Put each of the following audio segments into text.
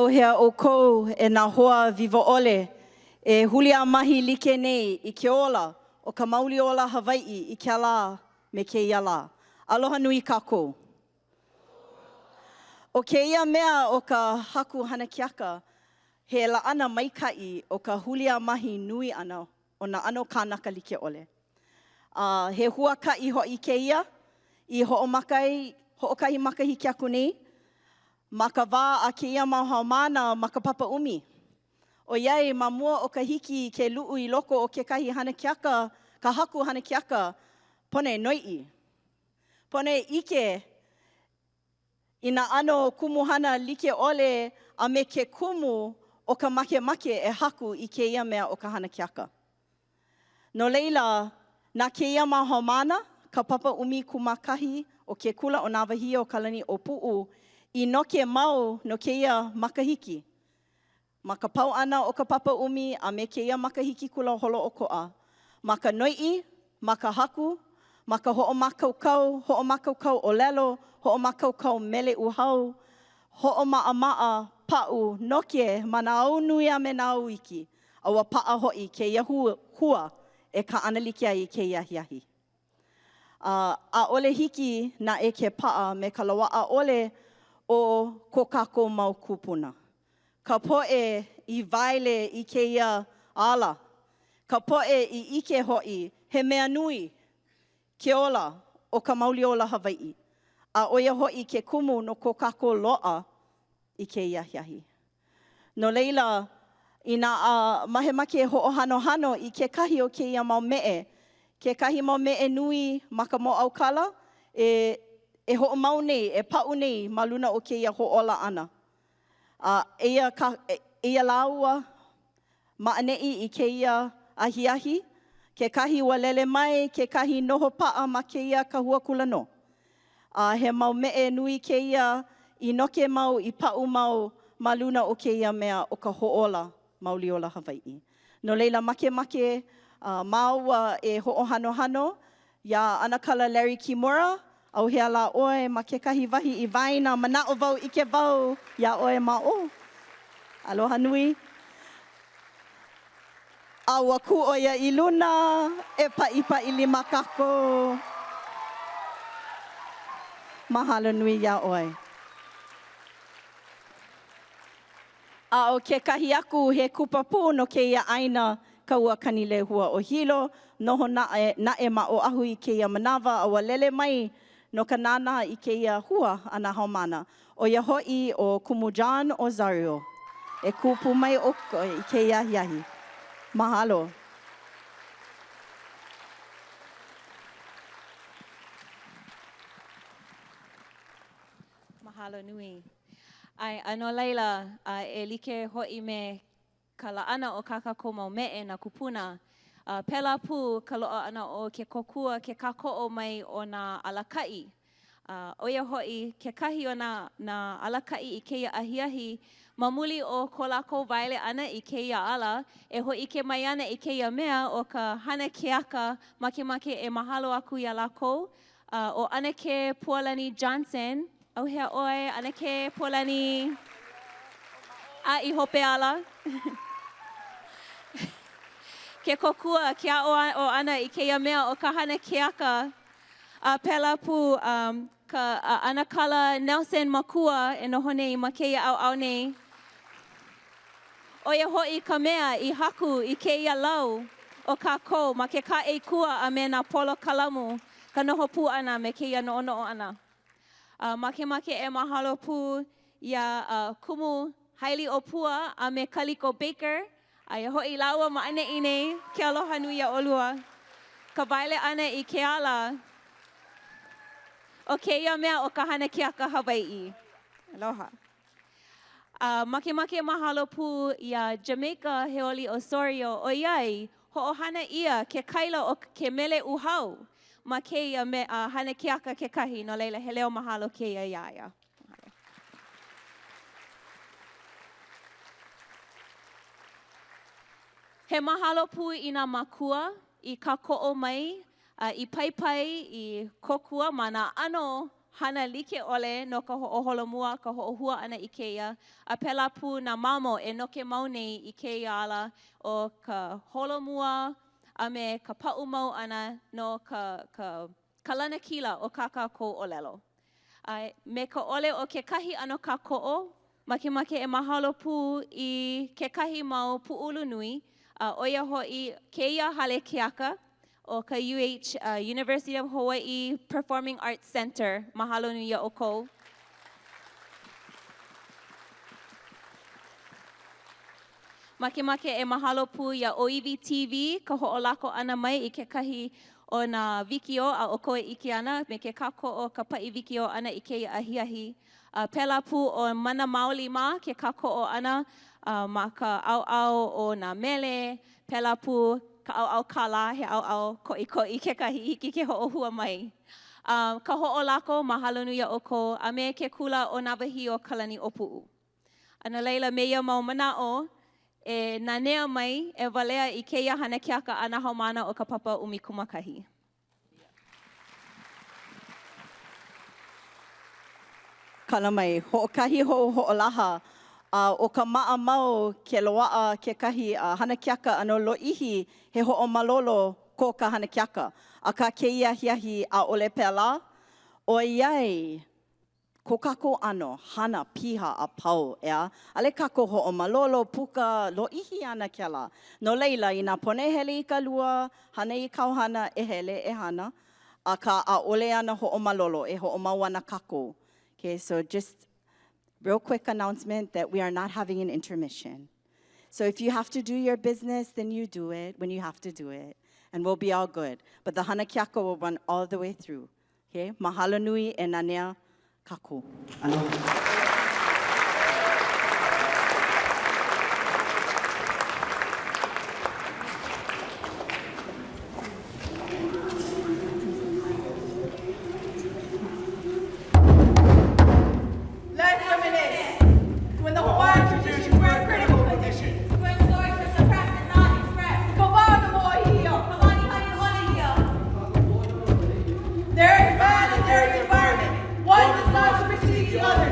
ʻAuhea ʻoukou e nā hoa wiwoʻole e huliāmahi like nei i ke ola o ka mauli ola Hawaiʻi i kēlā me kēia lā. Aloha nui kākou. ʻO kēia mea ʻo ka haku hana keaka, he laʻana maikaʻi o ka huliāmahi nui ʻana o nā ʻano kānaka like ʻole. A he huakaʻi hoʻi kēia i hoʻomaka ai hoʻokahi makahiki aku nei ma ka wā a kēia mau haumāna ma ka papa ʻumi. ʻOiai, ma mua o ka hiki ke luʻu i loko o kekahi hana keaka, ka haku hana keaka, pono e noiʻi. Pono e ʻike i nā ʻano kumuhana like ʻole a me ke kumu o ka makemake e haku i kēia mea ʻo ka hana keaka. No laila, na kēia mau haumāna, ka papa 11 o ke kula ʻo Nāwahīokalaniʻōpuʻu, i noke mau no kēia makahiki. Ma ka pau ʻana o ka papa ʻumi a me kēia makahiki kula holoʻokoʻa, ma ka noiʻi, ma ka haku, ma ka hoʻomākaukau, hoʻomākaukau ʻōlelo, hoʻomākaukau mele uhau, hoʻomaʻamaʻa, paʻu, noke ma nā au nui a me nā au iki, a ua paʻa hoʻi kēia hua e kaʻanalike ai i kēia ahiahi. A ʻaʻole hiki naʻe ke paʻa me ka loaʻa ʻole o ko kākou mau kūpuna. Ka poʻe i waele i kēia ala, ka poʻe i ʻike hoʻi he mea nui ke ola o ka mauli ola Hawaiʻi, a ʻo ia hoʻi ke kumu no ko kākou loaʻa i kēia ahiahi. No laila, inā a makemake e hoʻohanohano i kekahi o kēia mau meʻe, kekahi mau meʻe nui ma ka mōʻaukala, e e hoʻomau nei, e paʻu nei ma luna o kēia hoʻōla ʻana. A eia ka, eia lāua ma ʻaneʻi i kēia ahiahi, kekahi ua lele mai, kekahi noho paʻa ma kēia kahua kula nō. A he mau meʻe nui kēia i noke mau, i paʻu mau ma luna o kēia mea ʻo ka hoʻōla mauli ola Hawaiʻi. No laila, makemake māua e hoʻohanohano iā ʻAnakala Larry Kimura, ʻauhea lā ʻoe ma kekahi wahi i waena, manaʻo wau ʻike wau iā ʻoe ma ʻō. Aloha nui. A ua kū ʻo ia i luna, e paʻipaʻi lima kākou. Mahalo nui iā ʻoe. A ʻo kekahi aku, he kupa pū no kēia ʻāina ka ua Kanilehua o Hilo, noho naʻe, naʻe ma Oʻahu i kēia manawa a ua lele mai no ka nānā i kēia hua a nā haumāna. ʻO ia hoʻi ʻo Kumu John Ozario. E kū pū mai ʻoe i kēia ahiahi. Mahalo. Mahalo nui. ʻAe, a no laila, a e like hoʻi me ka laʻana o kā kākou mau meʻe, nā kūpuna, a pēlā pū ka loaʻa ʻana o ke kōkua, ke kākoʻo mai o nā alakaʻi. A ʻo ia hoʻi kekahi o nā, nā alakaʻi i kēia ahiahi, ma muli o ko lākou waele ʻana i kēia ala, e hōʻike mai ana i kēia mea ʻo ka hana keaka makemake e mahalo aku iā lākou, A ʻo ʻAnakē Pualani Johnson, ʻauhea ʻoe, ʻAnakē Pualani, a i hope ala. Ke kōkua, ke aʻoaʻo ʻana i kēia mea ʻo ka hana keaka, a pēlā pū um, ka ʻAnakala Nelson Makua e noho nei ma kēia ʻaoʻao nei. ʻO ia hoʻi ka mea i haku i kēia lau o kākou ma ke kāʻei kua a me nā polokalamu, ka noho pū ʻana me kēia noʻonoʻo ʻana. A makemake e mahalo pū iā Kumu Hailiʻōpua a me Kaliko Baker, aia hoʻi lāua ma ʻaneʻi nei, ke aloha nui iā ʻolua. Ka waele ʻana i ke ala o kēia mea ʻo ka hana keaka Hawaiʻi. Aloha. A makemake mahalo pū iā Jamaica Heoli Osorio ʻoiai hoʻohana ʻia ke kaila o ke mele uhau ma kēia me a hana keaka kekahi, no laila he leo mahalo kēia iā ia. Mahalo. He mahalo pū i nā mākua i kākoʻo mai a i paipai i kōkua ma nā ʻano. hana like ʻole no ka hoʻoholomua, ka hoʻohua ʻana i kēia, a pēlā pū nā mamo e noke mau nei i kēia ala o ka holomua a me ka paʻu mau ʻana no ka, ka, ka lanakila o kā kākou ʻōlelo. A me ka ʻole o kekahi ʻano kākoʻo, makemake e mahalo pū i kekahi mau pūʻulu nui, a ʻo ia hoʻi kēia hale keaka ʻo ka UH, University of Hawaii Performing Arts Center. Mahalo nui iā ʻoukou. Makemake e mahalo pū iā ʻŌiwi TV ka hoʻolako ʻana mai i kekahi o nā wikiō a ʻoukou e ʻike ana me ke kākoʻo ka paʻi wikiō ʻana i kēia ahiahi. A pēlā pū ʻo Mana Maoli mā ke kākoʻo ʻana ma ka ʻaoʻao o nā mele, pēlā pū ka ʻaoʻao kālā, he ʻaoʻao koʻikoʻi kekahi hiki ke hoʻohua mai. A ka hoʻolako, mahalo nui iā ʻoukou, a me ke kula ʻo Nāwahīokalaniʻōpuʻu. A no laila, me ia mau manaʻo, e nanea mai, e walea i kēia hana keaka a nā haumāna o ka papa 11. Kala mai, hoʻokahi hou hoʻolaha, a ʻo ka maʻamau ke loaʻa kekahi hana keaka ʻano lōʻihi, he hoʻomalolo ko ka hana keaka. Akā kēia ahiahi, ʻaʻole pēlā, ʻoiai, ko kākou ʻano hana piha a pau, ʻeā? ʻAʻole kākou hoʻomalolo, puka, lōʻihi ana kēlā. No laila, inā pono e hele i ka lua, hana i kāu hana, e hele, e hana. Akā, ʻaʻole ana hoʻomalolo, e hoʻomau ana kākou. Okay, so just real quick announcement that we are not having an intermission. So if you have to do your business, then you do it when you have to do it, and we'll be all good. But the hana keaka will run all the way through. Okay, mahalo nui e nanea kākou. Aloha. Let's reminisce to when the Hawaiian traditions were in critical condition. When stories were suppressed and not expressed. There is man and there is environment. One does not supersede the other.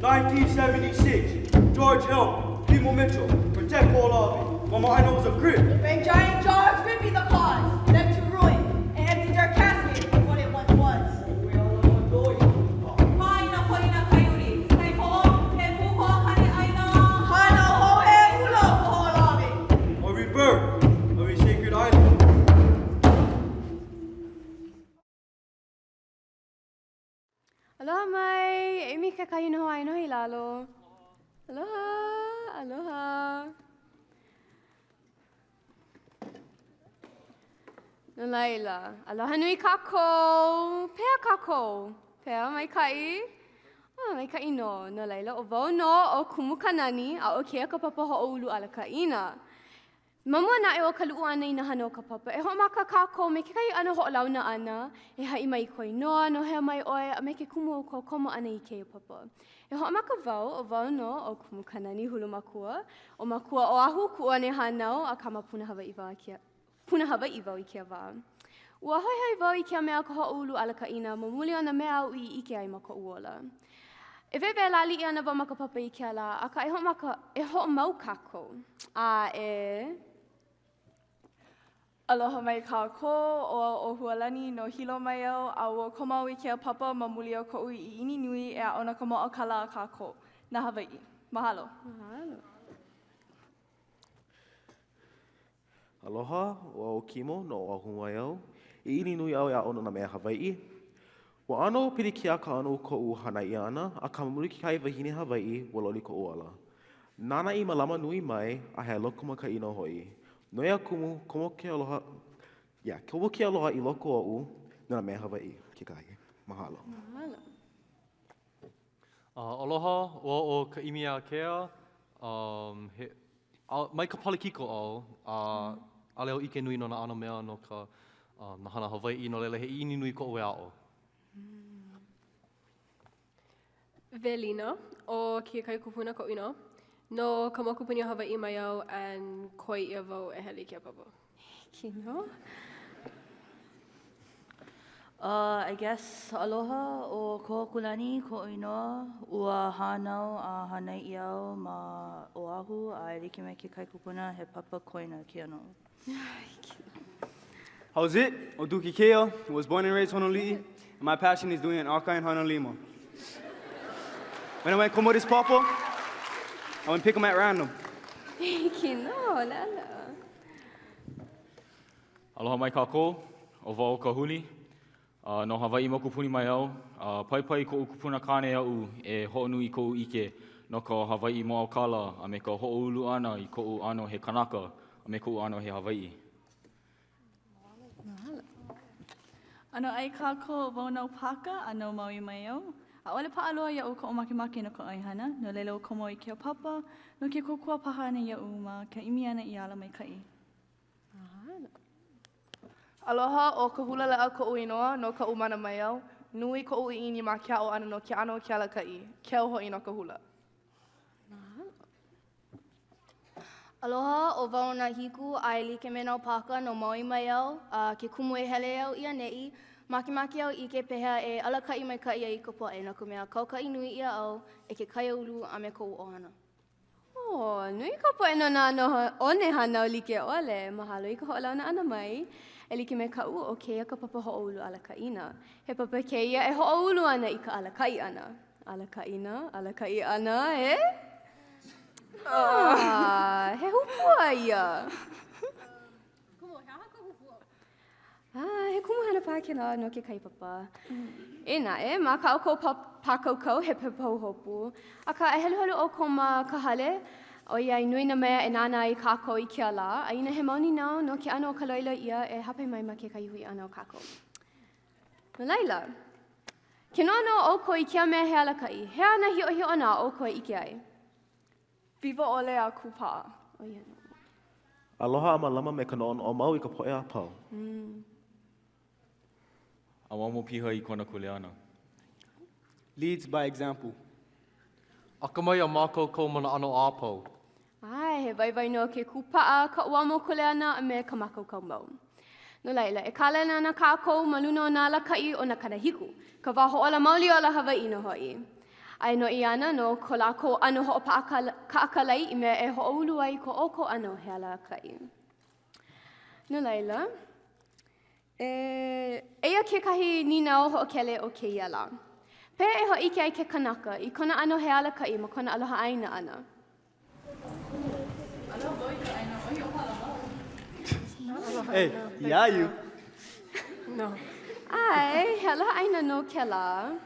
1976, George Hill, Kimo Mitchell, protect Kaho'olawe. Mama I know was a grip. When giant jaws ripping the cause, left to ruin, and emptied our casket of what it once was. Hana hohe ula o Kaho'olawe. A rebirth of a sacred island. Aloha mai, Amy kekahi noho ai noho i lalo. Aloha, aloha. No laila, aloha nui kākou. Pehea kākou? Pehea, maikaʻi? Oh, maikaʻi nō. No laila, ʻo wau nō ʻo Kumu Kanani, a ʻo kēia ka papa hoʻoulu alakaʻina. Ma mua naʻe o ka luʻu ʻana i nā hana o ka papa, e hoʻomaka kākou me kekahi ʻano hoʻolauna ʻana, e haʻi mai i kou inoa, no hea mai ʻoe, a me ke kumu o kou komo ʻana i kēia papa. E hoʻomaka wau, ʻo wau nō ʻo Kumu Kanani Hulumakua, ʻo Makua Oʻahu kuʻu ʻane hānau, akā ma Puna Hawaiʻi wau a Puna Hawaiʻi wau i kēia wā. Ua hoihoi wau i kēia mea ka hoʻoulu alakaʻina ma muli o nā mea aʻu i ʻike ai ma koʻu ola. E wewe lāliʻi ana wau ma ka papa i kēia lā, akā e hoʻomaka, e hoʻomau kākou. A e. Aloha mai kākou, ʻo au ʻo Hualani no Hilo mai au, a ua komo au i kēia papa ma muli o koʻu ʻiʻini nui e aʻo no ka mōʻaukala a kākou, nā Hawaiʻi. Mahalo. Mahalo. Aloha, ʻo au ʻo Kimo, no Oʻahu mai au. ʻIʻini nui au e aʻo no nā mea Hawaiʻi. Ua ʻano pilikia ka ʻano o koʻu hānai ʻia ʻana, akā ma muli o kekahi wahine Hawaiʻi, ua loli koʻu ola. Nāna i mālama nui mai a he lokomaikaʻi nō hoʻi. No ia kumu, komo ke aloha, yeah, komo ke aloha i loko oʻu no nā mea Hawaiʻi kekahi. Mahalo. Mahalo. Aloha, ʻo au ʻo Kaʻimiākea, um, he, a, mai ka Palekiko au, a ʻaʻole au ʻike nui no nā ʻano mea no ka um, nā hana Hawaiʻi, no laila he ʻiʻini nui koʻu e aʻo. Welina, ʻo Kekahi Kupuna koʻu inoa. No ka mokupuni o Hawaiʻi mai au and koi ʻia wau e hele i kēia papa. Kino. Uh, I guess, aloha, ʻo Kohokulani koʻu inoa, ua hānau a hānai ʻia au ma Oʻahu, a e like me ke kaikupuna, he papa koina kēia noʻu. How's it? ʻO Dookie kēia, was born and raised Honoliʻi, and my passion is doing an aka and hana lima. When I went komo this papa, I went pick 'em at random. Hiki nō, lala. Aloha mai kākou, ʻo wau ʻo Kahuli. Uh, no Hawaiʻi mokupuni mai au. Uh, paipai koʻu kupuna kāne iaʻu e hoʻonui i koʻu ʻike no ka Hawaiʻi mōʻaukala a me ka hoʻoulu ʻana i koʻu ʻano he kanaka a me koʻu ʻano he Hawaiʻi. Mahalo. ʻAnoʻai kākou, ʻo wau Nau Pāka, a no Maui mai au. ʻAʻole paʻa loa iaʻu koʻu makemake no ka ʻoihana, no laila ua komo i kēia papa, no ke kōkua paha ʻana iaʻu ma ka ʻimi ʻana i ala maikaʻi. Aloha, ʻo Kahulaleʻa koʻu inoa, no Kaʻū Māna mai au. Nui koʻu ʻiʻini ma ke aʻo ʻana no ke ʻano o ke alakaʻi, keu hoʻi no ka hula. Aloha, ʻo wau Nahiku, a e like me Nau Pāka, no Maui mai au, a ke kumu e hele au i ʻaneʻi, makemake au ʻike pehea e alakaʻi maikaʻi ai i ka poʻe, no ka mea, kaukaʻi nui ʻia au e ke kaiāulu a me koʻu ʻohana. Oh, nui ka poʻe no nā one hānau like ʻole. Mahalo i ka hoʻolauna ʻana mai. E like me kaʻu, ʻo kēia ka papa hoʻoulu alakaʻina. He papa kēia e hoʻoulu ana i ka alakaʻi ʻana. Alakaʻina, alakaʻi ʻana, e? Ah, he hupua ia. Kumu, he aha ka hupua? Ah, he kumuhana paha kēlā no kekahi papa. E naʻe, ma kā ʻoukou pākaukau he pahuhopu. Akā, e heluhelu ʻoukou ma ka hale, ʻoiai nui nā mea e nānā ai kākou i kēia lā, a inā he mau nīnau no ke ʻano o ka loiloi ʻia, e hāpai mai ma kekahi hui ʻana o kākou. No laila, ke noʻonoʻo ʻoukou i kēia mea he alakaʻi, he aha nā hiʻohiʻona a ʻoukou e ʻike ai? Wiwo ʻole a kūpaʻa. ʻO ia nō. Aloha a mālama me ka noʻonoʻo mau i ka poʻe a pau. ʻAuamo piha i kona kuleana. Leads by example. Akamai a mākaukau ma nā ʻano a pau. ʻAe, he waiwai nō ke kūpaʻa, ka ʻauamo kuleana a me ka mākaukau mau. No laila, e kālele ana kākou ma luna o nā alakaʻi o nā kanahiku, ka wā hoʻōla mauli ola Hawaiʻi nō hoʻi. A e noiʻi ana no ko lākou ʻano hoʻopaʻa i mea e hoʻoulu ai ko ʻoukou ʻano he alakaʻi. No laila, e, eia kekahi nīnau hoʻokele o kēia lā. Pehea e hōʻike ai ke kanaka i kona ʻano he alakaʻi ma kona aloha ʻāina ʻana? Hey, yeah you. No. ʻAe, he aloha ʻāina nō kēlā.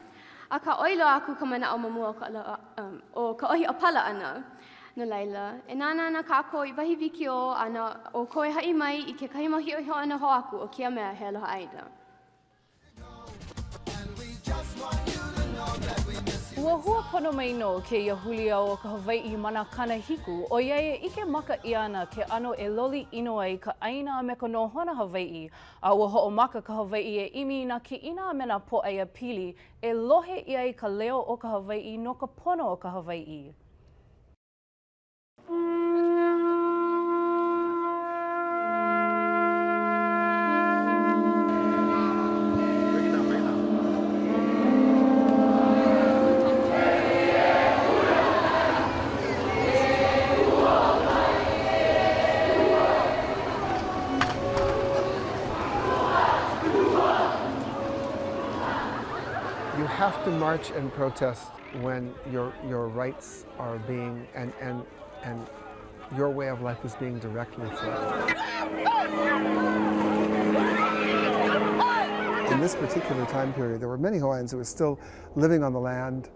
Akā, ʻoi loa aku ka manaʻo ma mua o ka, um, o ka ʻohi ʻāpala ʻana. No laila, e nānā ana kākou i wahi wikiō a na ʻoukou e haʻi mai i kekahi mau hiʻohiʻona hou aku o kēia mea he aloha ʻāina. Ua hua pono mai nō kēia huliau o ka Hawaiʻi ma nā kanahiku, ʻoiai e ʻike maka ʻia ana ke ʻano e loli ʻino ai ka ʻāina a me ka nohona Hawaiʻi, a ua hoʻomaka ka Hawaiʻi e ʻimi i nā kiʻina a me nā pōʻaiapili e lohe ʻia ai ka leo o ka Hawaiʻi no ka pono o ka Hawaiʻi. You have to march and protest when your, your rights are being, and, and, and your way of life is being directly threatened. In this particular time period, there were many Hawaiians who were still living on the land,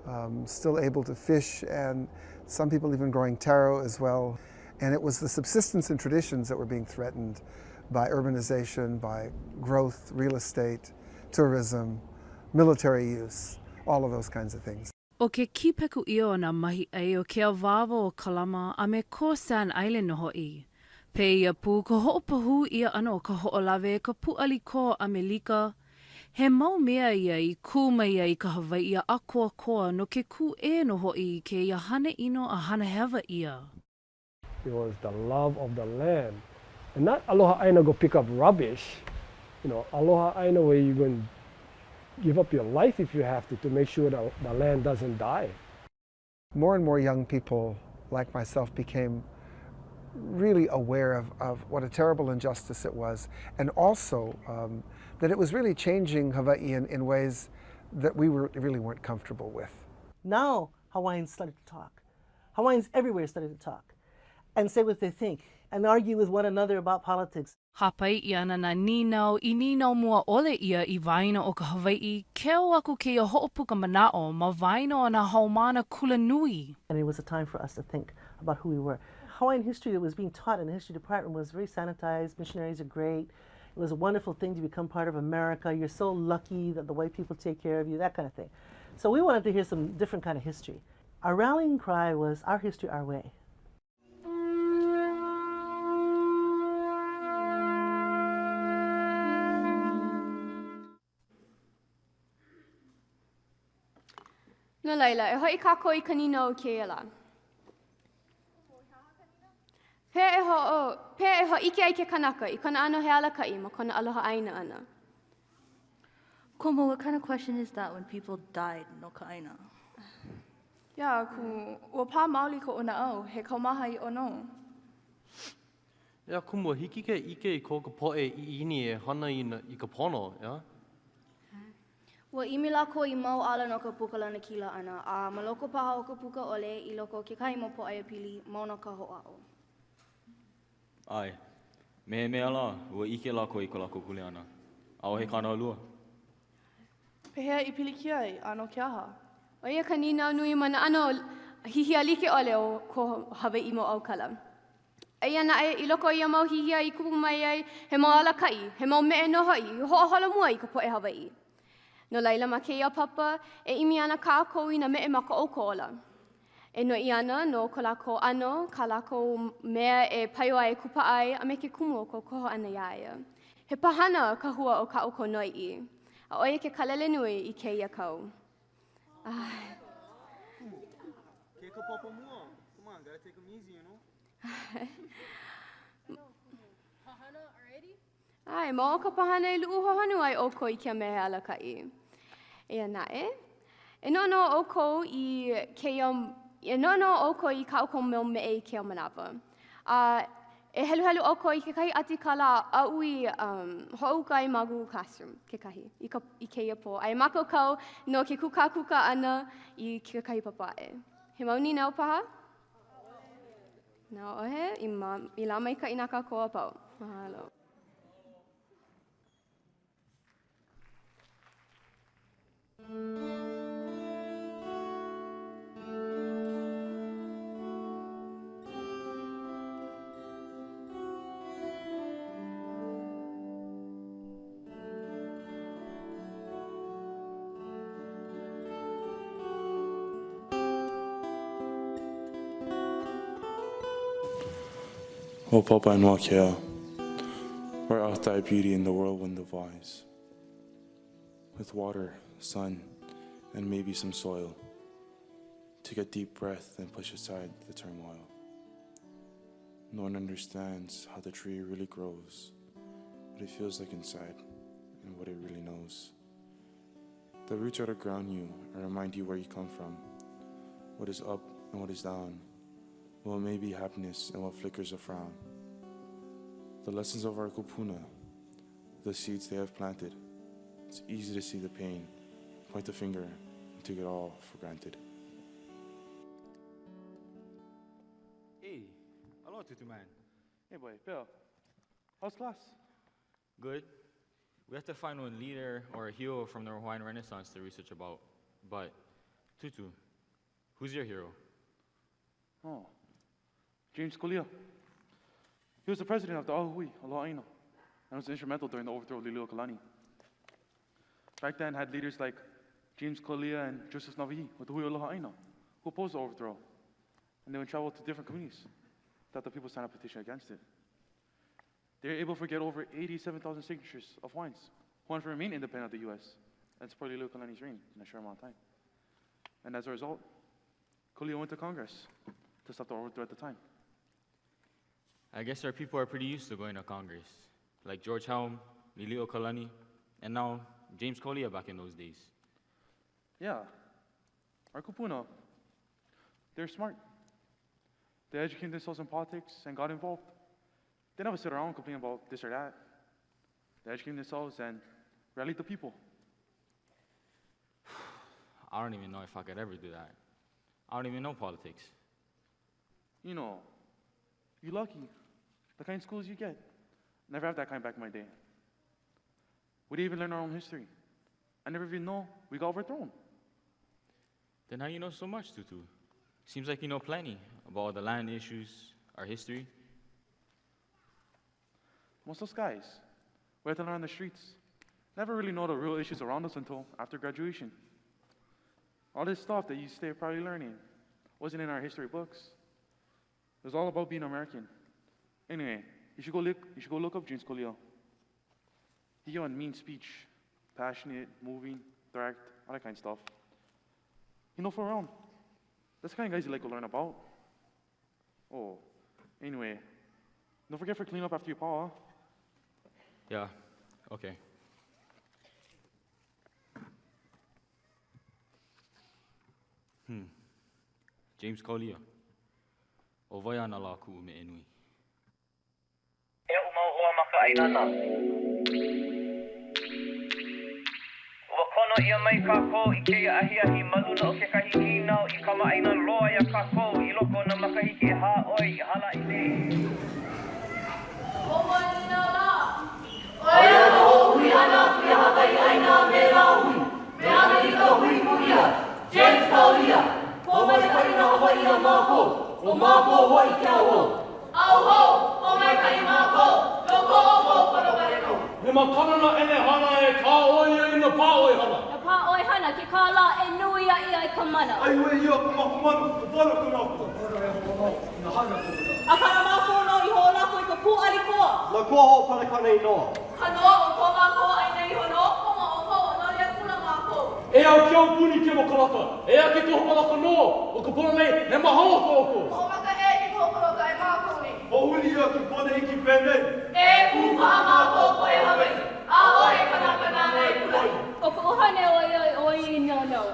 um, still able to fish, and some people even growing taro as well. And it was the subsistence and traditions that were being threatened by urbanization, by growth, real estate, tourism, military use, all of those kinds of things. ʻO ke kīpeku ʻia o nā mahiʻai o ke awāwa o Kalama a me ko Sand Island nō hoʻi. Pēia pū ka hoʻopahū ʻia ʻana o Kahoʻolawe e ka pūʻali koa ʻAmelika. He mau mea ia i kū mai ai ka Hawaiʻi a ʻākoakoa no ke kūʻē nō hoʻi i kēia hana ʻino a hana hewa ʻia. It was the love of the land. And not aloha aina go pick up rubbish. you know, aloha ʻāina where you going to give up your life if you have to to make sure that the land doesn't die. More and more young people like myself became really aware of, of what a terrible injustice it was, and also um, that it was really changing Hawaii in, in ways that we were, really weren't comfortable with. Now Hawaiians started to talk. Hawaiians everywhere started to talk and say what they think and argue with one another about politics. Hāpai ʻia ana nā nīnau i nīnau mua ʻole ʻia i waena o ka Hawaiʻi, keu aku kēia hoʻopuka manaʻo ma waena o nā haumāna kulanui. And it was a time for us to think about who we were. Hawaiian history that was being taught in the history department was very sanitized. Missionaries are great. It was a wonderful thing to become part of America. You're so lucky that the white people take care of you, that kind of thing. So we wanted to hear some different kind of history. Our rallying cry was our history, our way. No laila, e hoʻi kākou i ka nīnau o kēia lā. Pehea e hoʻo, pehea e hōʻike ai ke kanaka i kona ʻano he alakaʻi ma kona aloha ʻāina ʻana? Kumu, what kind of question is that when people died no ka ʻāina? Yeah, Kumu, ua pā maoli koʻu naʻau, he kaumaha ʻiʻo nō. Yeah, Kumu, hiki ke ʻike i ko ka poʻe ʻiʻini e hana i, i ka pono, yeah? Ua ʻimi lākou i mau ala no ka puka lanakila ʻana, a ma loko paha o ka puka ʻole i loko o kekahi mau pōʻaiapili, mau nō ka hoʻāʻo. ʻAe. Me he mea lā, ua ʻike lākou i ko lākou kuleana. ʻAʻohe kānālua. Pehea i pilikia ai, a no ke aha? ʻO ia ka nīnau nui ma nā ʻano hihia like ʻole o ko Hawaiʻi mōʻaukala. Eia naʻe, i loko o ia mau hihia i kupu mai ai he mau alakaʻi, he mau meʻe nō hoʻi i hoʻoholomua i ka poʻe Hawaiʻi. No laila, ma kēia papa, e ʻimi ana kākou i nā meʻe ma ko ʻoukou ola. E noiʻi ana no ko lākou ʻano, kā lākou mea e paio ai e kūpaʻa ai, a me ke kumu o ko koho ʻana iā ia. He pāhana ka hua o kā ʻoukou noiʻi, a ʻo ia ke kālele nui i kēia kau. ʻAe, ma o ka pāhana e luʻu hohonu ai ʻoukou i kēia mea he alakaʻi. Eia naʻe, e noʻonoʻo ʻoukou i kēia, e noʻonoʻo ʻoukou i kā ʻoukou mau meʻe i kēia manawa. A e heluhelu ʻoukou i kekahi ʻatikala aʻu i um, hoʻouka ai ma Google Classroom kekahi i, ka, i kēia pō. A e mākaukau no ke kūkākūkā ʻana i kekahi papa aʻe. He mau nīnau paha? ʻAʻohe, i, ma, i lā maikaʻi na kākou a pau. Mahalo. O Papainuakea, where art thy beauty in the whirlwind of eyes? With water, sun, and maybe some soil. Take a deep breath and push aside the turmoil. No one understands how the tree really grows, what it feels like inside, and what it really knows. The roots are to ground you and remind you where you come from, what is up and what is down, what may be happiness and what flickers a frown. The lessons of our kupuna, the seeds they have planted. It's easy to see the pain, point the finger, and take it all for granted. Hey, aloha Tutu man. Hey boy, Bill. How's class? Good. We have to find one leader or a hero from the Hawaiian Renaissance to research about. But, Tutu, who's your hero? Oh, James Kalia. He was the president of the Ahahui Aloha Aina and was instrumental during the overthrow of Liliuokalani. Back then, had leaders like James Kalia and Joseph Nawahi with the Hui Aloha Aina, who opposed the overthrow. And they would travel to different communities that the people signed a petition against it. They were able to get over 87,000 signatures of Hawaiians who wanted to remain independent of the U.S. and support Liliuokalani's reign in a short amount of time. And as a result, Kalia went to Congress to stop the overthrow at the time. I guess our people are pretty used to going to Congress, like George Helm, Liliuokalani, and now James Kaulia back in those days. Yeah. Our kupuna, they're smart. They educated themselves in politics and got involved. They never sit around and complain about this or that. They educated themselves and rallied the people. I don't even know if I could ever do that. I don't even know politics. You know, you're lucky. The kind of schools you get. Never have that kind back in my day. We didn't even learn our own history. I never even know we got overthrown. Then how you know so much, Tutu? Seems like you know plenty about all the land issues, our history. Most of us guys, we have to learn on the streets. Never really know the real issues around us until after graduation. All this stuff that you stay probably learning wasn't in our history books. It was all about being American. Anyway, you should go look, you should go look up James Kaulia. He gave a mean speech, passionate, moving, direct, all that kind of stuff. He know for around. That's the kind of guys you like to learn about. Oh, anyway, don't forget for clean up after you paw. Huh? Yeah, okay. Hmm. James Kaulia. ʻO wai ana lā kuʻu meʻe nui? E oʻu mau hoa makaʻāinana, ua kono ʻia mai kākou i kēia ahiahi ma luna o kekahi nīnau i kamaʻāina loa iā kākou i loko o nā makahiki ʻehā ʻoi i hala aʻe nei. ʻO ua nīnau lā? ʻO ia ka hoʻohui ʻana aku iā Hawaiʻi ʻāina a me Lāhui, me ʻAmelika Hui Pū ʻIa, James Kaulia, Pōmaikaʻi nā Hawaiʻi iā mākou, ʻo mākou hoʻi ke au hou. Au hou, pōmaikaʻi mākou, no ko ʻoukou pono wale nō. He makana nā ʻenehana e kāʻoi ai i nā pāʻoihana. Nā pāʻoihana ke kālā e nui aʻe ai ka mana. ʻAihuʻe ʻia ko mākou manu, ka pono ko mākou. Ka pono e hoʻomau i nā hana kūpuna. Akā na mākou nō i hoʻolako i ka pūʻali koa. Na koa hoʻopalekana inoa. Ka noa o ko mākou ʻāina iho nō. Komo ʻoukou, loli akula mākou. E au ke aupuni Kemokalaka, e a ke koho palaka nō o ka pololei, he mahalo ko ʻoukou. Hoʻomaka ʻē ke koho poloka e mākou nei. Hoʻohuli ʻia ke pono iki penei. E kūpaʻa mākou poʻe Hawaiʻi, ʻaʻohe kanaka nāna e kulaʻi. ʻO ka ʻuhane ʻo ia i ʻoi i nānau.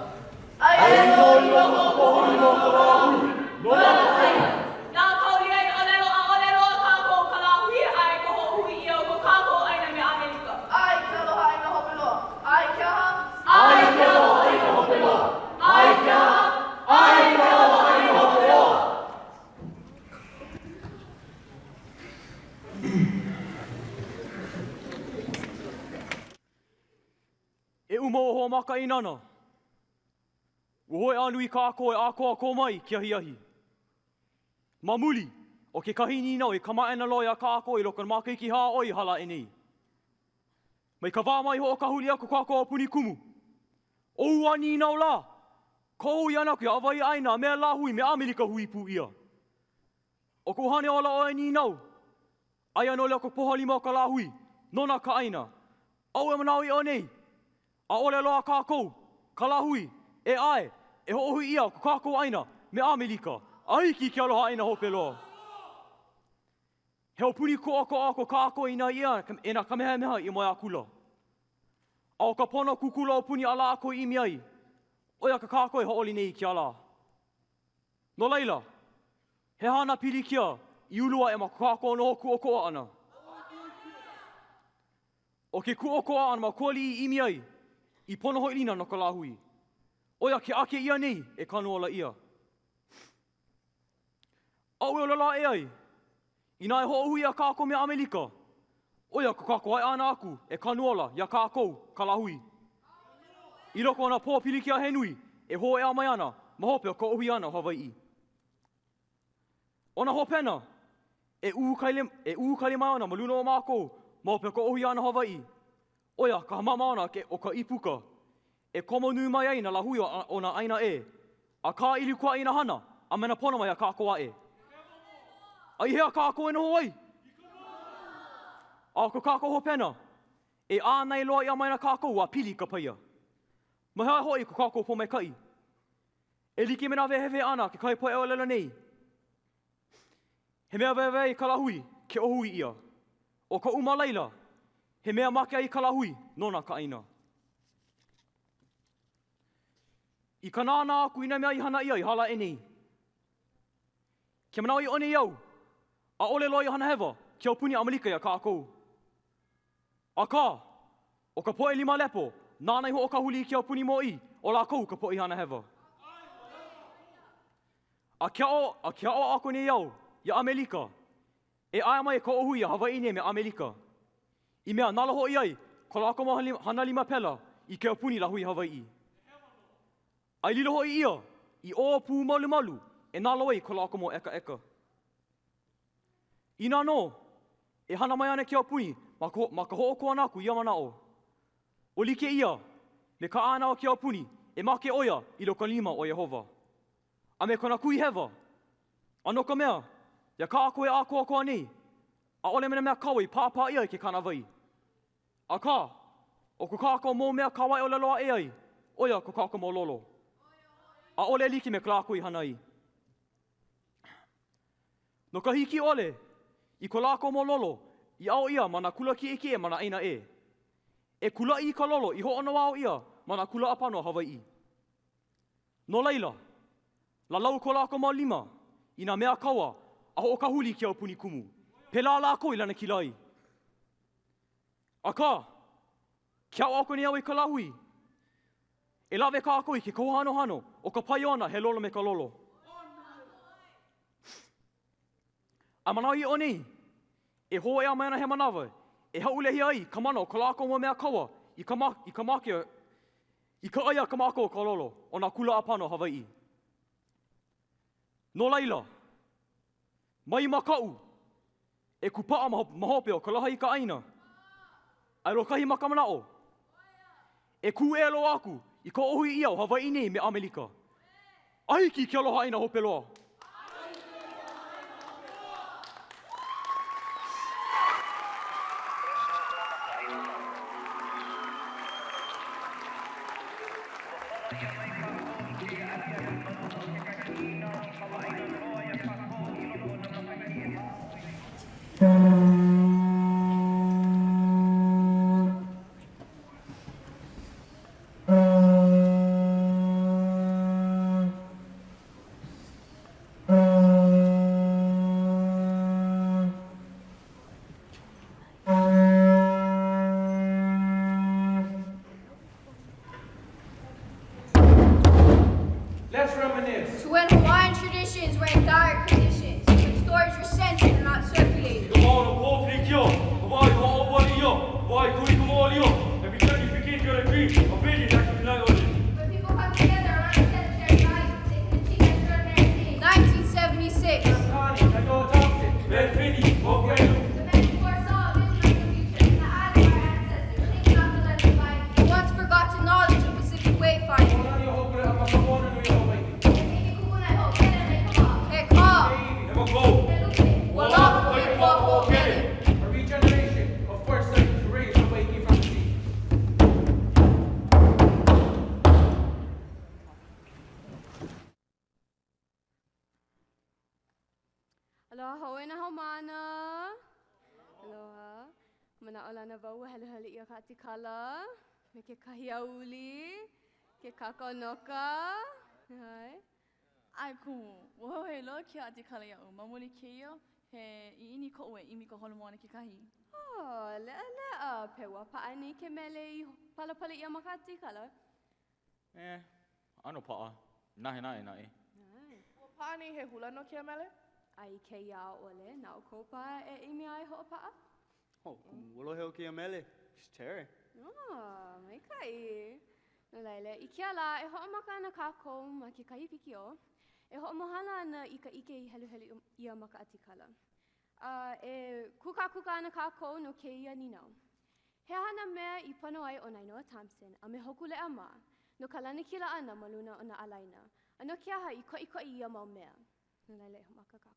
Aia nō i loko o ka holo o ka lāhui, nona ka ʻāina. Na Kaulia i ʻōlelo ʻaʻole loa kākou ka lāhui e ʻae ka hoʻohui ʻia o ko kākou ʻāina me ʻAmelika. ʻAe i ke aloha ʻāina hope loa. ʻAe i ke aha? ʻAe i ke aloha ʻāina hope loa. ʻAe i ke aha? ʻAe i ke aloha ʻāina hope loa. E oʻu mau hoa makaʻāinana, ua hoe a nui kākou e ʻākoakoa mai i ke ahiahi. Ma muli o kekahi nīnau i kamaʻāina loa iā kākou i loko o nā makahiki ʻehā a ʻoi i hala aʻe nei. Mai ka wā mai i hoʻokahuli ʻia ko kākou aupuni kumu, ʻo ua nīnau lā, ka hui ʻana aku iā Hawaiʻi ʻāina a me lāhui me ʻAmelika Hui Pū ʻIa. ʻO ka ʻuhane ola o ia nīnau, Aia nō loko pohā lima o ka lāhui, nona ka ʻāina. Aʻu e manaʻoʻiʻo nei, ʻaʻole loa kākou, ka lāhui, e ʻae e hoʻohui ʻia ko kākou ʻāina me ʻAmelika, a hiki i ke aloha ʻāina hope loa. He aupuni kūʻokoʻa ko kākou i inai ʻia e nā Kamehameha i moe akula. A ʻo ka pono kūkulu aupuni a lākou i ʻimi ai, ʻo ia kā kākou e hauʻoli nei i kēia lā. No laila, he aha nā pilikia i ulu aʻe ma ko kākou noho kūʻokoʻa ʻana? ʻO ke kūʻokoʻa a nā mākuaaliʻi i ʻimi ai i pono hoʻoilina no ka lāhui, ʻo ia ke ake ʻia nei e kanu ola ʻia. Aʻu e ʻōlelo aʻe ai, inā e hoʻohui ʻia kākou me ʻAmelika, ʻo ia ko kākou ʻae ʻana aku e kanu ola iā kākou, ka lāhui. I loko o nā pōpilikia he nui e hōʻea mai ana ma hope o ka ʻohui ʻana o Hawaiʻi. ʻO nā hopena e ʻūkali, e ʻūkali mai ana ma luna o mākou ma hope o ka ʻohui ʻana o Hawaiʻi, ʻo ia ka hāmama ʻana o ka ʻīpuka e komo nui mai ai nā lāhui o nā ʻāina ʻē, a kāʻili koaʻi i nā hana a me nā pono mai iā kākou aʻe. A i hea kākou e noho ai? A ʻo ko kākou hopena, e ʻānai loa ʻia mai ana kākou a pili i ka paia. Ma hea hoʻi ko kākou pōmaikaʻi? E like me nā wehewehe ʻana a kekahi poʻe ʻōlelo nei, he mea waiwai ka lāhui ke ʻohui ʻia. ʻO koʻu ma laila, He mea make ai ka lāhui nona ka ʻāina. I ka nānā aku i nā mea i hana ʻia i hala aʻe nei, ke manaʻoʻiʻo nei au, ʻaʻole loa i hana hewa ke aupuni ʻAmelika iā kākou. Akā, ʻo ka poʻe lima lepo nāna i hoʻokahuli i ke aupuni mōʻī, ʻo lākou ka poʻe i hana hewa. A ke aʻo, a ke aʻo aku nei au iā ʻAmelika, e ʻae mai e ka hoʻohui iā Hawaiʻi nei me ʻAmelika, i mea nalo hoʻi ai ko lākou mau hana lima pela i ke aupuni lāhui Hawaiʻi. A i lilo hoʻi ia i ʻōpū malumalu e nalo ai ko lākou mau ʻekaʻeka. Inā nō e hana mai ana ke aupuni ma ka, ma ka hoʻokō ʻana aku i ia manaʻo, ua like ia me ka ʻana o ke aupuni e make ʻo ia i loko lima o Iēhova, a me kona kuhihewa, a no ka mea, iā kākou e ʻākoakoa nei, ʻaʻole me nā mea kaua i pāpā ʻia i ke kānāwai. Akā, ʻo ko kākou mau mea kaua e ʻōlelo aʻe ai, ʻo ia ko kākou mau lolo. ʻAʻole e like me ka lākou i hana ai. No ka hiki ʻole i ko lākou mau lolo i aʻo ʻia ma nā kula kiʻekiʻe ma nā ʻāina ʻē, e kulaʻi i ka lolo i hoʻonaʻauao ʻia ma nā kula ʻāpana o Hawaiʻi. No laila, lalau ko lākou mau lima i nā mea kaua a hoʻokahuli i ke aupuni kumu. Pēlā lākou i lanakila ai. Akā, ke aʻo aku nei au i ka lāhui, e lawe kākou i ke koho hanohano o ka paio ʻana he lolo me ka lolo. A manaʻoʻiʻo nei, e hōʻea mai ana he manawa e hāʻulehia ai ka mana o ko lākou mau mea kaua i ka, i ka make, i ka ʻai a ka make o ka lolo o nā kula ʻāpana o Hawaiʻi. No laila, mai makaʻu e kūpaʻa ma hope o ka laha i ka ʻāina, a e lōkahi ma ka manaʻo, e kūʻē loa aku i ka hoʻohui ʻia o Hawaiʻi nei me ʻAmelika. A hiki i ke aloha ʻāina hope loa. Let's reminisce. To when Hawaiian traditions were in dire conditions, when stories were censored and not circulated. When people come together around a set of shared values, they can achieve extraordinary things. 1976. The men who foresaw a vision of the future in the eyes of our ancestors, think not to let them find the once forgotten knowledge of Pacific wayfinding. A regeneration of foresight to raise Hawaii from the sea. Aloha hou e nā haumāna. Aloha. Manaʻolana wau ua heluhelu ʻia ka ʻatikala me ke kaiāulu, ke kākau noka. ʻAe. ʻAe kumu, ua hoihoi loa kēia ʻatikala iaʻu. Ma muli kēia, he ʻiʻini koʻu e ʻimi i ka holomua ʻana kekahi. Oh, leʻaleʻa. Pehea ua paʻa nei ke mele i palapala ʻia ma ka ʻatikala? Eh, ʻano paʻa. Nahenahe naʻe. Ua paʻa nei he hula no kēia mele? A i kēia ʻaʻole, na ʻoukou paha e ʻimi a e hoʻopaʻa? Oh, kumu, ua lohe au kēia mele. It's Terry. Oh, maikaʻi. No laila, i kēia lā, e hoʻomaka ana kākou ma kekahi wikiō e hoʻomohala ana i ka ʻike i heluhelu ʻia ma ka ʻatikala. A e kūkākūkā ana kākou no kēia nīnau. He aha nā mea i pono ai ʻo Nainoa Thompson a me Hōkūleʻa mā no ka lanakila ʻana ma luna o nā ālaina, a no ke aha i koʻikoʻi ia mau mea? No laila, e hoʻomaka kākou.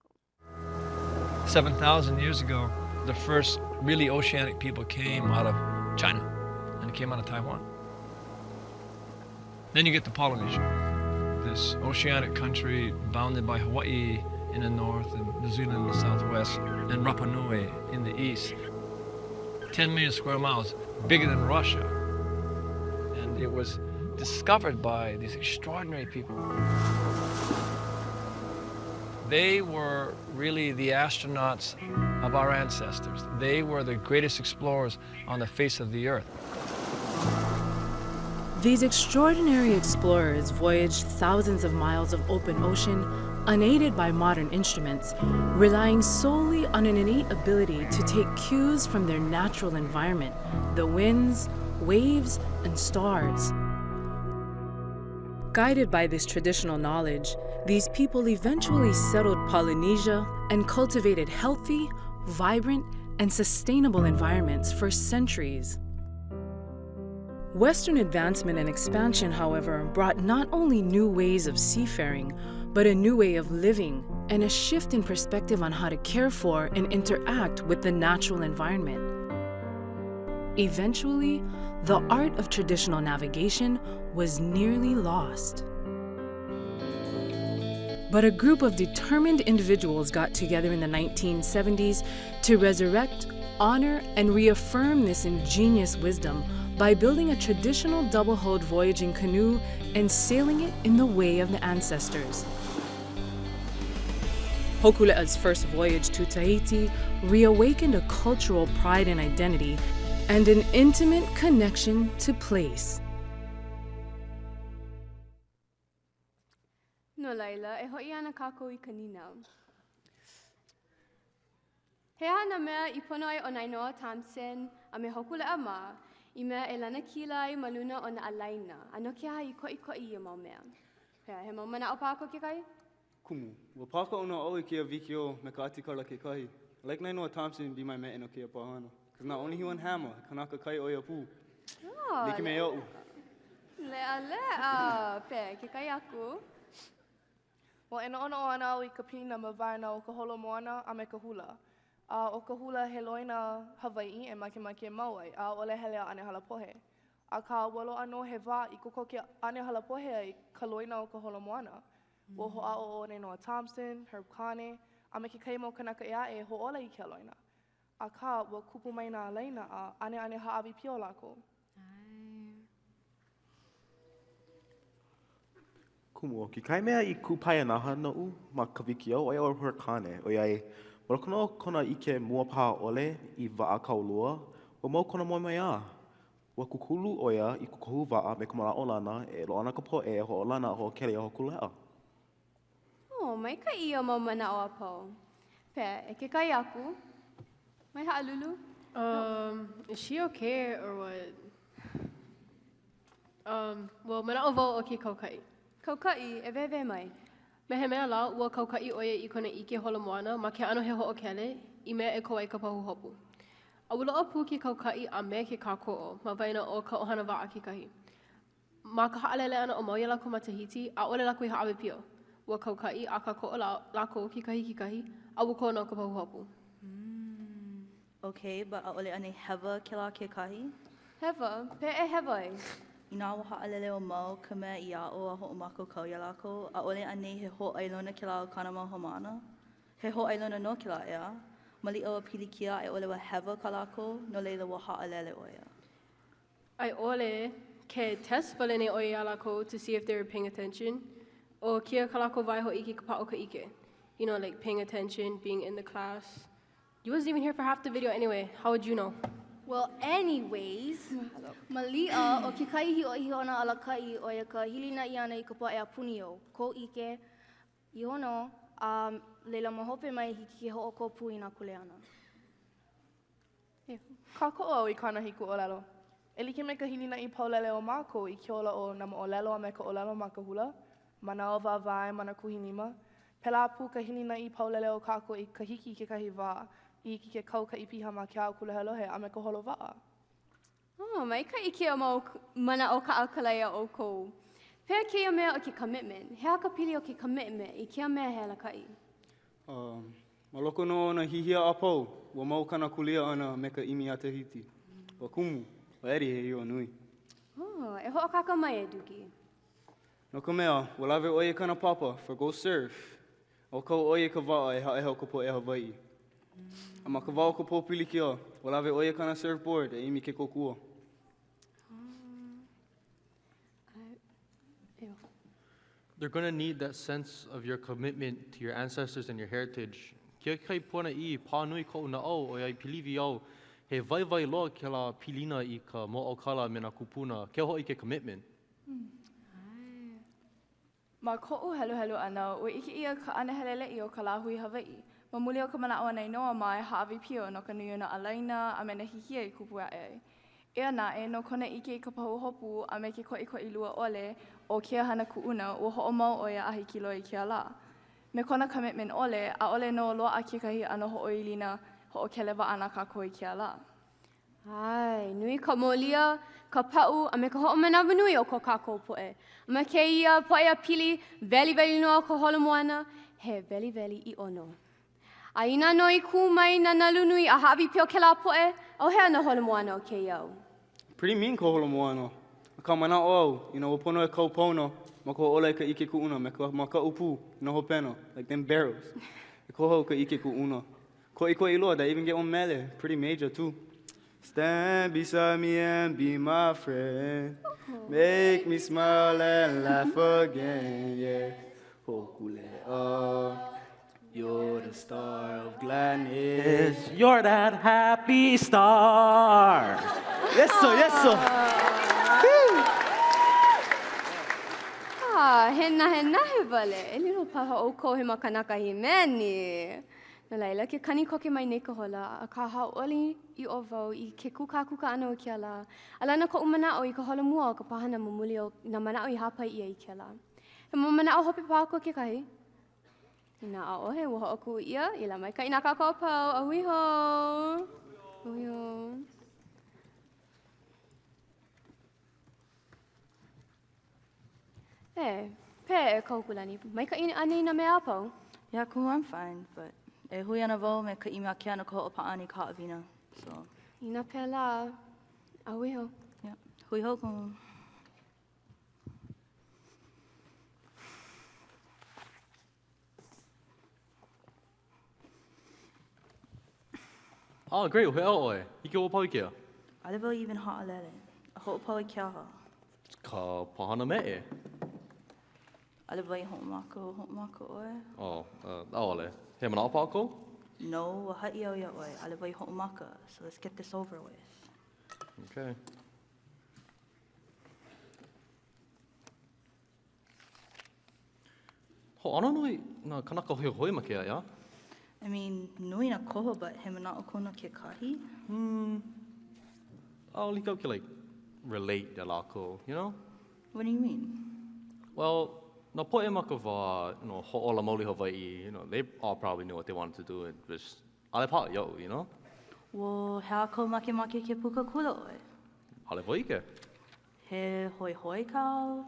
7,000 years ago, the first really oceanic people came out of China and came out of Taiwan. Then you get to Polynesia, this oceanic country bounded by Hawaii in the north and New Zealand in the southwest and Rapa Nui in the east. 10 million square miles, bigger than Russia. And it was discovered by these extraordinary people. They were really the astronauts of our ancestors. They were the greatest explorers on the face of the earth. These extraordinary explorers voyaged thousands of miles of open ocean unaided by modern instruments, relying solely on an innate ability to take cues from their natural environment the winds, waves, and stars. Guided by this traditional knowledge, these people eventually settled Polynesia and cultivated healthy, vibrant, and sustainable environments for centuries. Western advancement and expansion, however, brought not only new ways of seafaring, but a new way of living and a shift in perspective on how to care for and interact with the natural environment. Eventually, the art of traditional navigation was nearly lost. But a group of determined individuals got together in the 1970s to resurrect, honor, and reaffirm this ingenious wisdom by building a traditional double hulled voyaging canoe and sailing it in the way of the ancestors. Hokule'a's first voyage to Tahiti reawakened a cultural pride and identity and an intimate connection to place. No laila, e hoʻi ana kākou i ka nīnau. He aha nā mea i pono ai ʻo Nainoa Thompson a me Hōkūleʻa mā i mea e lanakila ai ma luna o nā ālaina, a no ke aha i koʻikoʻi ia mau mea? Pehea, he mau manaʻo paha ko kekahi? Kumu, ua pākaʻu nō au i kēia wikiō me ka ʻatikala kekahi. I like Nainoa Thompson be my mate no kēia pāhana. Cause not only he won hammer, he kanaka kai ʻo ia pū. Oh, Like me oʻu. Leʻaleʻa. Pehea, kekahi aku? Well, e noʻonoʻo ana au i ka pilina ma waena o ka holo moana a me ka hula. A ʻo ka hula he loina Hawaiʻi e makemake mau ai, a ʻaʻole hele a ʻane halapohe. Akā, ua loaʻa nō he wā i kokoke ʻane halapohe ai ka loina o ka holo moana. Ua hoʻāʻo ʻo Nainoa Thompson, Herb Kane, a me kekahi mau kanaka ʻē aʻe e hoʻōla i kēia loina. Akā, ua kupu mai nā ālaina a ʻaneʻane hāʻawi pio lākou. Kumu, ʻO kekahi mea i kupaianaha noʻu ma ka wikiō, ʻo ia ʻo Herb Kane, ʻoiai, ma loko nō o kona ʻike mua paha ʻole i waʻa kaulua, ua mau kona moemoeā. Ua kūkulu ʻo ia i kūkohu waʻa me ka manaʻolana e loaʻa ana ka poʻe e hoʻolana a hoʻokele iā Hōkūleʻa. Oh, maikaʻi ia mau manaʻo a pau. Pehea, e kekahi aku. Mai haʻalulu. Um, is she okay or what? Um, well, manaʻo wau ʻo ke kaukaʻi. Kaukaʻi, e wehewehe mai. Me he mea lā, ua kaukaʻi ʻo ia i kona ʻike holomoana ma ke ʻano he hoʻokele, i mea e kō ai ka pahuhopu. A ua loaʻa pū ke kaukaʻi a me ke kākoʻo ma waena o ka ʻohana waʻa kekahi. Ma ka haʻalele ʻana o Mau iā lākou ma Tahiti, ʻaʻole lākou i hāʻawi pio. Ua kaukaʻi a kākoʻo lākou kekahi i kekahi, a ua kō nō ka pahuhopu. Okay, but ʻaʻole anei hewa kēlā kekahi? Hewa? Pehea e hewa ai? Inā ua haʻalele ʻo Mau ka mea i aʻo a hoʻomākaukau iā lākou, ʻaʻole anei he hōʻailona kēlā o kāna mau haumāna? He hōʻailona nō kēlā, ʻeā? Maliʻa ua pilikia a i ʻole ua hewa kā lākou, no laila ua haʻalele ʻo ia. A i ʻole, ke test wale nei ʻo ia iā lākou to see if they were paying attention. ʻO kēia kā lākou wā e hōʻike i ka paʻa o ka ʻike. You know, like paying attention, being in the class. You wasn't even here for half the video anyway. How would you know? Well, anyways, maliʻa, ʻo kekahi hiʻohiʻona alakaʻi, ʻo ia ka hilinaʻi ʻana i ka poʻe a puni ou, kou ʻike, Iho nō, a laila ma hope mai hiki ke hoʻokō pū i nā kuleana. Kākoʻo au i kāna hikuʻōlelo. E like me ka hilinaʻi paulele o mākou i ke ola o nā moʻolelo a me ka ʻōlelo ma ka hula, ma nā ao wāwae, ma nā kuhi lima, pēlā pū ka hilinaʻi paulele o kākou i ka hiki i kekahi wā i hiki ke kaukaʻi piha ma ke ao kūlohelohe a me ka holo waʻa. Oh, maikaʻi kēia mau manaʻo kaʻakala iā ʻoukou. Pehea kēia mea o ke commitment? He aha ka pili o ke commitment i kēia mea he alakaʻi? Um, ma loko nō o nā hihia a pau, ua mau kāna kūlia ʻana me ka ʻimi iā Tahiti. Ua kumu, ʻo Eddie he hiwa nui. Oh, e hoʻākāka mai e Doogie. No ka mea, ua lawe ʻo ia i kāna papa for go surf. A ua kau ʻo ia i ka waʻa e haʻaheo ka poʻe Hawaiʻi. A ma ka wā o ka pōpilikia, ua lawe ʻo ia kāna surfboard e ʻimi ke kōkua. They're gonna need that sense of your commitment to your ancestors and your heritage. Kēia kekahi ponaʻī, pā nui koʻu naʻau ʻoiai piliwi au, he waiwai loa kēlā pilina i ka mōʻaukala a me nā kūpuna, keu hoʻi ke commitment. Ma koʻu heluhelu ʻana, ua ʻike ʻia ka ʻane heleleʻi o ka lāhui Hawaiʻi. Ma muli o ka manaʻo o Nainoa mā e hāʻawi pio no ka nui o nā ālaina a me nā hihia i kupu aʻe ai. Eia naʻe, no kona ʻike i ka pahuhopu a me ke koʻikoʻi lua ʻole o kēia hana kuʻuna, ua hoʻomau ʻo ia a hiki loa i kēia lā. Me kona commitment ʻole, ʻaʻole nō loaʻa kekahi ʻano hoʻoilina hoʻokele waʻa na kākou i kēia lā. ʻAe, nui ka mōlia, ka paʻu, a me ka hoʻomanawanui o ko kākou poʻe. A ma kēia pōʻaiapili weliweli nō o ka holomoana, he weliweli ʻiʻo nō. A inā nō i kū mai nā nalu nui a hāʻawi pio kēlā poʻe, ʻauhea nā holomoana o kēia au? Pretty mean ka holomoana. Akā manaʻo au, you know, ua pono e kau pauna ma ka hoʻōla i ka ʻike kuʻuna me ka makaʻu pū i nā hopena, like them barrels. E koho ka ʻike kuʻuna. Koʻikoʻi loa, they even get one mele, pretty major too. Stand beside me and be my friend. Make me smile and laugh again, yeah. Hōkūleʻa, you're the star of gladness. You're that happy star. Yes sir, yes sir. Ah, he nahenahe wale. E lilo paha ʻoukou he makanaka hīmeni. No laila, ke kani koke mai nei ka hola, akā hauʻoli ʻiʻo wau i ke kūkākūkā ʻana o kēia lā. A lana koʻu manaʻo i ka holomua o ka pāhana ma muli o nā manaʻo i hāpai ʻia i kēia lā. He mau manaʻo hope paha ko kekahi? Inā ʻaʻohe, ua hoʻokuʻu ʻia, i lā maikaʻi na kākou a pau, a hui hou! Hui hou. E, pehea Kahukulani, maikaʻi anei nā mea a pau? Yeah, kumu, I'm fine, but e hui ana wau me ka ʻImi Ākea no ka hoʻopaʻa ʻana i ka haʻawina, so. Inā pēlā, a hui hou. Yeah, hui hou, kumu. Oh, great, ua hea ʻoe. Hiki ʻo pau i ke aha? ʻAʻole wau even haʻalele. A hoʻopau i ke aha? Ka pāhana meʻe. ʻAʻole wau i hoʻomaka, ua hoʻomaka ʻoe? Oh, uh, ʻaʻole. He manaʻo paha kou? No, ua haʻi au iā ʻoe, ʻaʻole wau i hoʻomaka, so let's get this over with. Okay. Hoʻāno nui nā kanaka hoihoi ma kēia, ʻeā? I mean, nui nā koho, but he manaʻo kou no kekahi? Hmm, ʻaʻole hiki iaʻu ke like relate iā lākou, you know? What do you mean? Well, nā poʻe ma ka wā, you know, hoʻōla mauli Hawaiʻi, you know, they all probably knew what they wanted to do and just ʻaʻole paʻa iaʻu, you know? Well, he aha kou makemake ke puka kula ʻoe? ʻAʻole wau ʻike. He hoihoi kāu?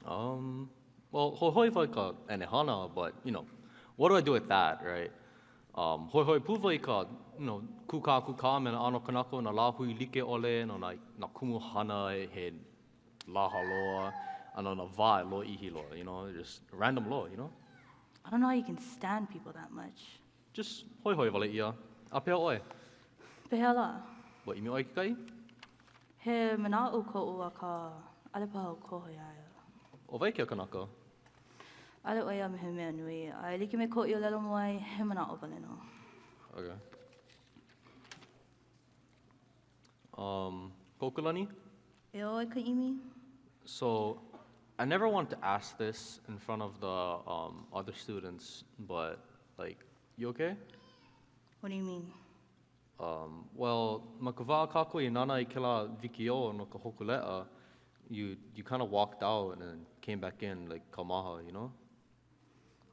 Um, well, hoihoi wau i ka ʻenehana, but, you know, what do I do with that, right? Um, hoihoi pū wau i ka, you know, kūkākūkā me nā ʻano kanaka o nā lāhui like ʻole, no nā, nā kumuhana he laha loa, a no nā wā e lōʻihi loa, you know, just random loa, you know? I don't know how you can stand people that much. Just hoihoi wale ʻia. A pehea ʻoe? Pehea lā? Ua ʻimi ʻoe i kekahi? He manaʻo koʻu akā ʻaʻole paha au koho iā ia. ʻO wai kēia kanaka? ʻAʻole ʻo ia he mea nui, a e like me koʻu i ʻōlelo mua ai, he manaʻo wale nō. Okay. Um, Kahukulani? E ʻoe ka ʻImi? So, I never wanted to ask this in front of the um, other students, but like, you okay? What do you mean? Um, well, ma ka wā a kākou i nānā i kēlā wikiō no ka Hōkūleʻa, you, you kind of walked out and then came back in like kaumaha, you know?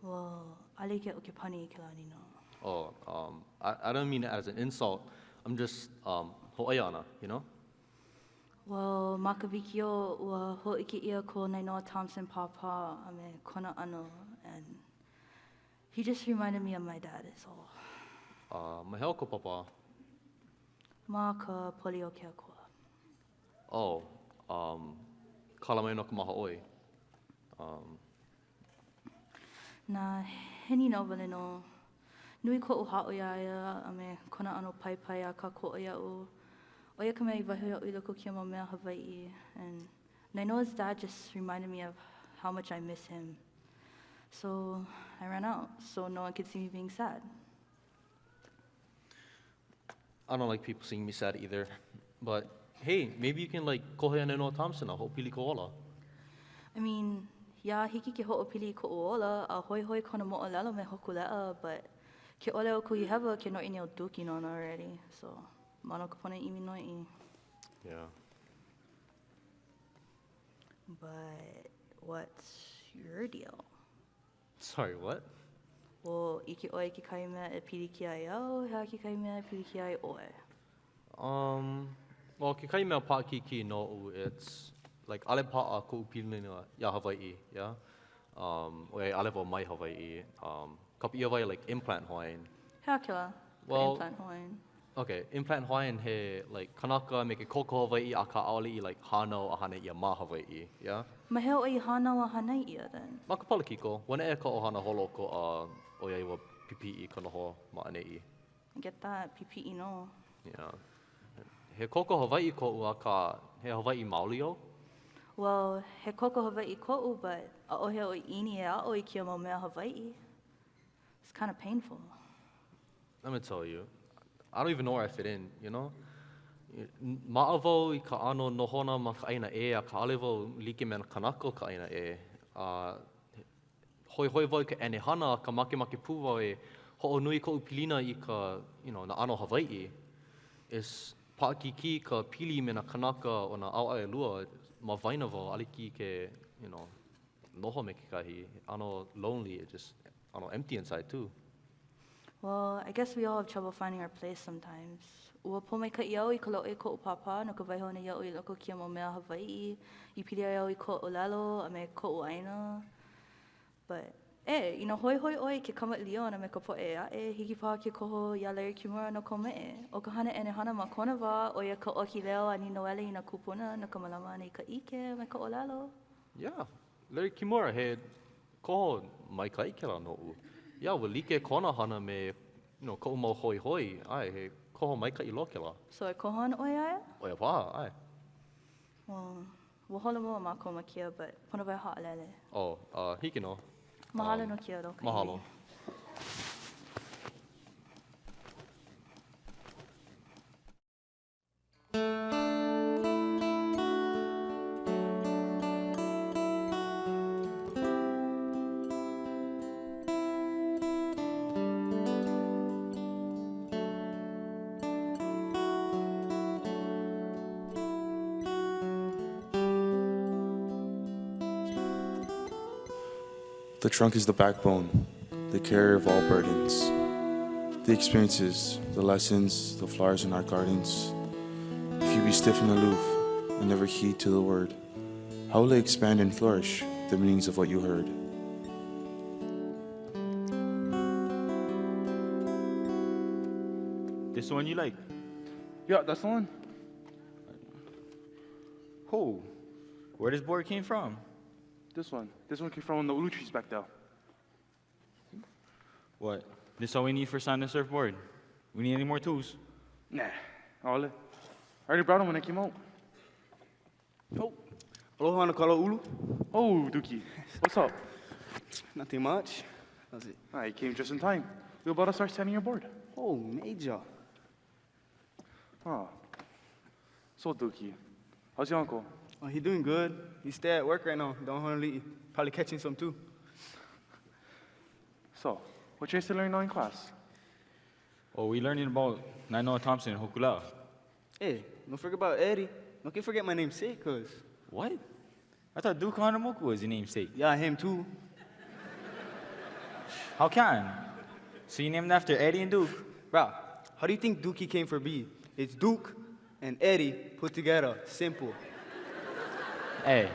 Well, ʻaʻole hiki iaʻu ke pani i kēlā nīnau. Oh, um, I, I don't mean it as an insult. I'm just um, hōʻoia ana, you know? Well, ma ka wikiō, ua hōʻike ʻia ko Nainoa Thompson pāpā a me kona ʻano, and he just reminded me of my dad is all. Uh, ma hea kou pāpā? Ma ka poli o ke akua. Oh, um, kala mai no ka mahaʻoi. Um, Na, he nīnau wale nō. Nui koʻu haʻo iā ia a me kona ʻano paipai a kākoʻo iaʻu. ʻO ia ka mea i waiho iaʻu i loko o kēia mau mea Hawaiʻi. And Nainoa's dad just reminded me of how much I miss him. So I ran out so no one could see me being sad. I don't like people seeing me sad either. But hey, maybe you can like kohe iā Nainoa Thompson a hoʻopili i kou ola. I mean, yeah, hiki ke hoʻopili i koʻu ola a hoihoi kona moʻolelo me Hōkūleʻa, but ke ʻole au kuhihewa ke noiʻi nei ʻo Dookie nona already. So, mau nō ka pono e ʻimi noiʻi. Yeah. But what's your deal? Sorry, what? Well, ʻike ʻoe i kekahi mea e pilikia ai au, he aha kekahi mea e pilikia ai ʻoe? Um, well, kekahi mea paʻakikī noʻu, it's like ʻaʻole paʻa koʻu pilina iā Hawaiʻi, yeah? Um, ʻoiai ʻaʻole wau mai Hawaiʻi, um, kapa ʻia wau like implant Hawaiian. He aha kēlā? Ka Well, implant Hawaiian. Okay, implant Hawaiian he like kanaka me ke koko Hawaiʻi akā ʻaʻole i like hānau a hānai ʻia ma Hawaiʻi, yeah? Ma hea ʻoe i hānau a hānai ʻia then? Ma ka Palakiko, ua neʻe ka ʻohana holoʻokoʻa ʻoiai ua pipiʻi ka noho ma ʻaneʻi. I get that, pipiʻi nō. Yeah. He koko Hawaiʻi koʻu akā he Hawaiʻi maoli au? Well, he koko Hawaiʻi koʻu but ʻaʻohe oʻu ʻiʻini e aʻo i kēia mau mea Hawaiʻi. It's kinda painful. Let me tell you, I don't even know where I fit in, you know? Maʻa wau i ka ʻano nohona ma ka ʻāina ʻē, akā ʻaʻole wau like me nā kanaka o ka ʻāina ʻē. A hoihoi wau i ka ʻenehana, akā makemake pū wau e hoʻonui koʻu pilina i ka, you know, nā ʻano Hawaiʻi. It's paʻakikī ka pili me nā kanaka o nā ʻaoʻao ʻelua ma waena wau, ʻaʻole hiki ke, you know, noho me kekahi. ʻAno lonely, it just ʻano empty inside too. Well, I guess we all have trouble finding our place sometimes. Ua pōmaikaʻi au i ka loaʻa i koʻu pāpā no ka waiho ʻana iaʻu i loko o kēia mau mea Hawaiʻi i pili ai au i koʻu ʻōlelo a me koʻu ʻāina. But, eh, inā hoihoi ʻoe i ke kamaʻilio ʻana me ka poʻe ʻē aʻe, hiki paha ke koho iā Larry Kimura no kou meʻe. ʻO ka hana ʻenehana ma kona wā, ʻo ia ka ʻoki leo a nīnauele i nā kūpuna no ka mālama ʻana i ka ʻike a me ka ʻōlelo. Yeah, Larry Kimura, he koho maikaʻi kēlā noʻu. Yeah, ua like kona hana me you know, koʻu mau hoihoi, ʻae, he koho maikaʻi loa kēlā. So e koho ana ʻoe iā ia? ʻO ia paha, ʻae. Well, ua holomua mākou ma kēia, but pono wau e haʻalele. Oh, uh, hiki nō. Mahalo Um, no kēia though, Mahalo. The trunk is the backbone, the carrier of all burdens. The experiences, the lessons, the flowers in our gardens. If you be stiff and aloof and never heed to the word, how will it expand and flourish the meanings of what you heard? This the one you like? Yeah, that's the one. Oh, where this board came from? This one. This one came from the ulu trees back there. What? This all we need for signing the surfboard? We need any more tools? Nah, all it. I already brought them when I came out. Oh, aloha Anakala Ulu. Oh, Dookie. What's up? Nothing much. How's it? I came just in time. We're about to start sanding your board. Oh, major. Huh. So, Dookie, how's your uncle? Oh, he doing good. He stay at work right now, down Honolulu. Probably catching some too. So, what you guys learn now in class? Oh, we learning about Nainoa Thompson and Hōkūleʻa. Hey, don't forget about Eddie. Don't you forget my namesake, cuz. What? I thought Duke Kahanamoku was your namesake. Yeah, him too. How can? So you named after Eddie and Duke? Bruh, how do you think Dookie came for B? It's Duke and Eddie put together. Simple. Hey,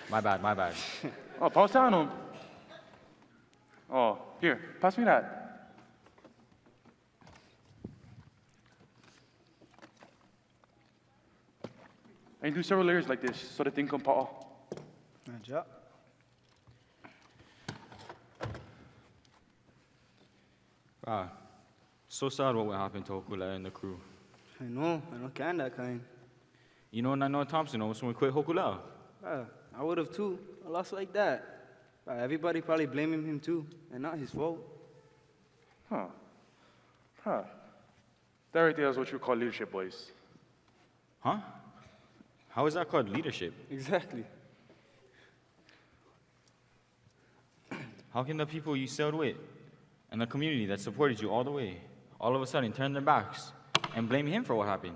my bad, my bad. Oh, pass down him. Oh, here, pass me that. And do several layers like this so the thing can pa'a. Good job. Ah, so sad what happened to Hokulea and the crew. I know, I don't can that kind. You know, Nainoa Thompson almost went quit Hokulea. Ah, I would have too. A loss like that. Ah, everybody probably blaming him too, and not his fault. Huh. Huh. That right there is what you call leadership, boys. Huh? How is that called leadership? Exactly. How can the people you sailed with and the community that supported you all the way all of a sudden turn their backs and blame him for what happened?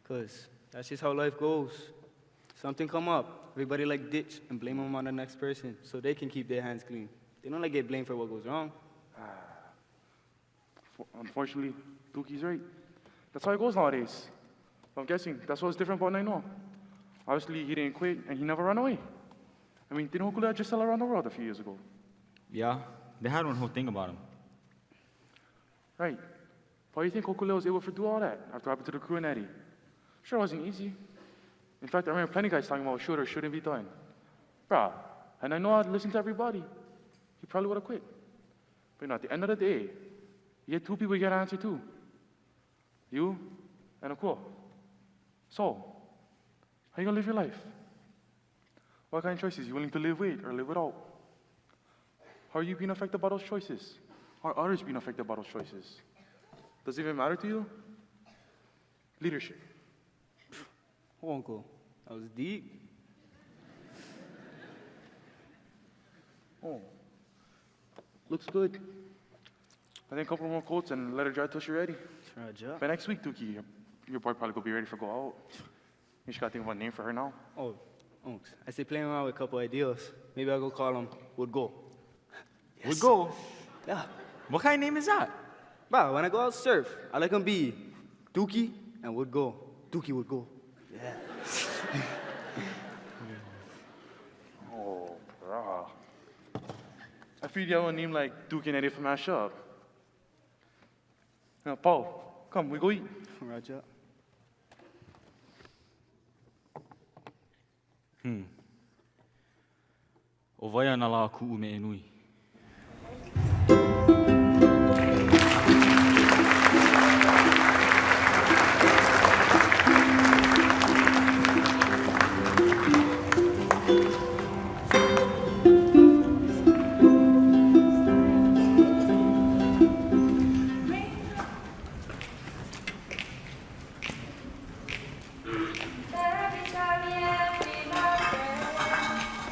Cause that's just how life goes. Something come up, everybody like ditch and blame them on the next person so they can keep their hands clean. They don't like get blamed for what goes wrong. Unfortunately, Dookie's right. That's how it goes nowadays. I'm guessing that's what's different about Nainoa. Obviously, he didn't quit and he never ran away. I mean, didn't Hokulea just sail around the world a few years ago? Yeah, they had one whole thing about him. Right. Why do you think Hokulea was able to do all that after what happened to the crew and Eddie? Sure, it wasn't easy. In fact, I remember plenty of guys talking about should or shouldn't be done. Bruh, and I know I'd listen to everybody. He probably would have quit. But you know, at the end of the day, you get two people you gotta answer to. You and Akua. So, how you gonna live your life? What kind of choices you willing to live with or live without? How are you being affected by those choices? How are others being affected by those choices? Does it even matter to you? Leadership. Oh, uncle, that was deep. Oh, looks good. I think a couple more coats and let her dry till she's ready. Roger. By next week, Dookie, your, your boy probably gonna be ready for go out. You just gotta think of a name for her now. Oh, unks, I say playing around with a couple ideas. Maybe I'll go call him Would Go. Would go? Yeah. What kind of name is that? Bro, when I go out surf, I like him be Dookie and Would Go. Dookie would go. Yeah. Oh, brah. I feel you have a name like Duke and Eddie from Mash Up. Now, Paul, come, we go eat. Roger. O wai ana lā kuʻu me e nui. Every time you be my friend,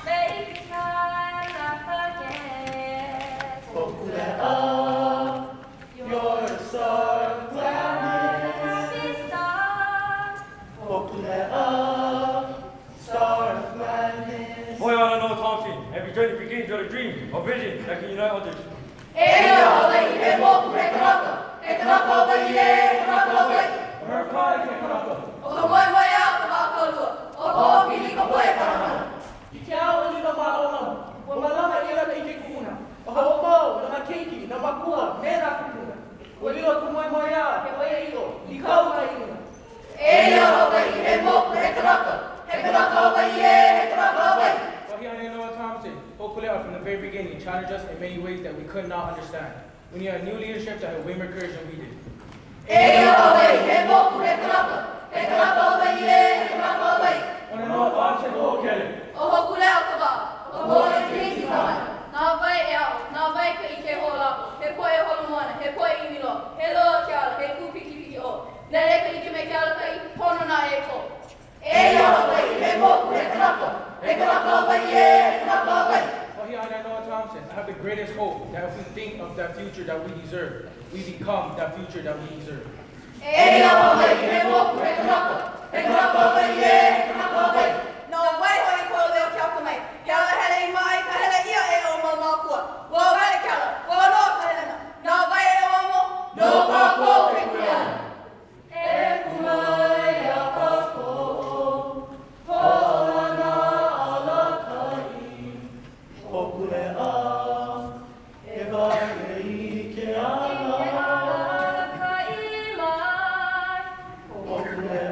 make the time I forget. You're a star of gladness. Happy star. Hokulea, star of gladness. Boy, I don't know Thompson. Every journey begins with a dream, a vision that can unite others. Eia Hawaii, he moku, he kanaka. He kanaka Hawaii, e, he kanaka Hawaii. Americana ke kanaka. O ka moemoeā o ka mākaulua, o ka hoʻopili i ka poʻe kanaka. I ke ao o lilo mālamalama, ua mālama ʻia ka ʻike kuʻuna. ʻO ka hoʻomau, nā keiki, nā mākua, me nā kūpuna. Ua lilo ka moemoeā, he ʻoiaʻiʻo, i kau ka ilina. Eia Hawaii, he moku, he kanaka. He kanaka Hawaii, e, he kanaka Hawaii. Wahi a Nainoa Thompson, Hokulea from the very beginning challenged us in many ways that we could not understand. We need a new leadership that had way more courage than we did. Eia Hawaii, he moku, he kanaka. He kanaka Hawaii, e, he kanaka Hawaii. ʻO Nainoa Thompson ka hoʻokele. ʻO Hokulea ka waʻa, ʻo Poʻohiki ka hana. Na wai e aʻo, na wai ka ʻike hoʻolako, he poʻe holomoana, he poʻe ʻimi loa, he loa ke ala, he kūpikipikiʻō. Nele ka ʻike me ke alakaʻi, pono naʻe e kō. Eia Hawaii, he moku, he kanaka. He kanaka Hawaii, e, he kanaka Hawaii. Wahi a Nainoa Thompson, I have the greatest hope that if we think of that future that we deserve, we become that future that we deserve. Eia Hawaii, he moku, he kanaka. He kanaka Hawaii, e, he kanaka Hawaii. Na wai hoʻi ko leo ke akamai, he ala hele i maʻa i ka hele ʻia e ou mau mākua. Ua wele ke ala, ua loa ka helena. Na wai e ʻauamo? No kākou ke kuleana. E kū mai iā kākou, hoʻolana alakaʻi. Hokulea, e waele i ke ala. I ke alakaʻi mai. Hokulea.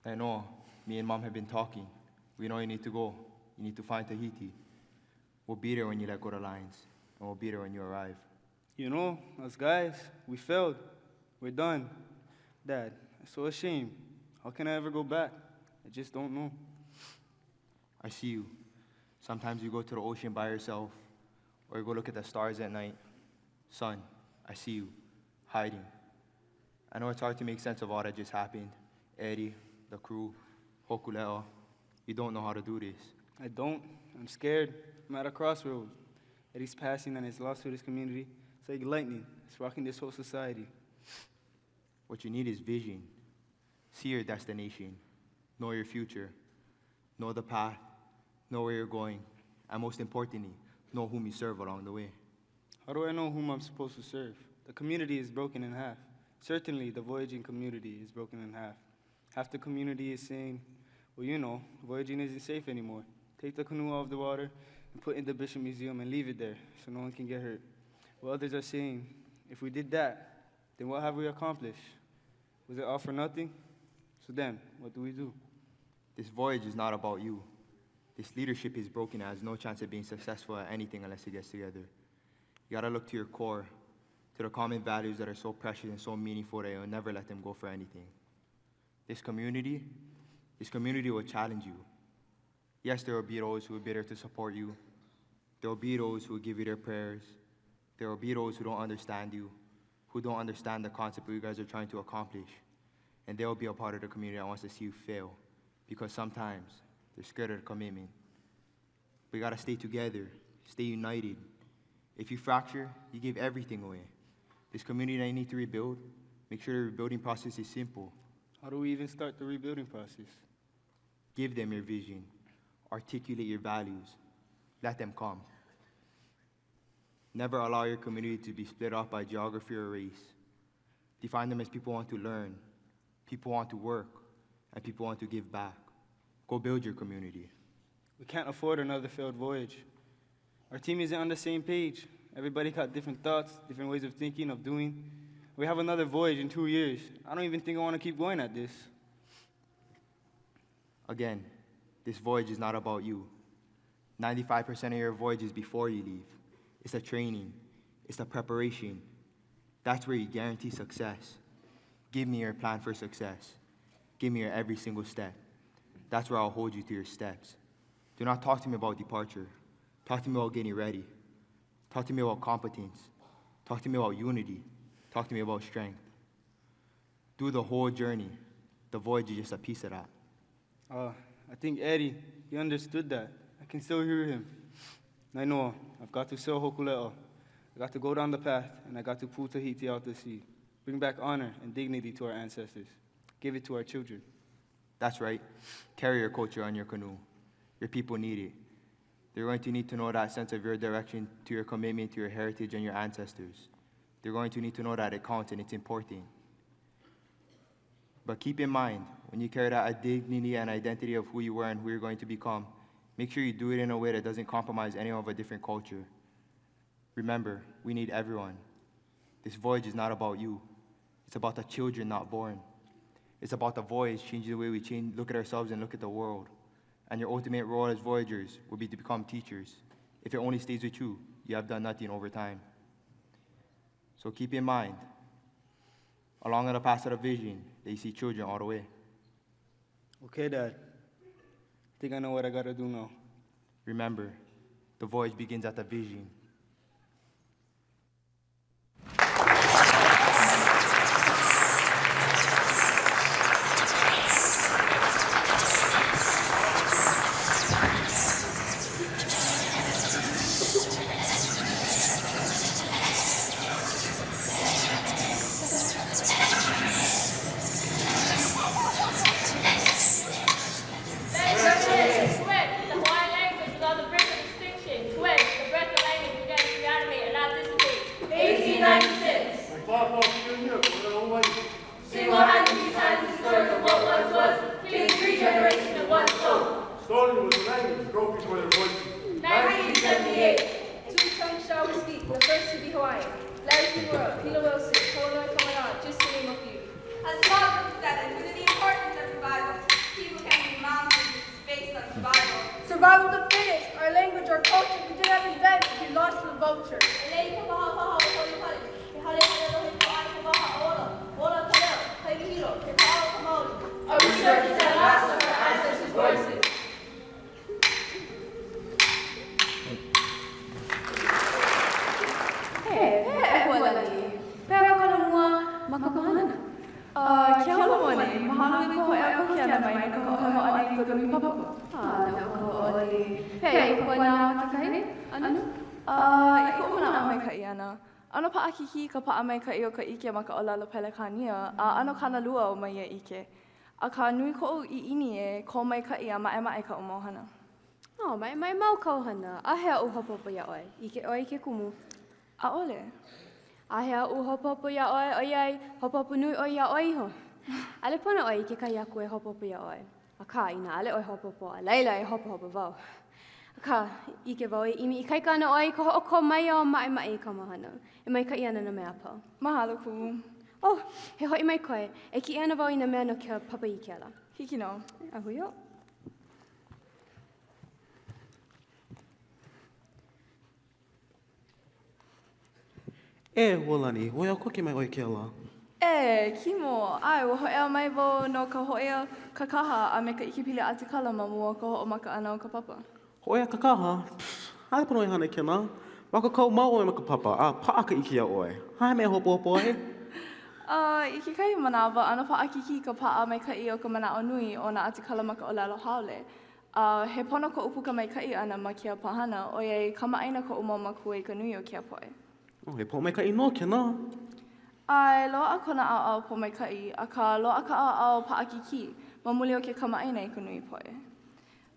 Nainoa, me and mom have been talking. We know you need to go. You need to find Tahiti. We'll be there when you let go the lines, and we'll be there when you arrive. You know, us guys, we failed. We're done. Dad, I'm so ashamed. How can I ever go back? I just don't know. I see you. Sometimes you go to the ocean by yourself, or you go look at the stars at night. Son, I see you, hiding. I know it's hard to make sense of all that just happened. Eddie, the crew, Hokulea. You don't know how to do this. I don't. I'm scared. I'm at a crossroads. Eddie's passing and his loss to this community. It's like lightning. It's rocking this whole society. What you need is vision. See your destination. Know your future. Know the path. Know where you're going. And most importantly, know whom you serve along the way. How do I know whom I'm supposed to serve? The community is broken in half. Certainly, the voyaging community is broken in half. Half the community is saying, well, you know, voyaging isn't safe anymore. Take the canoe out of the water and put it in the Bishop Museum and leave it there so no one can get hurt. Well, others are saying, if we did that, then what have we accomplished? Was it all for nothing? So then, what do we do? This voyage is not about you. This leadership is broken and has no chance of being successful at anything unless it gets together. You gotta look to your core, to the common values that are so precious and so meaningful that you'll never let them go for anything. This community, this community will challenge you. Yes, there will be those who will be there to support you. There will be those who will give you their prayers. There will be those who don't understand you, who don't understand the concept what you guys are trying to accomplish. And they will be a part of the community that wants to see you fail because sometimes they're scared of the commitment. We gotta stay together, stay united. If you fracture, you give everything away. This community that you need to rebuild, make sure the rebuilding process is simple. How do we even start the rebuilding process? Give them your vision, articulate your values, let them come. Never allow your community to be split off by geography or race. Define them as people want to learn, people want to work, and people want to give back. Go build your community. We can't afford another failed voyage. Our team isn't on the same page. Everybody got different thoughts, different ways of thinking, of doing. We have another voyage in two years. I don't even think I want to keep going at this. Again, this voyage is not about you. 95% of your voyage is before you leave. It's the training, it's the preparation. That's where you guarantee success. Give me your plan for success. Give me your every single step. That's where I'll hold you to your steps. Do not talk to me about departure. Talk to me about getting ready. Talk to me about competence. Talk to me about unity. Talk to me about strength. Do the whole journey. The voyage is just a piece of that. Uh, I think Eddie, he understood that. I can still hear him. Nainoa, I've got to sail Hokulea. I got to go down the path, and I got to pull Tahiti out to sea. Bring back honor and dignity to our ancestors. Give it to our children. That's right. Carry your culture on your canoe. Your people need it. They're going to need to know that sense of your direction to your commitment to your heritage and your ancestors. They're going to need to know that it counts and it's important. But keep in mind, when you carry that dignity and identity of who you were and who you're going to become, make sure you do it in a way that doesn't compromise anyone of a different culture. Remember, we need everyone. This voyage is not about you. It's about the children not born. It's about the voyage changing the way we change, look at ourselves and look at the world. And your ultimate role as voyagers will be to become teachers. If it only stays with you, you have done nothing over time. So keep in mind, along the path of the vision, they see children all the way. Okay, Dad. I think I know what I gotta do now. Remember, the voyage begins at the vision. Twin, the Hawaiian language was on the brink of extinction. Twin, the breath of language began to reanimate and not dissipate. 1896. Single-handedly telling the stories of what once was, killing three generations in one soul. Stolen was the language broke before their voices. 1978. Two tongues shall we speak, the first to be Hawaiian. Larry Kimura, Pila Wilson, Kono Kamana, just to name a few. A small group of seven who knew the importance of revival. our culture. If we didn't have events, we'd be lost to the vulture. E lei i ka pahapaha o Polihale, he hale hana lohe ko ai ka waha ola, ola ka leo, ka iwi hilo, ke paʻa o ka mauli. A resurgence at last of our ancestors' voices. Pehea e Hualani? Pehea kona mua ma ka hana? Uh, ke holo nei, mahalo i ka hōʻea koke ʻana mai no ka hoʻohemo ʻana i ka lumi papa. Ah, no ka hoʻoli. Pehea i ka manaʻo kekahi ʻana? Uh, i koʻu manaʻo maikaʻi ʻana, ʻano paʻakikī ka paʻa maikaʻi o ka ʻike ma ka ʻōlelo Pelekānia, a ʻano kānalua au ma ia ʻike. Akā, nui koʻu ʻiʻini e kō maikaʻi a maʻemaʻe kaʻu mau hana. Oh, maʻemaʻe mau kāu hana. Āhea oʻu hopohopo iā ʻoe? ʻIke ʻoe i ke kumu? ʻAʻole. Āhea oʻu hopohopo iā ʻoe, ʻoiai, hopohopo nui ʻoe iā ʻoe iho? ʻAʻole pono ʻoe i kekahi aku e hopohopo iā ʻoe. Akā, inā ʻaʻole ʻoe hopohopo, a laila e hopohopo wau. Akā, ʻike wau e ʻimi ikaika ana ʻoe i ka hoʻokō maiau a maʻemaʻe i kāu mau hana. E maikaʻi ana nā mea a pau. Mahalo, Kumu. Oh, he hoʻi mai koe. E kiʻi ana wau i nā mea no ka papa i kēia lā. Hiki nō. A hui hou. E, Hualani, ua hōʻea koke mai ʻoe i kēia lā. E, Kimo, ʻae, ua hōʻea mai wau no ka hōʻea kakaha a me ka ʻikepili ʻatikala ma mua o ka hoʻomaka ʻana o ka papa. Hōʻea kakaha? Pfff, ʻaʻole pono e hana i kēlā. Mākaukau mau ʻoe ma ka papa, a paʻa ka ʻike iā ʻoe. He aha mea e hopohopo ai? A i kekahi manawa, ʻano paʻakikī ka paʻa maikaʻi o ka manaʻo nui o nā ʻatikala ma ka ʻōlelo haole. A he pono koʻu puka maikaʻi ʻana ma kēia pāhana, ʻoiai kamaʻāina koʻu mau mākua i ka nui o kēia poʻe. Oh, he pōmaikaʻi nō kēnā. ʻAe, loaʻa kona ʻaoʻao pōmaikaʻi, akā loaʻa ka ʻaoʻao paʻakikī ma muli o ke kamaʻāina i ka nui poʻe.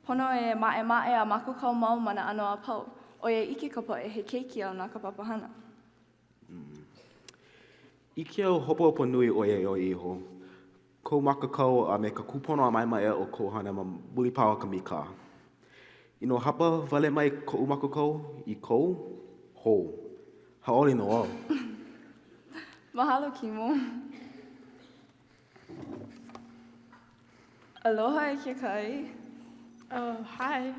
Pono e maʻemaʻe a mākaukau mau ma nā ʻano a pau, ʻoiai ʻike ka poʻe he keiki au na ka papahana. ʻIke au hopohopo nui ʻoe iā ʻoe iho. Kou mākaukau a me ka kūpono a maʻemaʻe o kou hana ma muli paha o ka mīkā. Inā hapa wale mai koʻu mākaukau i kou, hou. Hauʻoli nō au. Mahalo, Kimo. Aloha e ke kai. Oh, hi.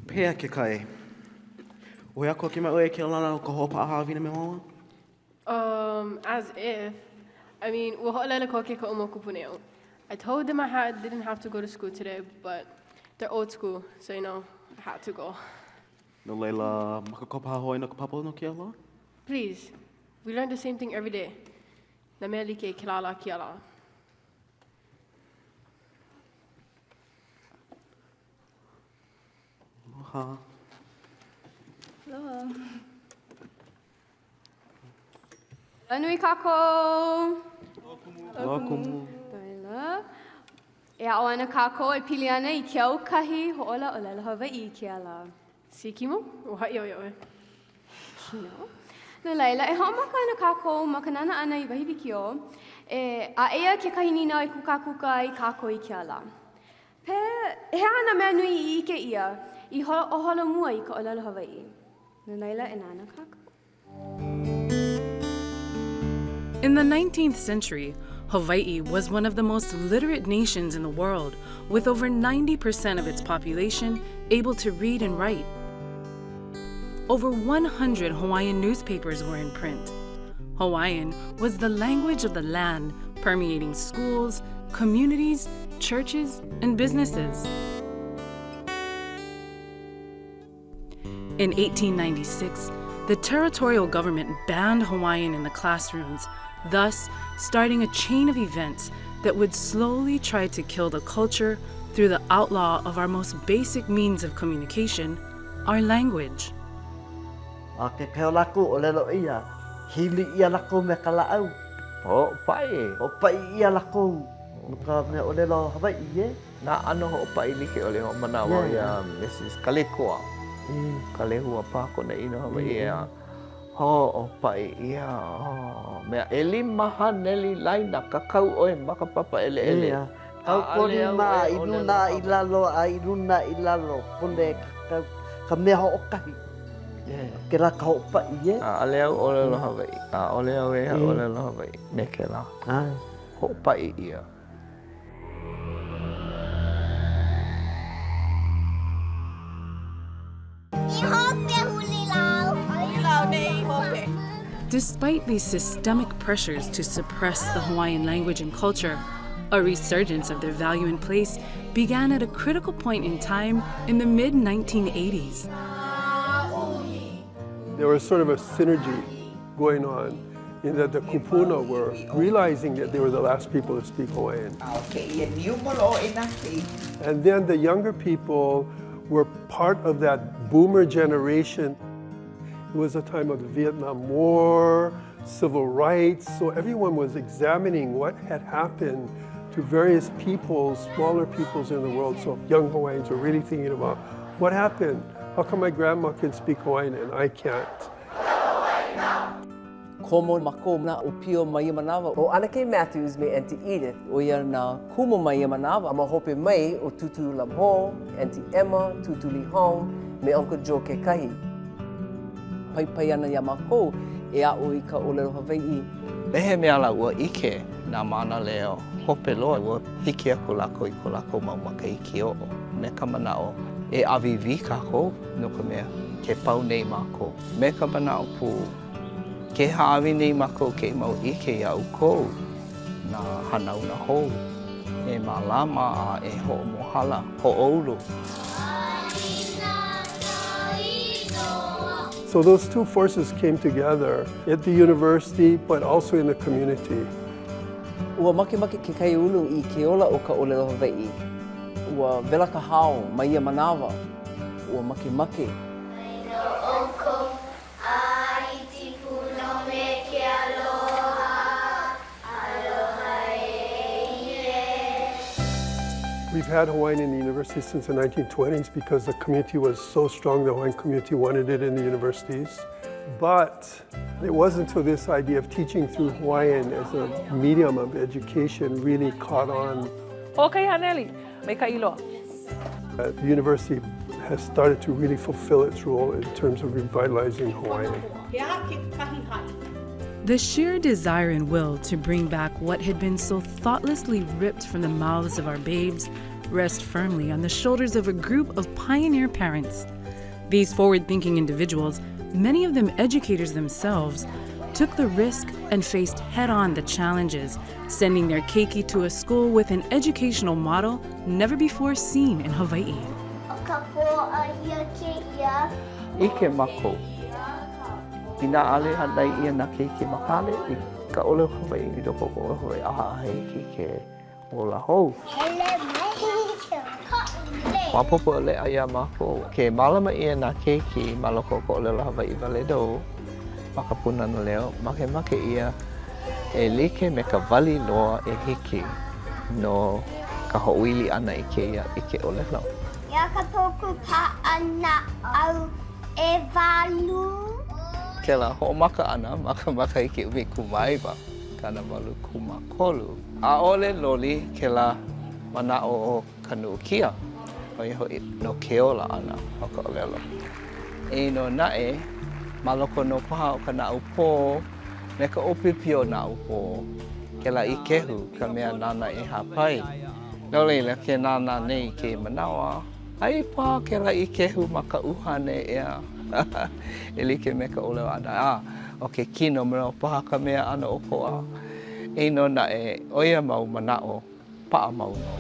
Pehea ke kai? Ua hōʻea koke mai ʻoe i kēia lā no ka hoʻopaʻa haʻawina me māua? Um, as if. I mean, ua hoʻolele koke koʻu mau kūpuna iaʻu. I told them I had, didn't have to go to school today, but they're old school, so you know, I had to go. No laila, mākaukau paha ʻoe no ka papa no kēia lā? Please, we learn the same thing every day. Nā mea like i kēlā lā kēia lā. Aloha. Aloha. Aloha nui kākou. Aloha kumu. Laila, e aʻo ana kākou e pili ana i ke aukahi hoʻōla ʻōlelo Hawaiʻi i kēia lā. See, Kimo, ua haʻi au iā ʻoe. No. No laila, e hoʻomaka ana kākou ma ka nānā ʻana i wahi wikiō, e, a eia kekahi nīnau e kūkākūkā ai kākou i kēia lā. Pe, he aha nā mea nui i ʻike ʻia i hoʻoholomua i ka ʻōlelo Hawaiʻi? No laila, e nānā kākou. In the 19th century, Hawaii was one of the most literate nations in the world, with over 90% of its population able to read and write. Over 100 Hawaiian newspapers were in print. Hawaiian was the language of the land, permeating schools, communities, churches, and businesses. In 1896, the territorial government banned Hawaiian in the classrooms, thus starting a chain of events that would slowly try to kill the culture through the outlaw of our most basic means of communication, our language. A kekahi o lākou, ʻōlelo ʻia, hili ʻia lākou me ka lāʻau. Hoʻopaʻi. Hoʻopaʻi ʻia lākou no ka mea ʻōlelo Hawaiʻi, ē. Nā ʻano hoʻopaʻi like ʻole hoʻomanawa iā Mrs. Kalekoa, Kalehua paha kona inoa Hawaiʻi ʻeā. Hoʻopaʻi ʻia, oh, mea 500 laina kakau ʻoe ma ka papa ʻeleʻele. ʻEā. 35 a i luna a i lalo a i luna i lalo, pone ka, ka mea hoʻokahi. Kēlā ka hoʻopaʻi, ē. ʻAʻole au ʻōlelo Hawaiʻi. ʻAʻole au e ʻōlelo Hawaiʻi me kēlā. Hoʻopaʻi ʻia. Despite these systemic pressures to suppress the Hawaiian language and culture, a resurgence of their value and place began at a critical point in time in the mid 1980s. There was sort of a synergy going on in that the kupuna were realizing that they were the last people to speak Hawaiian. And then the younger people were part of that boomer generation. It was a time of the Vietnam War, civil rights, so everyone was examining what had happened to various peoples, smaller peoples in the world. So young Hawaiians were really thinking about what happened? How come my grandma can speak Hawaiian and I can't? Komo mākou nā ʻōpio ma ia manawa. ʻO ʻAnakē Matthews me Aunty Edith, ʻo ia nā kumu ma ia manawa. A ma hope mai ʻo Tūtū Lam Ho, Aunty Emma, Tūtū Lee Hong, me Uncle Joe kekahi. Paipai ana iā mākou e aʻo i ka ʻōlelo Hawaiʻi. Me he mea lā ua ʻike nā mānaleo hope loa, ua hiki aku lākou i ko lākou mau makahiki oʻo me ka manaʻo e ʻāwīwī kākou no ka mea, ke pau nei mākou. Me ka manaʻo pū, ke hāʻawi nei mākou kēia mau ʻike iā ʻoukou, nā hanauna hou, e mālama a e hoʻomohala, hoʻoulu. So those two forces came together at the university, but also in the community. Ua makemake ke kaiāulu i ke ola o ka ʻōlelo Hawaiʻi. Ua wela ka hao ma ia manawa. Ua makemake. Mai nō ʻoukou a i tipuno me ke aloha, aloha e ie. We've had Hawaiian in the university since the 1920s because the community was so strong, the Hawaiian community wanted it in the universities. But it wasn't until this idea of teaching through Hawaiian as a medium of education really caught on. Okay, Haneli, maikaʻi loa. Uh, the university has started to really fulfill its role in terms of revitalizing Hawaiian. The sheer desire and will to bring back what had been so thoughtlessly ripped from the mouths of our babes rest firmly on the shoulders of a group of pioneer parents. These forward thinking individuals, many of them educators themselves, took the risk and faced head on the challenges, sending their keiki to a school with an educational model never before seen in Hawaii. ʻIke mākou, inā ʻaʻole hānai ʻia nā keiki ma ka hale i ka ʻōlelo Hawaiʻi, i loko o ka ʻōlelo Hawaiʻi, ʻaʻohe hiki ke ola hou. Maopopo leʻa iā mākou, ke mālama ʻia nā keiki ma loko o ka ʻōlelo Hawaiʻi wale nō ma ka Pūnana Leo, makemake ʻia e like me ka wali loa e hiki no ka hoʻoili ʻana i kēia ʻike ʻōlelo. Iā ka pōkū paʻa naʻau ʻewalu. Kēlā hoʻomaka ʻana ma ka makahiki 19 83, ʻaʻole loli kēlā manaʻo o ka nuʻukia, ʻo ia hoʻi no ke ola ʻana o ka ʻōlelo. Eia nō naʻe, ma loko nō paha o ka naʻaupō, me ka ʻōpiopio naʻaupō, kēlā ikehu ka mea nāna e hāpai. No laila, ke nānā nei i kēia manawa, aia paha kēlā ikehu ma ka ʻuhane, ʻeā, e like me ka ʻōlelo ʻana, a ʻo ke kino nō paha ka mea ʻano ʻokoʻa. Eia nō naʻe, ʻo ia mau manaʻo paʻa mau nō.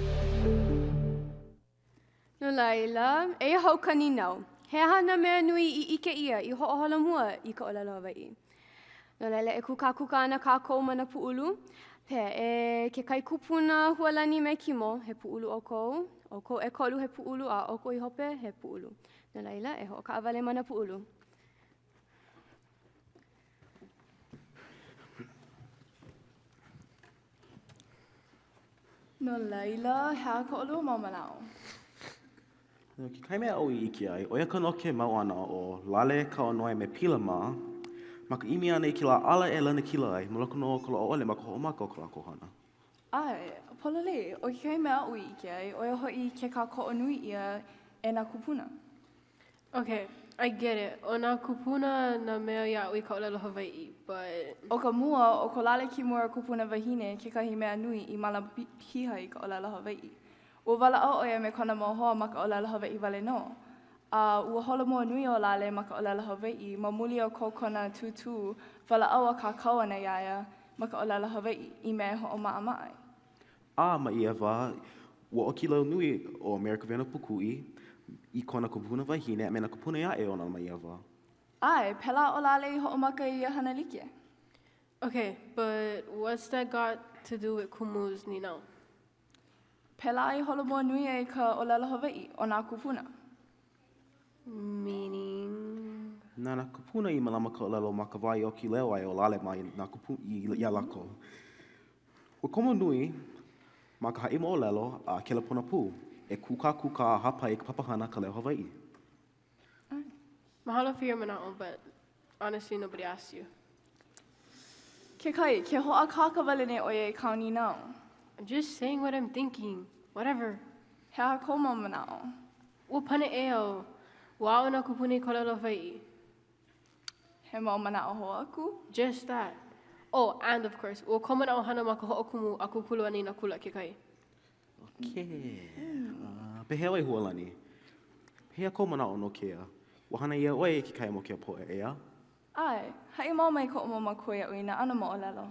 No laila, eia hou ka nīnau, he aha nā mea nui i ʻike ʻia i hoʻoholomua i ka ʻōlelo Hawaiʻi? No laila, e kūkākūkā ana kākou ma nā pūʻulu. Pehea, e ke kaikupuna Hualani me Kimo, he pūʻulu ʻoukou, ʻoukou ʻekolu he pūʻulu, a ʻoukou i hope, he pūʻulu. No laila, e hoʻokaʻawale ma nā pūʻulu. No laila, he aha ko ʻolua mau manaʻo? ʻO kekahi mea aʻu i ʻike ai, ʻo ia ka noke mau ʻana o Lale, Kauanoe, me Pila mā ma ka ʻimi ʻana i kēlā ala e lanakila ai ma loko nō o ka loaʻa ʻole ma ka hoʻomaka o ko lākou hana. ʻAe, pololei, ʻo kekahi mea aʻu i ʻike ai, ʻo ia hoʻi ke kākoʻo nui ʻia e nā kūpuna. Ok, I get it. ʻO nā kūpuna nā mea i aʻo i ka ʻōlelo Hawaiʻi, but. ʻO ka mua, ʻo ko Lale Kimura kupuna wahine kekahi mea nui i mālama piha i ka ʻōlelo Hawaiʻi. Ua walaʻau ʻo ia me kona mau hoa ma ka ʻōlelo Hawaiʻi wale nō. A ua holomua nui ʻo Lale ma ka ʻōlelo Hawaiʻi ma muli o ko kona tūtū walaʻau a kākau ʻana iā ia ma ka ʻōlelo Hawaiʻi i mea e hoʻomaʻamaʻa ai. A ma ia wā, ua ʻoki leo nui ʻo America Kawena Pūkuʻi i kona kupuna wahine a me nā kūpuna ʻē aʻe ona ma ia wā. ʻAe, pēlā ʻo Lale i hoʻomaka i ia hana like. Okay, but what's that got to do with Kumu's nīnau? Pēlā i holomua nui ai ka ʻōlelo Hawaiʻi o nā kūpuna. Meaning? Na nā kūpuna i mālama ka ʻōlelo ma ka wā i ʻoki leo ai ʻo Lale mā nā kūpuna iā lākou. Ua komo nui ma ka haʻi moʻolelo a kelepona pū e kūkākūkā a hāpai i ka papahana Ka Leo Hawaiʻi. Mahalo for your manaʻo, but honestly nobody asked you. Kekahi, ke hoʻākāka wale nei ʻo ia i kāu nīnau. I'm just saying what I'm thinking. Whatever. He aha kou mau manaʻo? Ua pane ʻē au. Ua aʻo nā kūpuna i ka ʻōlelo Hawaiʻi. He mau manaʻo hou aku? Just that. Oh, and of course, ua komo nā ʻohana ma ka hoʻokumu a kūkulu ʻana i nā kula kekahi. Okay. Uh, pehea ʻoe Hualani? Pehea kou manaʻo no kēia? Ua hānai ʻia ʻoe e kekahi mau kēia poʻe, ʻeā? ʻAe, haʻi mau mai koʻu mau mākua iaʻu i nā ʻano moʻolelo.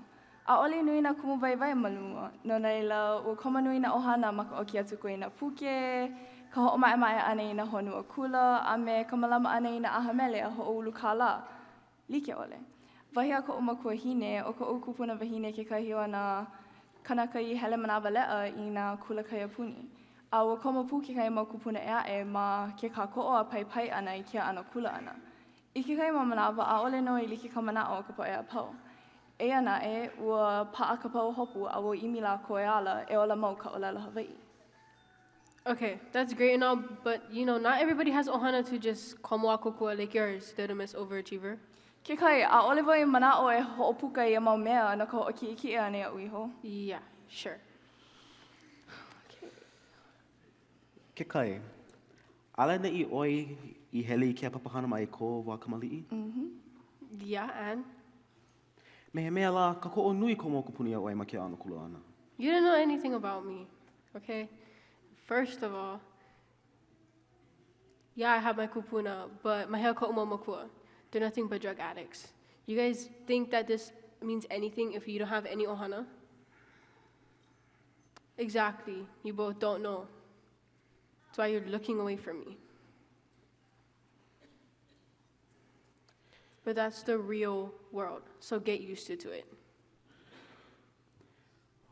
ʻAʻole i nui nā kumu waiwai ma mua, no laila, ua komo nui nā ʻohana ma ka ʻoki ʻātuku i nā puke, ka hoʻomaʻemaʻe ʻana i nā honua kula, a me ka mālama ʻana i nā ʻaha mele a hoʻoulu kālā like ʻole. Wahi a koʻu makuahine, ʻo koʻu kupuna wahine kekahi o nā kānaka i hele manawaleʻa i nā kula kaiapuni. A ua komo pū kekahi mau kūpuna ʻē aʻe ma ke kākoʻo a paipai ʻana i kēia ʻano kula ʻana. I kekahi mau manawa, ʻaʻole nō i like ka manaʻo o ka poʻe a pau. Eia naʻe, ua paʻa ka pahuhopu a ua ʻimi lākou e ala e ola mau ka ʻōlelo Hawaiʻi. Okay, that's great and all, but you know, not everybody has ʻohana to just komo a kōkua like yours, little miss overachiever. Kekahi, ʻaʻole wau i manaʻo e hoʻopuka i ia mau mea no ka hoʻokiʻekiʻe ʻana iaʻu iho. Yeah, sure. Kekahi, ʻaʻole anei ʻoe i hele i kēia papahana ma i kou wā kamaliʻi? Mm-hmm. Yeah, and? Me he mea lā, kākoʻo nui kou mau kūpuna iā ʻoe ma kēia ʻano kula ʻana. You don't know anything about me, okay? First of all, yeah, I have my kupuna, but ma hea koʻu mau makua? They're nothing but drug addicts. You guys think that this means anything if you don't have any ohana? Exactly. You both don't know. That's why you're looking away from me. But that's the real world, so get used to it.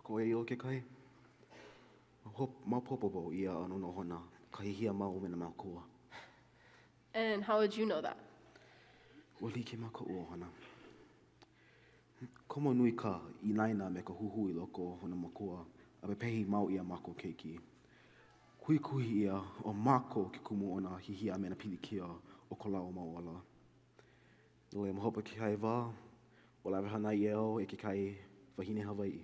Ko e o kekahi. Maopopo wau i ia ʻano nohona ka hihia mau me nā mākua. And how would you know that? Ua like ma koʻu ʻohana. Komo nui ka inaina me ka huhū i loko o nā mākua a pepehi mau ʻia mākou keiki. Kuhikuhi ʻia ʻo mākou ke kumu o nā hihia a me nā pilikia o ko lāua mau ola. No laila ma hope o kekahi wā, ua lawe hānai ʻia au e kekahi wahine Hawaiʻi.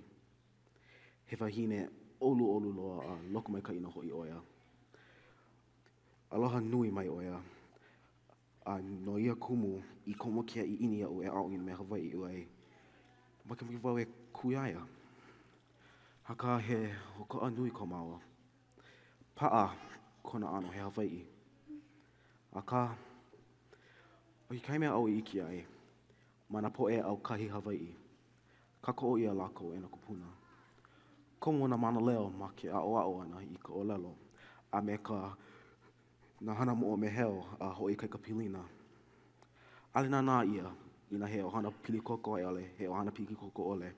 He wahine ʻoluʻolu loa a lokomaikaʻi nō hoʻi ʻo ia. Aloha nui mai ʻo ia. A no ia kumu i komo kēia ʻiʻini iaʻu e aʻo i nā mea Hawaiʻi ʻoiai makemake wau e kū iā ia. Akā he ʻokoʻa nui ko māua. Paʻa kona ʻano he Hawaiʻi. Akā, ʻo kekahi mea aʻu i ʻike ai ma nā poʻe aukahi Hawaiʻi, kākoʻo ʻia lākou e nā kūpuna. Komo nā mānaleo ma ke aʻoaʻo ʻana i ka ʻōlelo a me ka nā hana moʻomeheu a hoʻoikaika pilina. ʻAʻole nānā ʻia inā he ʻohana pili koko a i ʻole he ʻohana pili koko ʻole.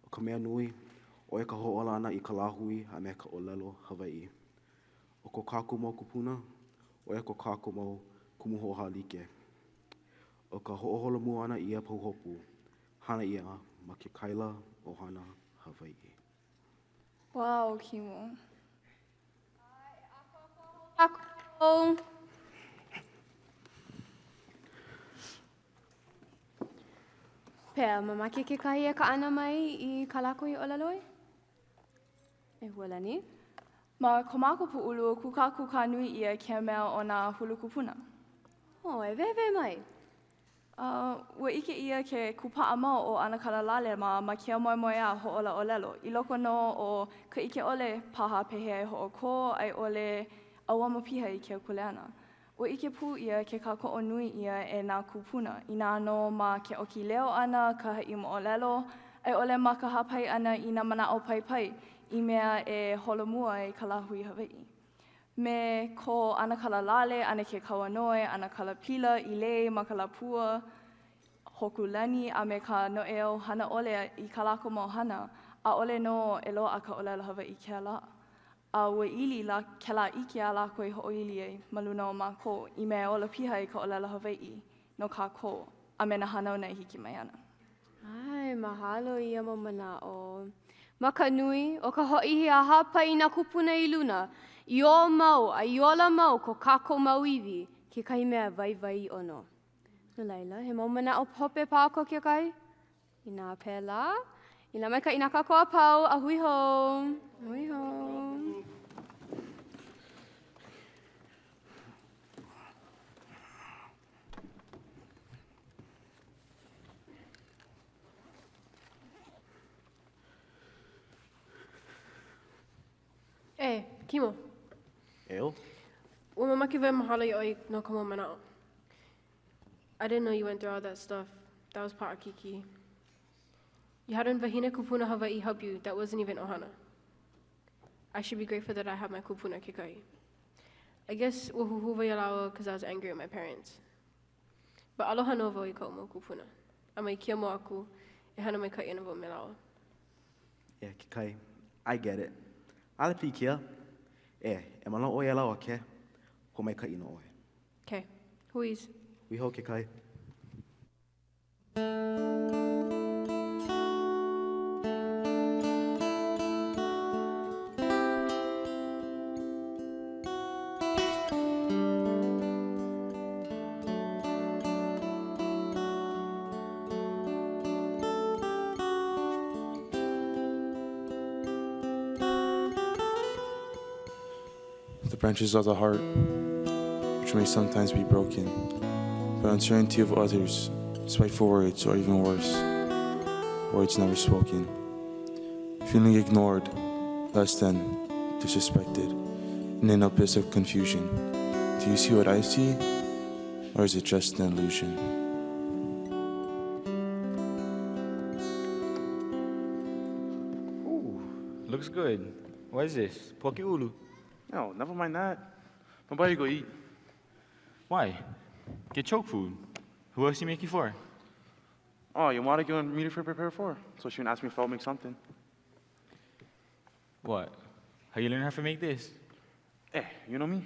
ʻO ka mea nui, ʻo ia ka hoʻōla ʻana i ka lāhui a me ka ʻōlelo Hawaiʻi. ʻO ko kākou mau kūpuna, ʻo ia ko kākou mau kumu hoʻohālike. ʻO ka hoʻoholomua ʻana i ia pahuhopu, hana ʻia ma ke kaila ʻohana Hawaiʻi. Wow, Kimo. Kākou. Pehea, mamake kekahi e kaʻana mai i kā lākou i ʻōlelo ai? E Hualani. Ma ko mākou pūʻulu, kūkākūkā nui ʻia kēia mea o nā hulu kupuna. Oh, e wehewehe mai. Ua ʻike ʻia ke kūpaʻa mau o ʻAnakala Lale mā ma kēia moemoeā hoʻōla ʻōlelo, i loko nō o ka ʻike ʻole paha pehea e hoʻokō a i ʻole ʻauamo piha i kēia kuleana. Ua ʻike pū ʻia ke kākoʻo nui ʻia e nā kūpuna, inā nō ma ke ʻoki leo ʻana, ka haʻi moʻolelo, a i ʻole ma ka hāpai ʻana i nā manaʻo paipai i mea e holomua ai ka lāhui Hawaiʻi. Me ko ʻAnakala Lale, ʻAnakē Kauanoe, ʻAnakala Pila, ʻĪlei, Makalapua, Hōkūlani, a me ka noʻeau hana ʻole i kā lākou mau hana, ʻaʻole nō e loaʻa ka ʻōlelo Hawaiʻi i kēia lā. A ua ili la kēlā ʻike a lākou i hoʻoili ai ma luna o mākou i mea e ola piha ai ka ʻōlelo Hawaiʻi no kākou a me nā hanauna e hiki mai ana. ʻAe, mahalo i ia mau manaʻo. Ma ka nui, ʻo ka hōʻihi a hāpai i nā kūpuna i luna, i ō mau a i ola mau ko kākou mau iwi, kekahi mea waiwai ʻiʻo nō. No laila, he mau manaʻo hope paha ko kekahi? Inā pēlā, inā maikaʻi nā kākou a pau, a hui hou. Hui hou. E, Kimo. Eo? Ua mamake wau e mahalo iā ʻoe no ka mau manaʻo. I didn't know you went through all that stuff. That was paʻakikī. You had a wahine kupuna Hawaiʻi help you that wasn't even ʻohana. I should be grateful that I have my kupuna kekahi. I guess ua huhū wau iā lāua cause I was angry at my parents. But aloha nō wau i kaʻu mau kūpuna. A mai kēia mua aku, e hana maikaʻi ana wau me lāua. Yeah, Kekai, I get it. ʻAʻole pilikia. E, e mālama ʻoe iā lāua, ke? Pōmaikaʻi nō ʻoe. Okay. Huiz. Hui hou, Kekai. The branches of the heart, which may sometimes be broken, by uncertainty of others, spiteful words, or even worse, words never spoken. Feeling ignored, less than, disrespected, in an abyss of confusion. Do you see what I see, or is it just an illusion? Ooh, looks good. What is this? Poke ulu. No, never mind that. Nobody go eat. Why? Get choke food. Who else you make it for? Oh, you want to go and meet her for prepare for. So she ask me if I'll make something. What? How you learn how to make this? Eh, you know me.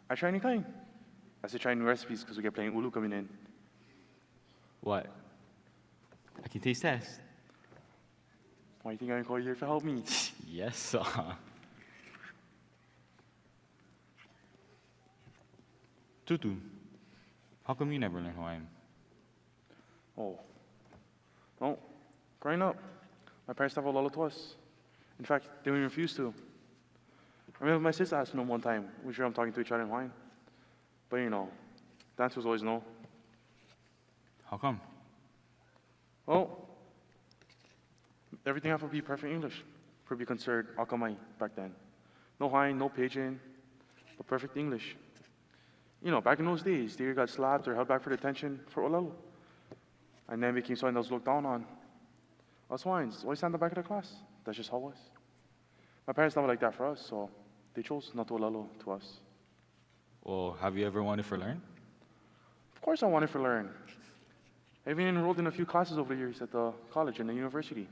I try any kind. I said try new recipes because we get playing ulu coming in. What? I can taste test. Why you think I call you here to help me? yes, sir. Tutu, how come you never learn Hawaiian? Oh. Well, growing up, my parents never allowed to us. In fact, they even refused to. I remember my sister asking them one time, we sure I'm talking to each other in Hawaiian. But you know, the answer was always no. How come? Well, everything had to be perfect English for be considered akamai back then. No Hawaiian, no pidgin, but perfect English. You know, back in those days, they either got slapped or held back for detention for olelo. And then became something that was looked down on. Us Hawaiians always stand the back of the class. That's just how it was. My parents never liked that for us, so they chose not to olelo to us. Well, have you ever wanted for learn? Of course I wanted to learn. I even enrolled in a few classes over the years at the college and the university.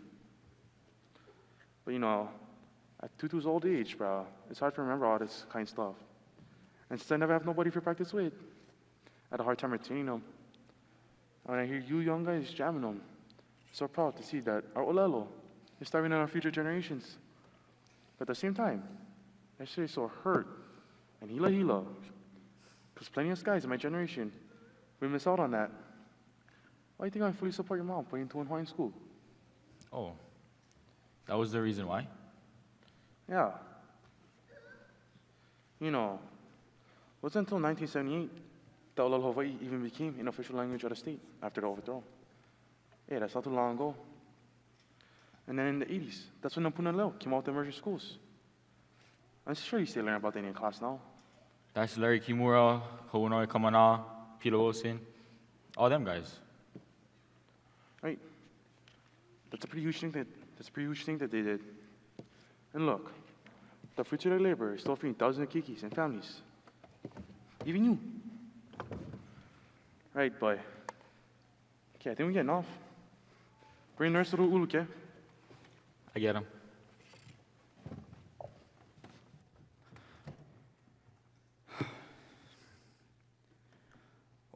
But you know, at Tutu's old age, bro, it's hard to remember all this kind of stuff. And since I never have nobody for practice with, I had a hard time retaining them. And when I hear you young guys jamming them, I'm so proud to see that our olelo is starving on our future generations. But at the same time, I say so hurt and hila hila, because plenty of guys in my generation, we miss out on that. Why do you think I fully support your mom putting you to in Hawaiian school? Oh, that was the reason why? Yeah. You know, it wasn't until 1978 that Olelo Hawaii even became an official language of the state after the overthrow. Yeah, that's not too long ago. And then in the 80s, that's when the Puna Leo came out with the immersion schools. I'm sure you still learn about that in class now. That's Larry Kimura, Kauanoe Kamanā, Peter Wilson, all them guys. Right. That's a pretty huge thing that that's a pretty huge thing that they did. And look, the fruits of their labor is still feeding thousands of keikis and families. Even you. Right, boy. Okay, I think we're getting off. Bring the rest of the ulu, okay? I get him.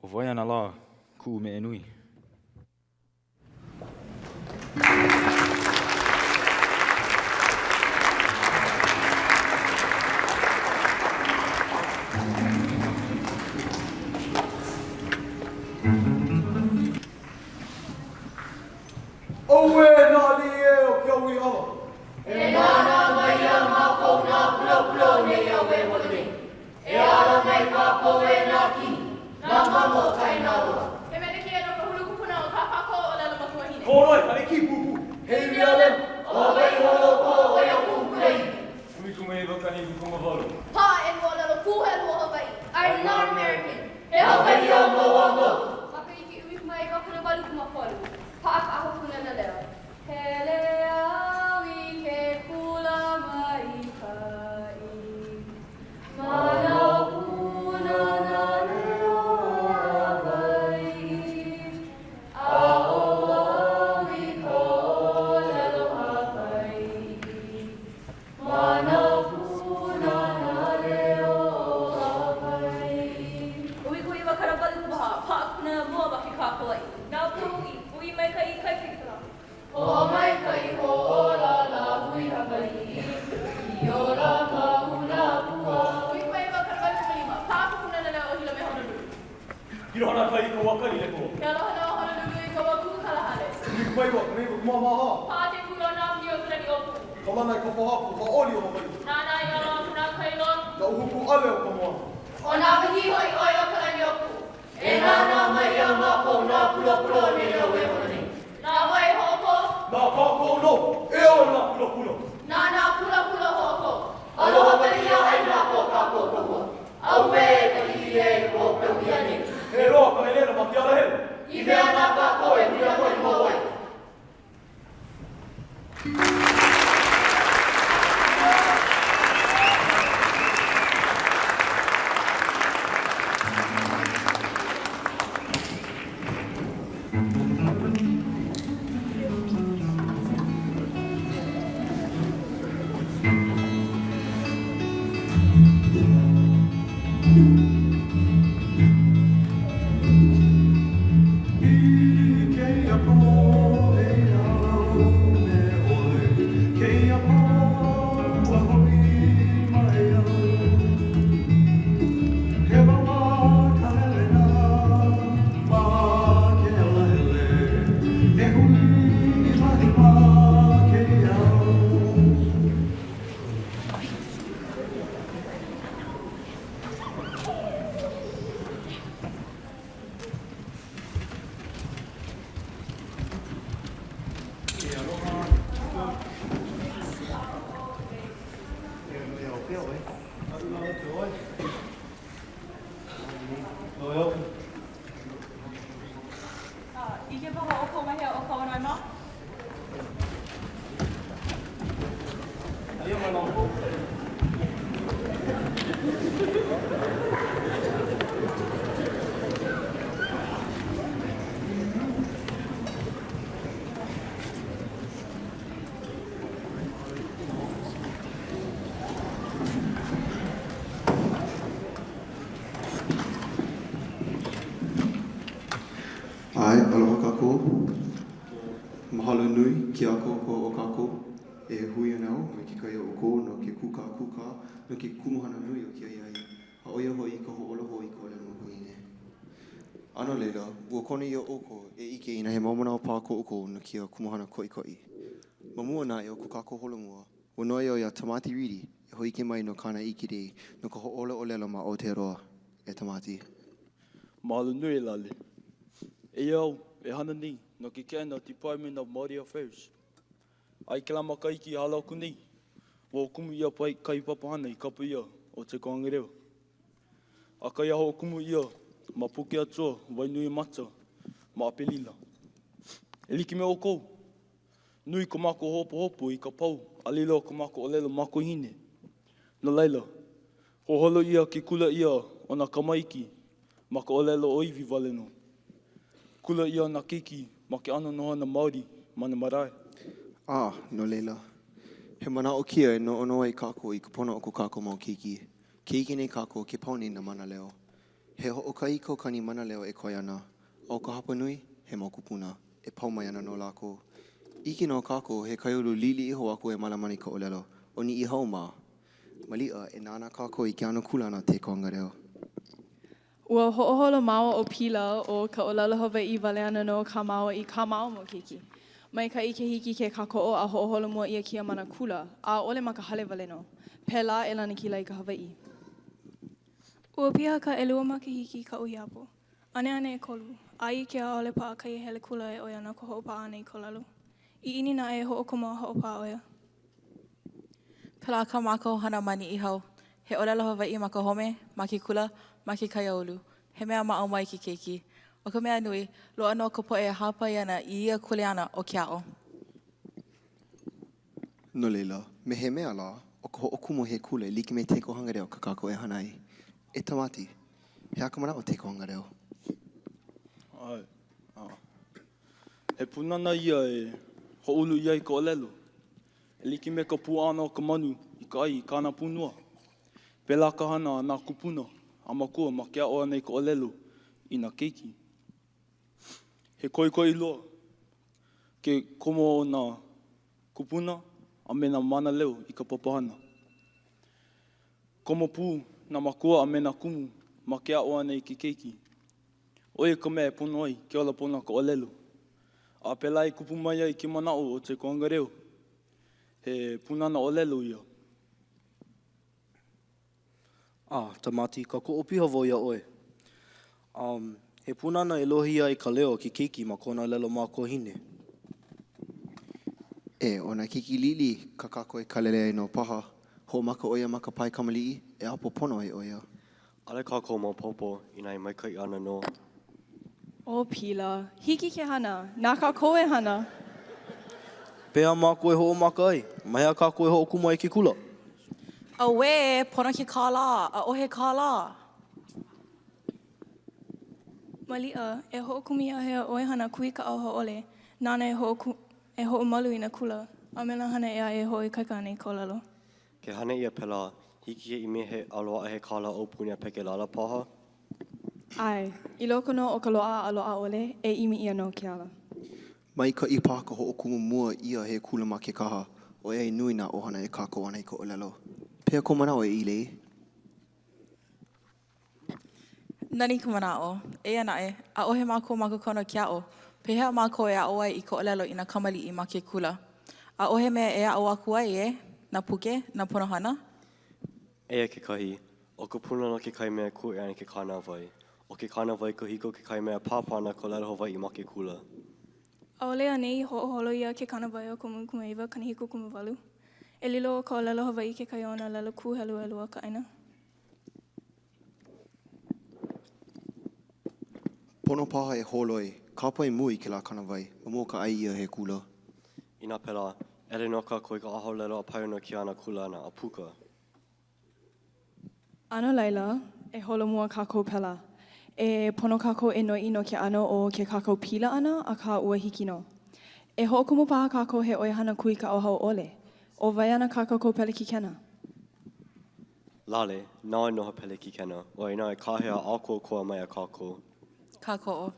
ʻO wai ana lā kuʻu meʻe nui? ʻAuē nā aliʻi ē o ke au i hala. E nānā mai iā mākou nā pulapula o nēia au e holo nei. E ala mai kākou e nā kini, nā mamo o Kainaloa. He mele kēia no ka hulu kupuna o kā kākou ʻōlelo makuahine. Kōloi, ka iki pūpū. He iwi alem. ʻO Hawaiʻi holoʻō, ʻo ia kuʻu kulāiwi. 1998. Paʻa ʻelua ʻōlelo kūhelu o Hawaiʻi. I'm not American. He Hawaiʻi au mau a mau. Makahiki 1983, paʻa ka ʻAha Pūnana Leo. Hele au i ke kula maikaʻi ma nā Pūnana Leo o Hawaiʻi. Aʻo au i ka ʻōlelo Hawaiʻi ma nā Pūnana Leo o Hawaiʻi. 1984, paʻa ka pūnana mua ma ke kākoʻi. Nā pūʻi, hui maikaʻi kai kekala. Hoʻomaikaʻi hoʻōla lāhui Hawaiʻi i ola mau nā pua. 1985, paʻa ka Pūnana Leo o Hilo me Honolulu. Ke aloha kai i ka wā kali lepo. Ke aloha nō Honolulu i ka wā kū kalahale. 1994. Paʻa ke kula o nā pio Kalaniʻōpuʻu. Ka lana i ka pōhaku, ka ʻoli o Hawaiʻi. Nānā i ala aku nā kai loa. Ka ʻuhuku ʻale o ka moana. ʻO nā wahi hoʻiʻoi o Kalaniʻōpuʻu. E nānā mai iā mākou nā pulapula o nēia au e holo nei. Nā wai hoʻokō. Nā kākoʻo nō, e ola nā pulapula. Na nā pulapula hoʻokō. Aloha wale ia ʻāina ko kākou kahua. Auē ka lili ē i ko Kauia nei. He loa ka helena ma ke alahele. I mea na kākou e huliahoi mau ai. ʻIke paha ʻoukou ma hea ʻo Kauanoe mā? ʻAe, aloha kākou. Mahalo nui ke ʻākoakoa o kākou e hui ana au me kekahi o ʻoukou no ke kūkākūkā no ke kumuhana nui o kēia ahiahi, a ʻo ia hoʻi ka hoʻōla hou i ka ʻōlelo makuahine. A no laila, ua kono ʻia ʻoukou e ʻike inā he mau manaʻo paha ko ʻoukou no kēia kumuhana koʻikoʻi. Ma mua naʻe o ko kākou holomua, ua noi au iā Tamati Reedy e hōʻike mai no kāna ʻike nei no ka hoʻōla ʻōlelo ma Aotearoa. E Tamati. Mahalo nui e Lale. Eia au e hana nei no ke keʻena Department of Māori Affairs. A i kēlā makahiki i hala aku nei, ua kumu ʻia paha kahi papahana i kapa ʻia ʻo Te Kōhanga Reo. Akā ia hoʻokumu ʻia ma Pukeatua, Wainuiomata, ma ʻApelila. E like me ʻoukou, nui ko mākou hopohopo i ka pau a lilo o ko mākou ʻōlelo makuahine. No laila, hoʻoholo ʻia ke kula ʻia o nā kamaiki ma ka ʻōlelo ʻōiwi wale nō. Kula ʻia nā keiki ma ke ʻano nohona Māori ma nā marae. A, no laila, he manaʻo kēia e noʻonoʻo ai kākou i ka pono o ko kākou mau keiki. Ke ʻike nei kākou ke pau nei nā mānaleo. He hoʻokahi kaukani mānaleo e koe ana, a ʻo ka hapanui, he mau kūpuna, e pau mai ana nō lākou. ʻIke nō kākou he kaiāulu liʻiliʻi hou aku e mālama ana i ka ʻōlelo, ʻo Niʻihau mā. Maliʻa, e nānā kākou i ke ʻano kūlana o Te Kōhanga Reo. Ua hoʻoholo māua ʻo Pila ʻo ka ʻōlelo Hawaiʻi wale ana nō kā māua i kā māua mau keiki. Maikaʻi ke hiki ke kākoʻo a hoʻoholomua ʻia kēia ma nā kula, ʻaʻole ma ka hale wale nō. Pēlā e lanakila ai ka Hawaiʻi. Ua piha ka ʻelua makahiki i kaʻu hiapo. ʻAneʻane ʻekolu, a ʻike ʻaʻole paʻa kahi hele kula e ʻoi ana ka hoʻopaʻa ʻana i ka ʻōlelo. ʻIʻini naʻe e hoʻokomo a hoʻopaʻa ʻo ia. Pēlā kā mākou hana ma Niʻihau. He ʻōlelo Hawaiʻi ma ka home, ma ke kula, ma ke kaiāulu. He mea maʻamau i ke keiki. ʻO ka mea nui, loaʻa nō ka poʻe e hāpai ana i ia kuleana ʻo ke aʻo. No laila, me he mea lā, ʻo ka hoʻokumu he kula e like me Te Kōhanga Reo kā kākou e hana ai. E Tamati, he aha ka manaʻo o Te Kōhanga Reo? ʻAe. He pūnana ia e hoʻoulu ʻia ai ka ʻōlelo. E like me ka puaʻa ʻana o ka manu i ka ʻai i kāna pūnua. Pēlā ka hana a nā kūpuna a makua ma ke aʻo ʻana i ka ʻōlelo i nā keiki. He koʻikoʻi loa ke komo o nā kūpuna a me nā mānaleo i ka papahana. Komo pū nā mākua a me nā kumu ma ke aʻo ʻana i ke keiki. ʻO ia ka mea e pono ai ke ola pono o ka ʻōlelo. A pēlā i kupu mai ai ke manaʻo o Te Kōhanga Reo, he pūnana ʻōlelo ia. A, Tamati, kākoʻo piha wau iā ʻoe. Um, he pūnana e lohe ʻia ai ka leo o ke keiki ma kona ʻōlelo makuahine. E, ʻo nā keiki liʻiliʻi kā kākou e kālele ai nō paha. Hoʻomaka ʻo ia ma ka pae kamaliʻi e ʻapo pono ai ʻo ia. ʻAʻole kākou maopopo inā e maikaʻi ana nō. ʻO Pila, hiki ke hana, na kākou e hana. Pehea mākou e hoʻomaka ai? Ma hea kākou e hoʻokumu ai i ke kula? Auē, pono ke kālā, ʻaʻohe kālā. Maliʻa, e hoʻokumu ʻia he ʻoihana kūikaʻa hauʻole nāna e e hoʻomalu i nā kula a me nā hana ʻē aʻe e hoʻoikaika ana i ka ʻōlelo. Ke hana ʻia pēlā, hiki ke ʻimi he a loaʻa he kālā aupuni a pekelala paha? ʻAe, i loko nō o ka loaʻa a loaʻa ʻole, e ʻimi ʻia nō ke ala. Maikaʻi paha ka hoʻokumu mua ʻia he kula ma Kekaha, ʻoiai nui nā ʻohana e kākoʻo ana i ka ʻōlelo. Pehea kou manaʻo e ʻĪlei? Nani ka manaʻo. Eia naʻe, ʻaʻohe mākou mākaukau no ke aʻo. Pehea mākou e aʻo ai i ka ʻōlelo i nā kamaliʻi ma ke kula? ʻAʻohe mea e aʻo aku ai, ē? Nā puke? Nā pono hana? Eia kekahi, ʻo ka pūnana kekahi mea e kūʻē ana i ke kānāwai. ʻO ke kānāwai kahiko kekahi mea e pāpā ana ka ʻōlelo Hawaiʻi ma ke kula. ʻAʻole anei i hoʻoholo ʻia ke kānāwai o ka 1978? E lilo ʻo ka ʻōlelo Hawaiʻi kekahi o nā ʻōlelo kūhelu ʻelua o ka ʻāina. Pono paha e holoi, kāpae mua i kēlā kānāwai, ma mua o ka ʻae ʻia he kula. Inā pēlā, hele nō kākou i ka ʻahaʻōlelo a paio no kēia ana kūlana a puka. A no laila, e holomua kākou pēlā. E pono kākou e noiʻi no ke ʻano o ke kākau pila ʻana, akā ua hiki nō. E hoʻokumu paha kākou he ʻoihana kūikaʻa hauʻole. ʻO wai ana kā kākou pelekikena? Lale, nāu e noho pelekikena, ʻoiai nāu e kāhea a ʻākoakoa mai iā kākou. Kākoʻo.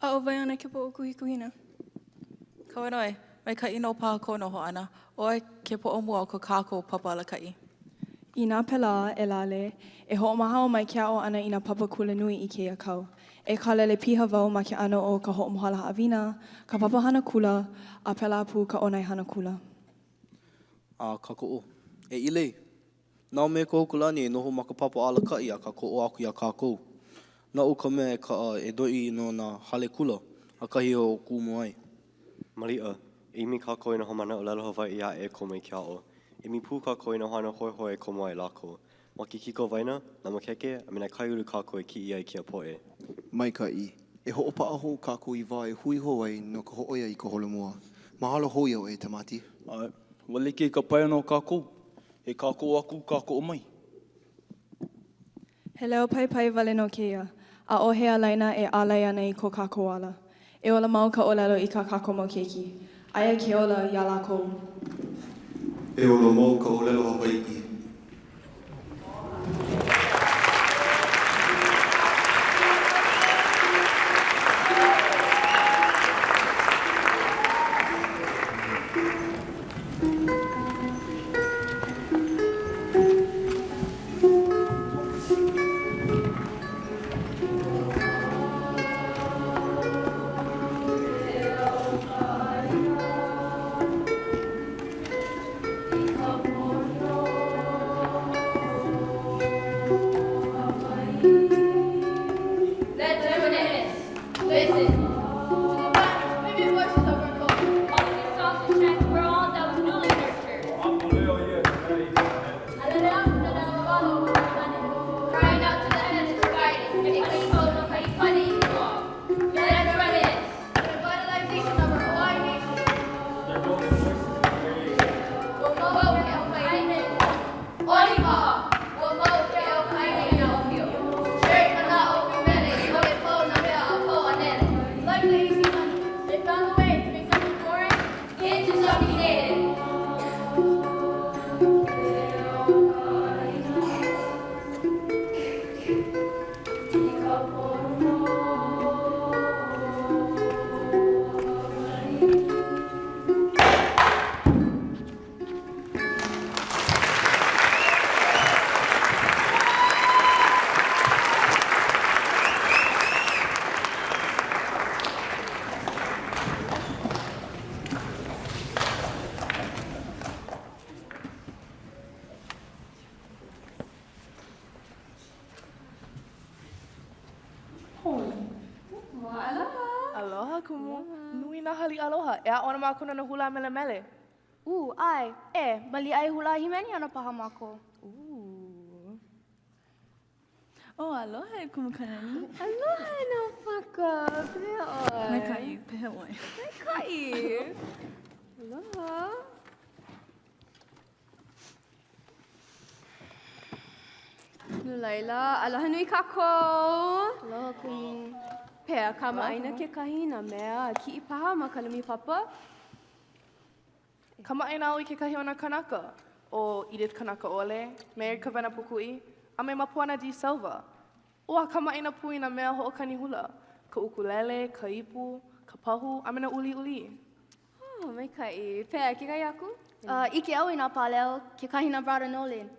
A ʻo wai ana ke poʻo kuhikuhina? Kauanoe, maikaʻi nō paha kou noho ʻana, ʻoe ke poʻo mua o ko kākou papa alakaʻi. Inā pēlā, e Lale, e hoʻomaha au mai ke aʻo ʻana i nā papa kulanui i kēia kau. E kālele piha wau ma ke ʻano o ka hoʻomohala haʻawina, ka papahana kula, a pēlā pū ka ʻōnaehana kula. A kākoʻo. E ʻĪlei, nāu me Kahokulani e noho ma ka papa alakaʻi a kākoʻo aku iā kākou. Naʻu ka mea e kaʻa e noiʻi no nā hale kula a kahi e hoʻokumu ai. Maliʻa, e ʻimi kākou i nā haumāna ʻōlelo Hawaiʻi aʻe e komo i ke aʻo. ʻImi pū kākou i nā ʻohana hoihoi e komo ai lākou. Ma ke kikowaena, nā makeke, a me nā kaiāulu kākou e kiʻi ai kēia poʻe. Maikaʻi. E hoʻopaʻa hou kākou i wā e hui hou ai no ka hōʻoia i ka holomua. Mahalo hou iā ʻoe, e Tamati. ʻAe, ua like ka pae ʻana o kākou. He kākoʻo aku, kākoʻo mai. He leo paipai wale nō kēia. ʻAʻohe ālaina e ālai ana i ko kākou ala. E ola mau ka ʻōlelo i kā kākou mau keiki. Aia ke ola iā lākou. E ola mau ka ʻōlelo Hawaiʻi. Let's reminisce. Listen to the vivid voices of our culture. All of these songs and chants were all that was newly nurtured. Crying out to the heavens for guidance. Let's reminisce. The revitalization of our Hawaii nation. Ua mau ke au ka ʻāina. Olimaha. Ua mau ke au ka ʻāina i nā ʻōpio. Shared manaʻo i mele i ʻole pau nā mea a pau a nele. Like the 1800s, they found a way to make something foreign into something native. Aloha. Aloha, kumu. Nui nā haliʻa aloha. E aʻo ana mākou no nā hula a mele mele. Ū, ʻae. E, maliʻa e hula a hīmeni ana paha mākou. Ū. Oh, aloha e Kumu Kanani. Aloha e Naupaka. Pehea ʻoe? Maikaʻi, pehea ʻoe? Maikaʻi. Aloha. No laila, aloha nui kākou. Aloha kumu. Pehea kamaʻāina kekahi i nā mea a kiʻi paha ma ka lumi papa? Kamaʻāina au i kekahi o nā kanaka, ʻo Edith Kanakaʻole, Mary Kawena Pūkuʻi, a me Mapuana de Silva. Ua kamaʻāina pū i nā mea hoʻokani hula, ka ʻukulele, ka ipu, ka pahu, a me nā ʻulīʻulī. Oh, maikaʻi. Pehea, kekahi aku? Uh, ʻike au i nā pāleo, kekahi na Brother Nolan.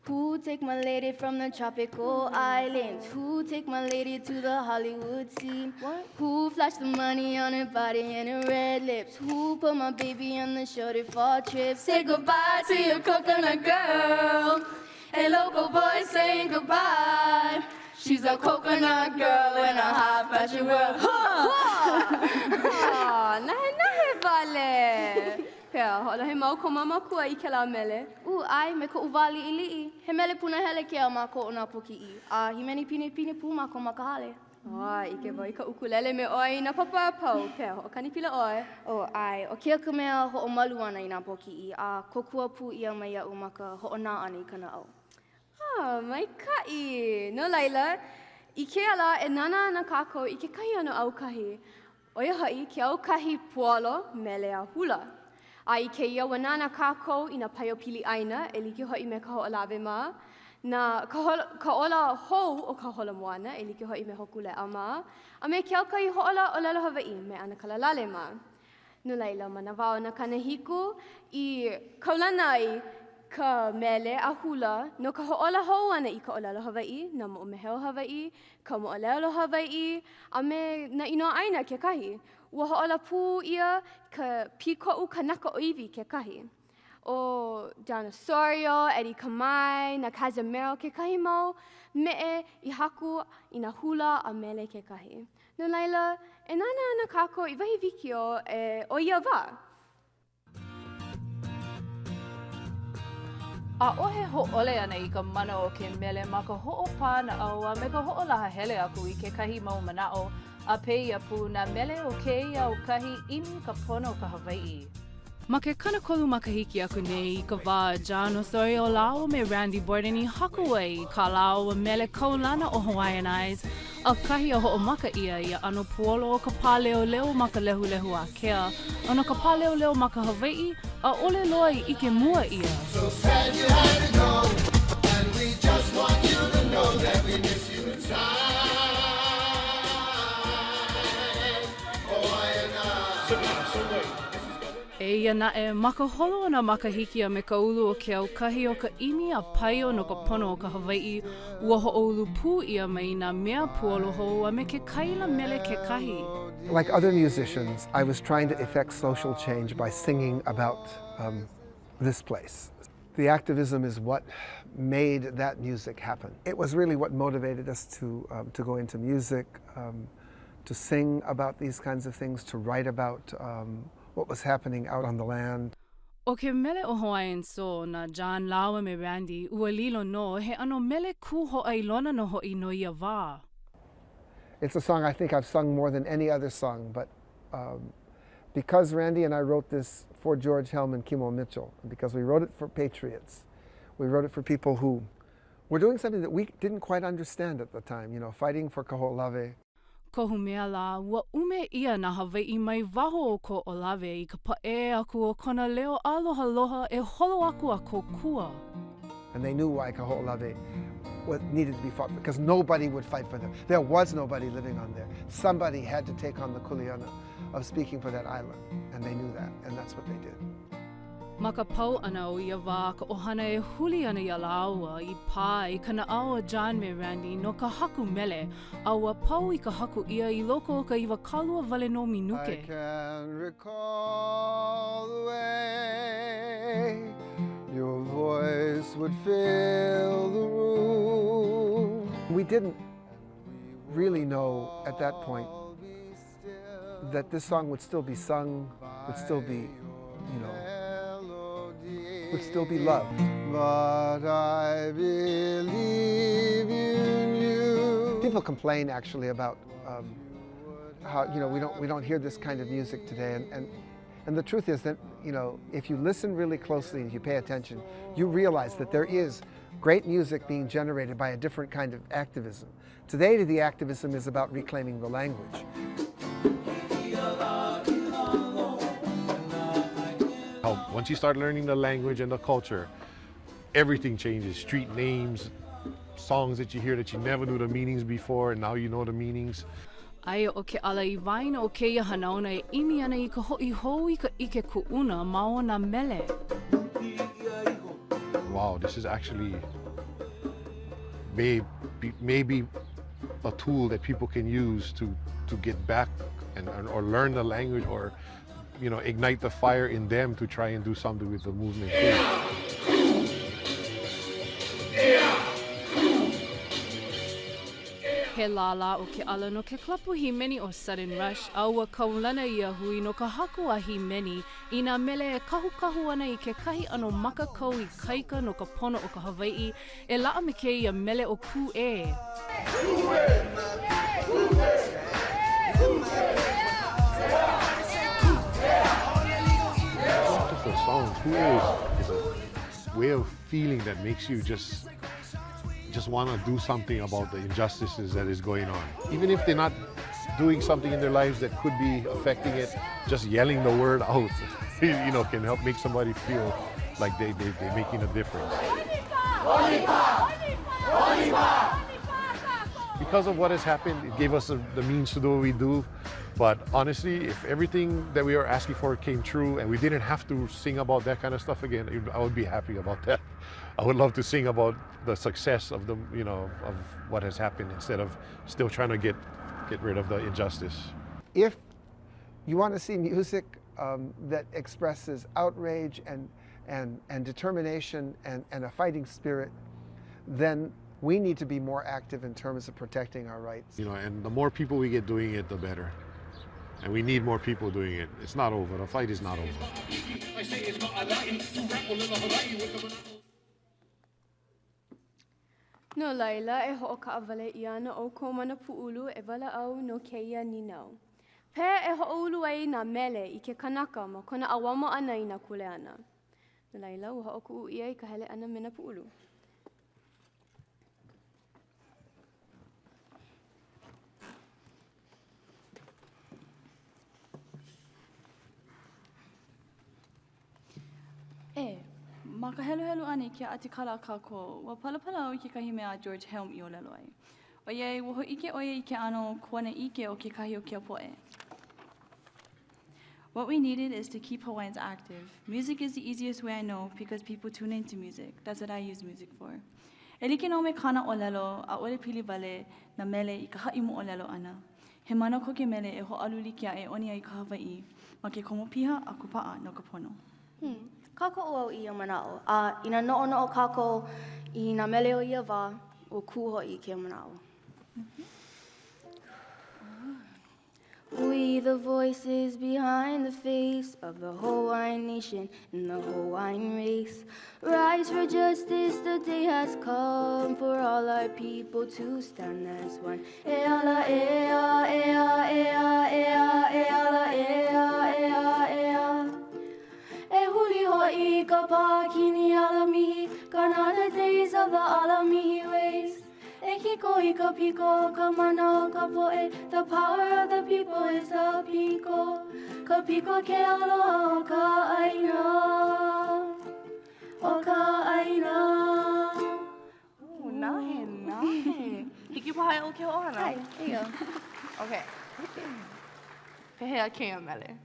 Who take my lady from the tropical islands? Who take my lady to the Hollywood scene? What? Who flashed the money on her body and her red lips? Who put my baby on the shoulder for trips? Say goodbye to your coconut girl. Hey, local boy, saying goodbye. She's a coconut girl in a high fashion world. Aw, nahenahe wale. Pehea, hoʻolohe mau ko māmakua i kēlā mele? Ū, ʻae, me koʻu wā liʻiliʻi. He mele punahele kēia ma mākou ʻo nā Pōkiʻi, a hīmeni pinepine pū mākou ma ka hale. A, ʻike wau i ka ʻukulele me ʻoe i nā papa a pau. Pehea, hoʻokani pila ʻoe? Oh, ʻae, ʻo kēia ka mea hoʻomalu ana i nā pōkiʻi, a kōkua pū ʻia mai iaʻu ma ka hoʻonā ʻana i ka naʻau. Ah, maikaʻi! No laila, i kēia lā e nānā ana kākou i kekahi ʻano aukahi. ʻO ia hoʻi ke aukahi puolo, mele a hula. A i kēia, ua nānā kākou i nā paio pili ʻāina, e like hoʻi me Kahoʻolawe mā, nā, ka, hol, ka ola hou o ka holomoana, e like hoʻi me Hōkūleʻa mā, a me ke aukahi hoʻōla ʻōlelo Hawaiʻi me ʻAnakala Lale mā. No laila, ma nā wā o nā 70 i kaulana ai ka mele a hula no ka hoʻōla hou ʻana i ka ʻōlelo Hawaiʻi, nā moʻomeheu Hawaiʻi, ka moʻolelo Hawaiʻi, a me nā inoa ʻāina kekahi. Ua hoʻōla pū ʻia ka pīkoʻu kanaka ʻōiwi kekahi. ʻO Don Osorio, Eddie Kamae, na Cazimero kekahi mau meʻe i haku i nā hula a mele kekahi. No laila, e nānā ana kākou i wahi wikiō e o ia wā. ʻAʻohe hōʻole ʻana i ka mana o ke mele ma ka hoʻopā naʻau a me ka hoʻolaha hele aku i kekahi mau manaʻo, a pēia pū nā mele o kēia aukahi ʻimi i ka pono o ka Hawaiʻi. Ma ke 30 makahiki aku nei i ka wā a Jon Osorio lāua me Randy Borden i haku ai i kā lāua mele kaulana ʻo Hawaiian Eyes, ʻakahi a hoʻomaka ʻia ia ʻano puolo o ka pāleoleo ma ka lehulehu ākea, a no ka pāleoleo ma ka Hawaiʻi, ʻaʻole loa i ʻike mua ʻia. So sad you had to go, and we just want you to know that we miss you inside. Hawaiian Eyes. Eia naʻe, ma ka holo o nā makahiki a me ka ulu o ke aukahi o ka ʻimi a paio no ka pono o ka Hawaiʻi, ua hoʻoulu pū ʻia mai nā mea puolo hou a me ke kaila mele kekahi. Like other musicians, I was trying to effect social change by singing about um, this place. The activism is what made that music happen. It was really what motivated us to, um, to go into music, um, to sing about these kinds of things, to write about um, what was happening out on the land. ʻO ke mele ʻo Hawaiian Soul na Jon lāua me Randy, ua lilo nō he ʻano mele kū hōʻailona nō hoʻi no ia wā. It's a song I think I've sung more than any other song, but um, because Randy and I wrote this for George Helm and Kimo Mitchell, because we wrote it for patriots, we wrote it for people who were doing something that we didn't quite understand at the time, you know, fighting for Kaho'olawe. Kohu mea lā, ua ʻume ʻia nā Hawaiʻi mai waho o Kahoʻolawe i ka paʻē aku o kona leo ālohaloha e holo aku a kōkua. And they knew why Kahoʻolawe needed to be fought for, because nobody would fight for them. There was nobody living on there. Somebody had to take on the kuleana of speaking for that island, and they knew that, and that's what they did. Ma ka pau ʻana o ia wā a ka ʻohana e huli ana iā lāua i pā ai ka naʻau o Jon me Randy no ka haku mele, a ua pau i ka haku ʻia i loko o ka 20 wale nō minuke. I can recall the way your voice would fill the room. We didn't really know at that point that this song would still be sung, would still be, you know, would still be loved. But I believe you knew. People complain actually about um, how, you know, we don't, we don't hear this kind of music today. And, and, and the truth is that, you know, if you listen really closely and you pay attention, you realize that there is great music being generated by a different kind of activism. Today, the activism is about reclaiming the language. Once you start learning the language and the culture, everything changes. Street names, songs that you hear that you never knew the meanings before, and now you know the meanings. Aia ʻo ke ala i waena o kēia hanauna e ʻimi ana i ka hoʻi hou i ka ʻike kuʻuna ma o nā mele. Wow, this is actually may be, maybe a tool that people can use to, to get back and, or learn the language or you know, ignite the fire in them to try and do something with the movement too. He lālā ʻo Keʻala no ke klapu hīmeni ʻo Sudden Rush, a ua kaulana ia hui no ka haku a hīmeni i nā mele e kahukahu ana i kekahi ʻano makakau ikaika no ka pono o ka Hawaiʻi, e laʻa me kēia mele ʻo Kūʻē. Just a song, Kūʻē is, is a way of feeling that makes you just just want to do something about the injustices that is going on. Even if they're not doing something in their lives that could be affecting it, just yelling the word out, you know, can help make somebody feel like they, they, they're making a difference. Because of what has happened, it gave us the, the means to do what we do. But honestly, if everything that we were asking for came true and we didn't have to sing about that kind of stuff again, I would be happy about that. I would love to sing about the success of the, you know, of what has happened instead of still trying to get, get rid of the injustice. If you want to see music um, that expresses outrage and, and, and determination and, and a fighting spirit, then we need to be more active in terms of protecting our rights. You know, and the more people we get doing it, the better. And we need more people doing it. It's not over. The fight is not over. No laila, e hoʻokaʻawale ʻia ana ʻoukou ma nā pūʻulu e walaʻau no kēia nīnau. Pehea e hoʻoulu ai nā mele i ke kanaka ma kona ʻauamo ʻana i nā kuleana? No laila, ua hoʻokuʻu ʻia i ka hele ʻana me nā pūʻulu. E, ma ka heluhelu ʻana i kēia ʻatikala a kākou, ua palapala au i kekahi mea a George Helm i ʻōlelo ai. ʻOiai, ua hōʻike ʻo ia i ke ʻano kuanaʻike o kekahi o kēia poʻe. What we needed is to keep Hawaiians active. Music is the easiest way I know because people tune into music. That's what I use music for. E like nō me kāna ʻōlelo, ʻaʻole pili wale nā mele i ka haʻi moʻolelo ʻana. He mana ko ke mele e hoʻālu like a e ʻoni ai ka Hawaiʻi ma ke komo piha a kūpaʻa no ka pono. Hmm. Kākoʻo au i ia manaʻo, a inā noʻonoʻo kākou i nā mele o ia wā, ua kū hoʻi i kēia manaʻo. We the voices behind the face of the Hawaiian nation and the Hawaiian race. Rise for justice, the day has come for all our people to stand as one. E ala, e a, e a, e a, e a, e ala, e a, e a, e a. E huli hoʻi ka pākini alamihi, Gone are the days of the alamihi ways. E kiko i ka piko o ka mana o ka poʻe, The power of the people is the piko. Ka piko ke aloha o ka ʻāina. O ka ʻāina. Ooh, nahe, nahe. Hiki paha iaʻu ke hoʻohana? ʻAe, eia. Okay. Pehea kēia mele?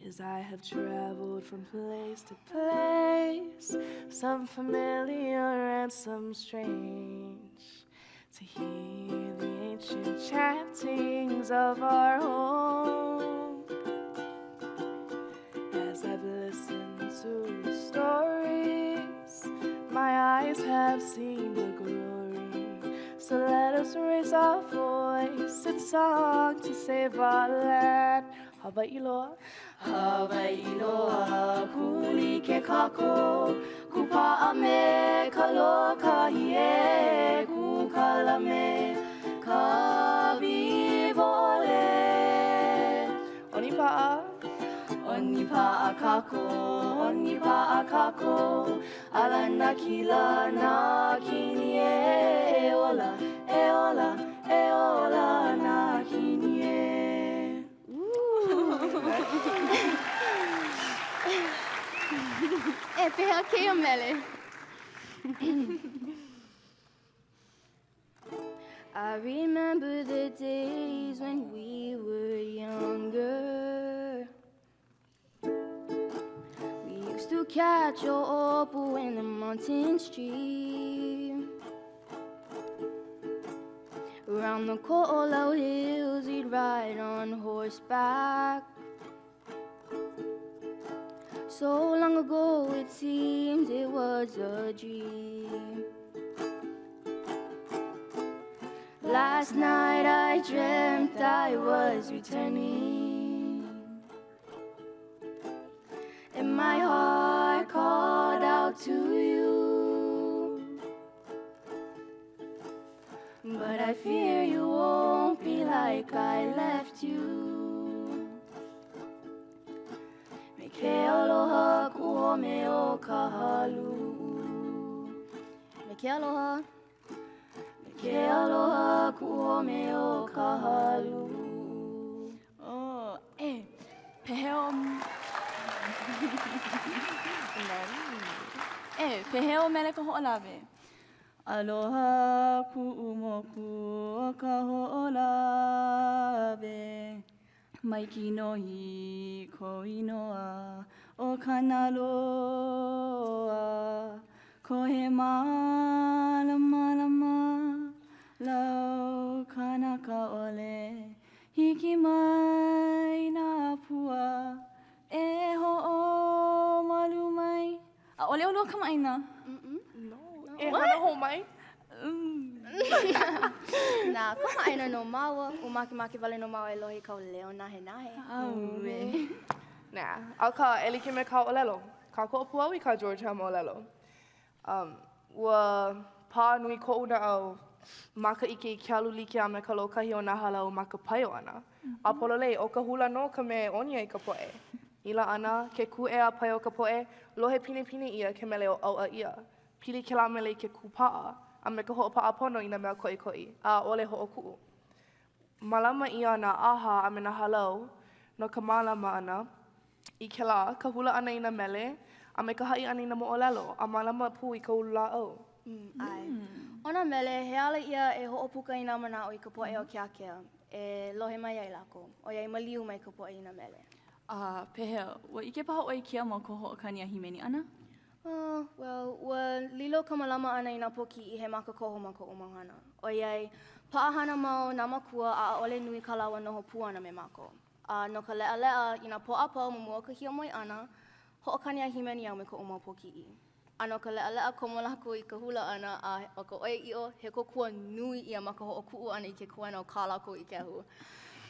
As I have traveled from place to place, some familiar and some strange, to hear the ancient chantings of our home. As I've listened to the stories, my eyes have seen the glory. So let us raise our voice in song to save our land. Hawaiʻi loa. Hawaiʻi loa, kūlike kākou, kūpaʻa me ka lōkahi e, kūkala me ka wiwoʻole. ʻOnipaʻa. ʻOnipaʻa kākou, ʻonipaʻa kākou, Ala nā kila nā kini e, e ola, e ola, e ola nā kini e. E, pehea kēia mele? I remember the days when we were younger. We used to catch ʻoʻopu in the mountain stream. Around the Ko'olau hills, we'd ride on horseback. So long ago, it seems it was a dream. Last night I dreamt I was returning. And my heart called out to you. But I fear you won't be like I left you. Me ke aloha kuʻu home o Kahaluu. Me ke aloha. Me ke aloha kuʻu home o Kahaluu. Oh, e, pehea o... E, pehea o mele Kahoʻolawe? Aloha kuʻu moku o Kahoʻolawe. Mai kinohi kou inoa ʻo Kanaloa. Kohe mālamalama lau kanaka ʻole. Hiki mai nā pua e hoʻomalu mai. ʻAʻole ʻolua kamaʻāina? No. E hana hou mai? Nā, kamaʻāina nō māua. Ua makemake wale nō māua e lohe i kāu leo nahenahe. ʻAuwe. Nā, akā, e like me kāu ʻōlelo, kākoʻo pū au i kā George Helm ʻōlelo. Um, Ua pā nui koʻu naʻau ma ka ʻike i ke alu like a me ka lōkahi o nā hālau ma ka paio ʻana. A pololei, ʻo ka hula nō ka mea e ʻoni ai ka poʻe. I laʻana, ke kūʻē a paio ka poʻe, lohe pinepine ʻia ke mele ʻo ʻAuʻa ʻIa. Pili kēlā mele i ke kūpaʻa a me ka hoʻopaʻa pono i nā mea koʻikoʻi, a ʻaʻole hoʻokuʻu. Mālama ʻia nā ʻaha a me nā hālau no ka mālama ʻana i kēlā, ka hula ʻana i nā mele, a me ka haʻi ʻana i nā moʻolelo, a mālama pū i ka ululāʻau. ʻAe. ʻO nā mele, he ala ia e hoʻopuka i nā manaʻo i ka poʻe o ke ākea e lohe mai ai lākou, ʻoiai maliu mai ka poʻe i nā mele. A pehea, ua ʻike paha ʻoe i kēia ma kou hoʻokani a hīmeni ʻana? Oh, well, ua lilo ka mālama ʻana i nā pōkiʻi he makakoho ma koʻu mau hana. ʻOiai, paʻahana mau nā mākua a ʻaʻole nui kā lāua noho pū ʻana me mākou. A no ka leʻaleʻa, i nā pō a pau ma mua o ka hiamoe ʻana, hoʻokani a hīmeni au me koʻu mau pōkiʻi. A no ka leʻaleʻa komo lākou i ka hula ʻana, a ʻo ka ʻoiaʻiʻo, he kōkua nui ia ma ka hoʻokuʻu ʻana i ke koena o kā lākou ikehu.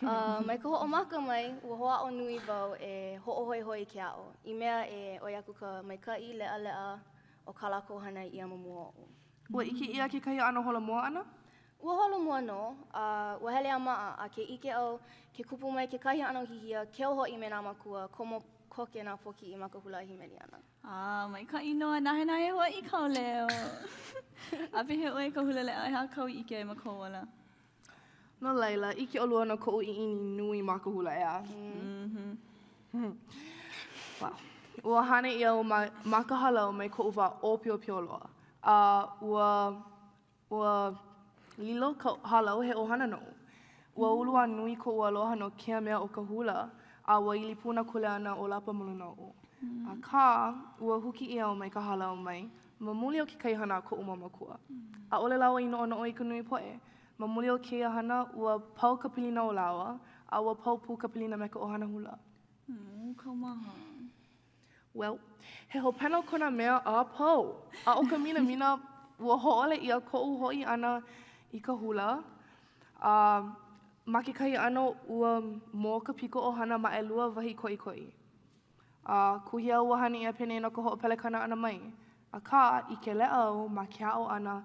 A mai ka hoʻomaka mai, ua hoʻāʻo nui wau e hoʻohoihoi i ke aʻo, i mea e ʻoi aku ka maikaʻi leʻaleʻa o kā lākou hana ʻia ma mua oʻu. Ua ʻike ʻia kekahi ʻano holomua ʻana? Ua holomua nō, a ua hele a maʻa, a ke ʻike au, ke kupu mai kekahi ʻano hihia, keu hoʻi me nā mākua, komo koke nā pōkiʻi ma ka hula a hīmeni ʻana. A maikaʻi nō a nahenahe hoʻi kāu leo. A pehea ʻoe ka Hulaleʻa, he aha kāu i ʻike ai ma kou ola? No laila, ʻike ʻolua no koʻu ʻiʻini nui ma ka hula, ʻeā? Mm-hmm. Well, ua hānai ʻia au ma, ma ka hālau mai koʻu wā ʻōpiopio loa. A ua, ua lilo ka hālau he ʻohana noʻu. Ua ulu a nui koʻu aloha no kēia mea ʻo ka hula, a ua ili pū nā kuleana ʻōlapa ma luna oʻu. Akā, ua huki ʻia au mai ka hālau mai, ma muli o kekahi hana a koʻu mau mākua. ʻAʻole lāua i noʻonoʻo i ka nui poʻe. Ma muli o kēia hana, ua pau ka pilina o lāua, a ua pau pū ka pilina me ka ʻohana hula. Oh, kaumaha. Well, he hopena ko nā mea a pau. A ʻo ka minamina, ua hōʻole ʻia koʻu hoʻi ʻana i ka hula, a ma kekahi ʻano, ua mō ka piko ʻohana ma ʻelua wahi koʻikoʻi. A kuhi au ua hana ʻia penei no ka hoʻopelekana ʻana mai. Akā, ʻike leʻa au ma ke aʻo ʻana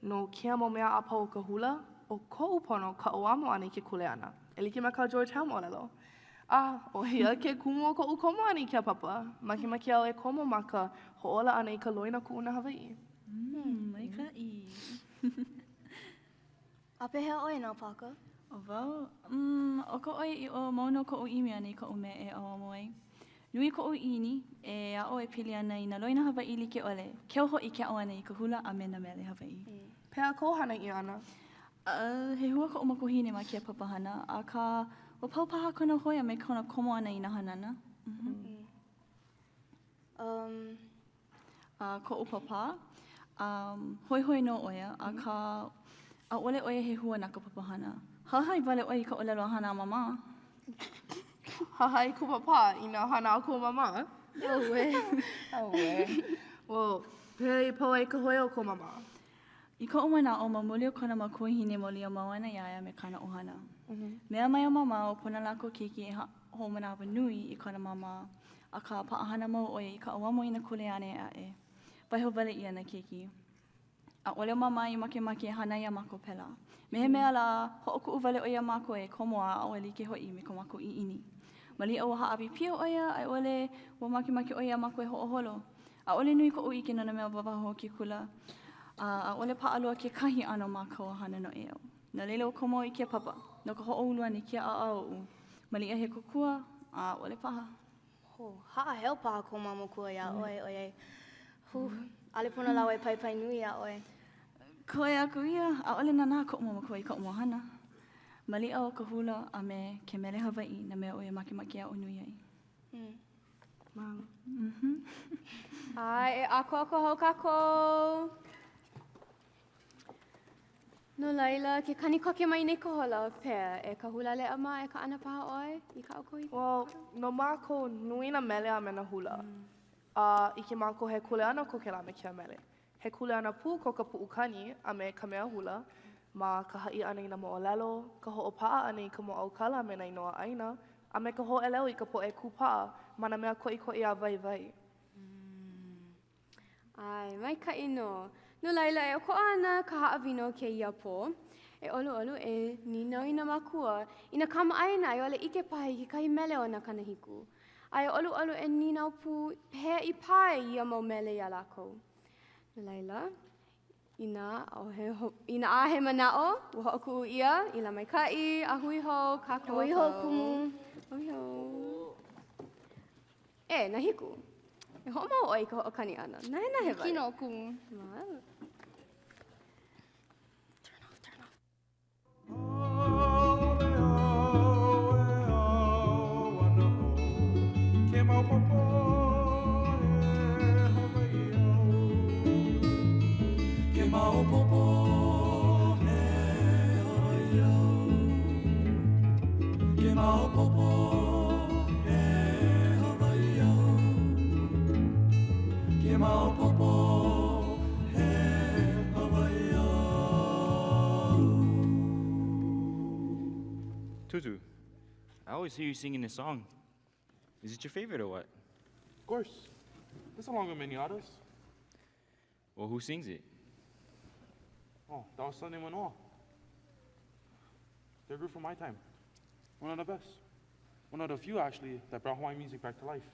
no kēia mau mea a pau o ka hula, ʻo koʻu pono ka ʻauamo ʻana i ke kuleana, e like me kā George Helm ʻōlelo. A, ʻo ia ke kumu o koʻu komo ʻana i kēia papa. Makemake au e komo ma ka hoʻōla ʻana i ka loina kuʻuna Hawaiʻi. Mm, maikaʻi. A pehea ʻoe, Naupaka? ʻO wau, mm, ʻo ka ʻoiaʻiʻo, mau nō koʻu ʻimi ʻana i kaʻu mea e ʻauamo ai. Nui koʻu ʻiʻini e aʻo e pili ana i nā loina Hawaiʻi like ʻole, keu hoʻi ke aʻo ʻana i ka hula a me nā mele Hawaiʻi. Pehea kou hānai ʻia ʻana? Uh, he hua koʻu makuahine ma kēia papahana, akā, ua pau paha kona hoi a me kona komo ʻana i nā hanana. Mm-hmm. Um, A koʻu pāpā, um, hoihoi nō ʻo ia, akā, ʻaʻole ʻo ia he hua na ka papahana. Hahai wale ʻo ia i ka ʻōlelo a hana a māmā. Hahai kō pāpā i nā hana a kō māmā? Auē. Auē. Well, pehea i pau ai ka hoi o kō māmā? I koʻu manaʻo, ma muli o kona makuahine mōlia mau ʻana iā ia me kāna ʻohana. Mea mai ʻo māmā ua pono lākou keiki e hoʻomanawanui i kona māmā, akā paʻahana mau ʻo ia i ka ʻauamo i nā kuleana ʻē aʻe. Waiho wale ʻia nā keiki. ʻAʻole ʻo māmā i makemake e hānai iā mākou pēlā. Me he mea lā, hoʻokuʻu wale ʻo ia iā mākou e komo a aʻo e like hoʻi me ko mākou ʻiʻini. Maliʻa ua hāʻawi pio ʻo ia, a i ʻole ua makemake ʻo ia iā mākou e hoʻoholo. ʻAʻole nui koʻu ʻike no nā mea wāwaho o ke kula, a ʻaʻole paʻa loa kekahi ʻano mākau a hana noʻeau. No laila ua komo au i kēia papa, no ka hoʻoulu ʻana i kēia ʻaoʻao oʻu. Maliʻa he kōkua, a ʻaʻole paha. Hō, haʻaheo paha kō mau mākua iā ʻoe, ʻoiai, hū, ʻaʻole pono lāua e paipai nui iā ʻoe. Koe aku ia, ʻaʻole nānā koʻu mau mākua i kaʻu mau hana. Maliʻa ʻo ka hula a me ke mele Hawaiʻi nā mea ʻo ia makemake e aʻo nui ai. Mm. Mahalo. Mm-hmm. ʻAe, e ʻākoakoa hou kākou. No laila, ke kani koke mai nei ka hola, pehea, e ka Hulaleʻa mā e kaʻana paha ʻoe i kā ʻoukou i Well, no mākou, nui nā mele a me nā hula. A ʻike mākou he kuleana ko kēlā me kēia mele. He kuleana pū ko ka puʻukani a me ka mea hula ma ka haʻi ʻana i nā moʻolelo, ka hoʻopaʻa ʻana i ka mōʻaukala a me nā inoa ʻāina, a me ka hōʻeleu i ka poʻe kūpaʻa ma nā mea koʻikoʻi a waiwai. ʻAe, maikaʻi nō. No laila, e ʻokoʻa ana ka haʻawina o kēia pō. E ʻoluʻolu, e nīnau i nā mākua, i nā kamaʻāina a i ʻole ʻike paha i kekahi mele o nā kanahiku. A e ʻoluʻolu e nīnau pū pehea i pā ai ia mau mele iā lākou. No laila, inā ʻaʻohe, inā ʻaʻohe manaʻo, ua hoʻokuʻu ʻia i lā maikaʻi, a hui hou kākou Hui hou, kumu. Hui hou. E, Nahiku, e hoʻomau ʻoe i ka hoʻokani ʻana. Nahenahe wale. Hiki nō, kumu. Mahalo. Tutu, I always hear you singing this song. Is it your favorite or what? Of course. It's along with many others. Well, who sings it? Oh, that was Sunday Manoa. They're a group from my time. One of the best. One of the few, actually, that brought Hawaiian music back to life.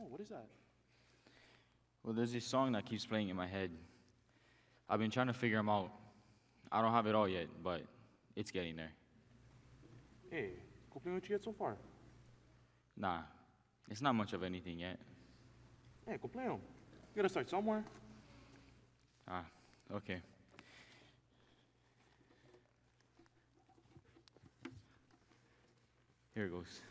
Oh, what is that? Well, there's this song that keeps playing in my head. I've been trying to figure them out. I don't have it all yet, but it's getting there. Hey, go play what you get so far. Nah, it's not much of anything yet. Hey, go play 'em. You gotta start somewhere. Ah, okay. Here it goes.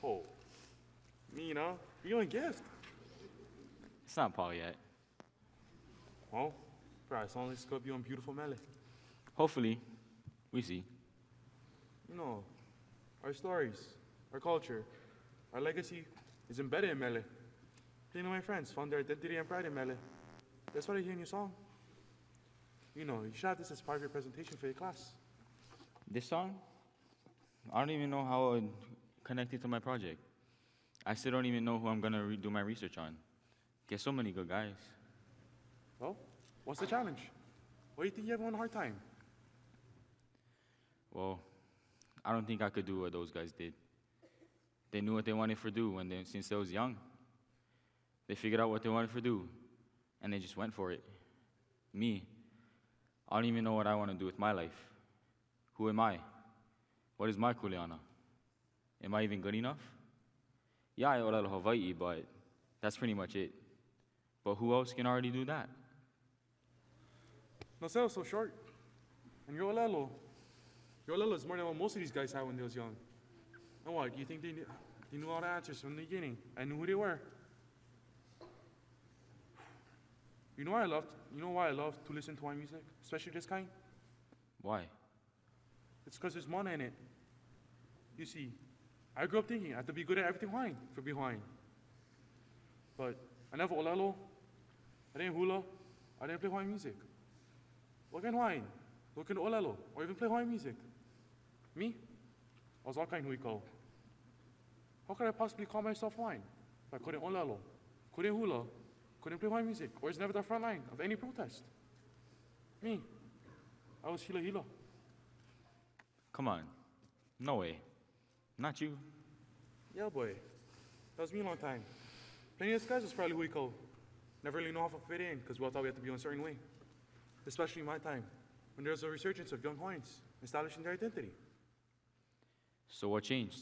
Oh, Mina, you going gift. It's not Paul yet. Well, probably sounds like it's gonna be on beautiful mele. Hopefully, we see. You know, our stories, our culture, our legacy is embedded in mele. Plenty of my friends found their identity and pride in mele. That's what I hear in your song. You know, you should have this as part of your presentation for your class. This song? I don't even know how I would connect it to my project. I still don't even know who I'm gonna do my research on. There's so many good guys. Well, what's the challenge? Why do you think you have one hard time? Well, I don't think I could do what those guys did. They knew what they wanted for do when they, since they was young. They figured out what they wanted for do, and they just went for it. Me, I don't even know what I want to do with my life. Who am I? What is my kuleana? Am I even good enough? Yeah, I olelo Hawaii, but that's pretty much it. But who else can already do that? No sell so short. And your olelo, your olelo is more than what most of these guys had when they was young. And what, do you think they knew, they knew all the answers from the beginning and knew who they were? You know why I love, you know why I love to listen to Hawaiian music, especially this kind? Why? It's because there's mana in it. You see, I grew up thinking I had to be good at everything Hawaiian for be Hawaiian. But I never olelo, I didn't hula, I didn't play Hawaiian music. What can Hawaiian? What can olelo, or even play Hawaiian music? Me? I was all kind huikau. How could I possibly call myself Hawaiian if I couldn't olelo, couldn't hula, couldn't play Hawaiian music, or was never the front line of any protest? Me, I was hila hila. Come on. No way. Not you. Yeah, boy. That was me a long time. Plenty of guys was probably huikau. Never really know how to fit in, because we all thought we had to be one certain way. Especially in my time, when there was a resurgence of young Hawaiians establishing their identity. So what changed?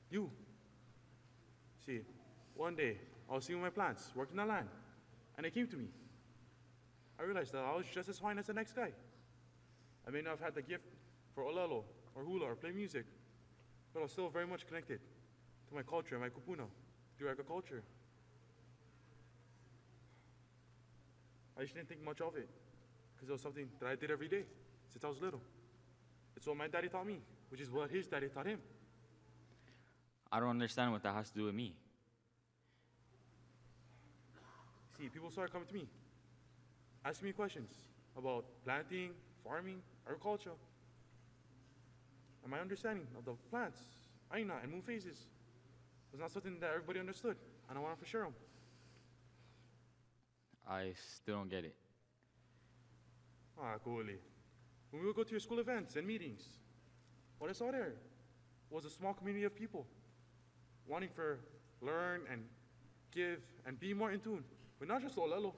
You. See, one day, I was seeing my plants, working the land, and it came to me. I realized that I was just as fine as the next guy. I may not have had the gift for olelo or hula or play music, but I was still very much connected to my culture and my kupuna through agriculture. I just didn't think much of it because it was something that I did every day since I was little. It's what my daddy taught me, which is what his daddy taught him. I don't understand what that has to do with me. See, people started coming to me, asking me questions about planting, farming, agriculture, and my understanding of the plants, aina, and moon phases was not something that everybody understood, and I wanted to share them. I still don't get it. Ah, cool. When we would go to your school events and meetings, what I saw there was a small community of people wanting for learn and give and be more in tune with not just Olelo,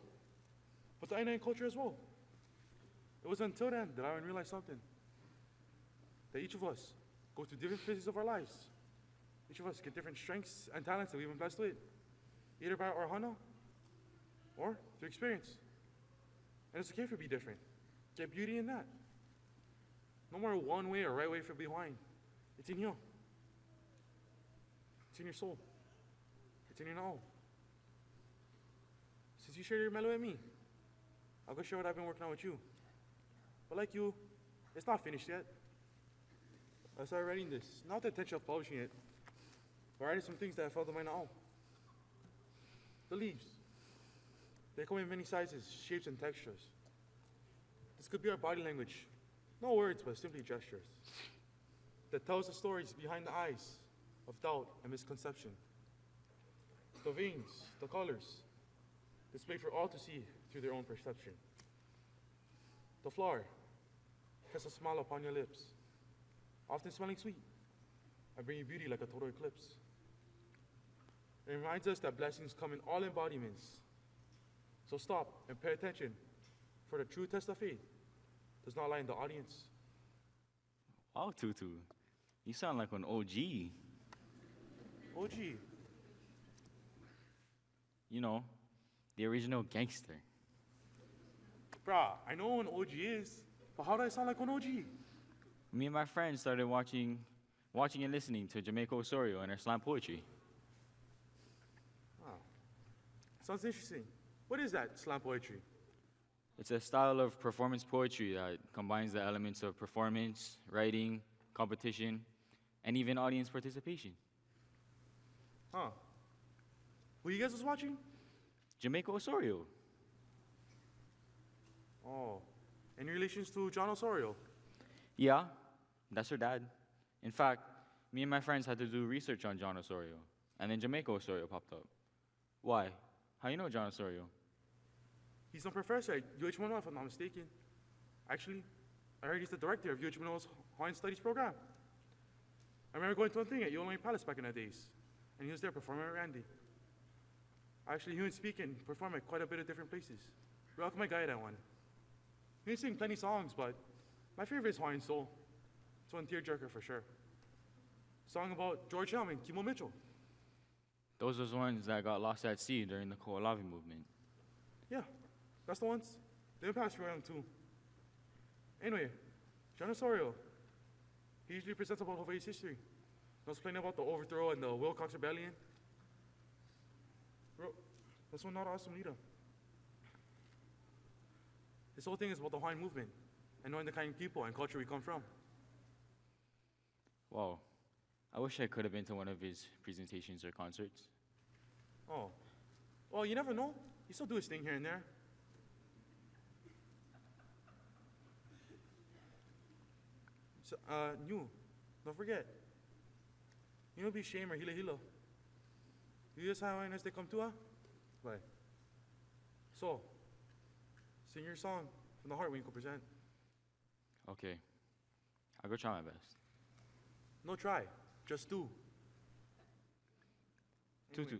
but the Aina culture as well. It was until then that I realized something. That each of us go through different phases of our lives. Each of us get different strengths and talents that we've been blessed with, either by our hana or through experience. And it's okay for be different. Get beauty in that. No more one way or right way for behind. It's in you. It's in your soul. It's in your now. Since you shared your mellow with me, I'll go share what I've been working on with you. But like you, it's not finished yet. I started writing this, not the intention of publishing it, but writing some things that I felt in my now. The leaves. They come in many sizes, shapes, and textures. This could be our body language. No words, but simply gestures that tells the stories behind the eyes of doubt and misconception. The veins, the colors, displayed for all to see through their own perception. The flower casts a smile upon your lips, often smelling sweet and bringing beauty like a total eclipse. It reminds us that blessings come in all embodiments. So stop and pay attention, for the true test of faith does not lie in the audience. Wow, Tutu. You sound like an OG. OG. You know, the original gangster. Bruh, I know what an OG is, but how do I sound like an OG? Me and my friends started watching, watching and listening to Jamaica Osorio and her slam poetry. Oh. Sounds interesting. What is that, slam poetry? It's a style of performance poetry that combines the elements of performance, writing, competition, and even audience participation. Huh. Who you guys was watching? Jamaica Osorio. Oh. In relations to John Osorio? Yeah, that's her dad. In fact, me and my friends had to do research on John Osorio, and then Jamaica Osorio popped up. Why? How you know John Osorio? He's a professor at UH Manoa, if I'm not mistaken. Actually, I heard he's the director of UH Manoa's Hawaiian Studies program. I remember going to a thing at Iolani Palace back in the days, and he was there performing with Randy. Actually, he would speak and perform at quite a bit of different places. Welcome my guy that one. He sing plenty songs, but my favorite is Hawaiian Soul. It's one tearjerker for sure. Song about George Helm and Kimo Mitchell. Those are the ones that got lost at sea during the Ko'olawe movement. Yeah, that's the ones. They passed real young too. Anyway, John Osorio, he usually presents about Hawaii's history. He was playing about the overthrow and the Wilcox Rebellion. Bro, that's one not awesome leader. This whole thing is about the Hawaiian movement and knowing the kind of people and culture we come from. Wow. I wish I could have been to one of his presentations or concerts. Oh. Well, you never know. He still do his thing here and there. So, new. Don't forget. You don't be shame or hila hila. You just how as they come to, huh? Bye. So, sing your song from the heart when you go present. Okay. I'll go try my best. No try. Just do. Tutu.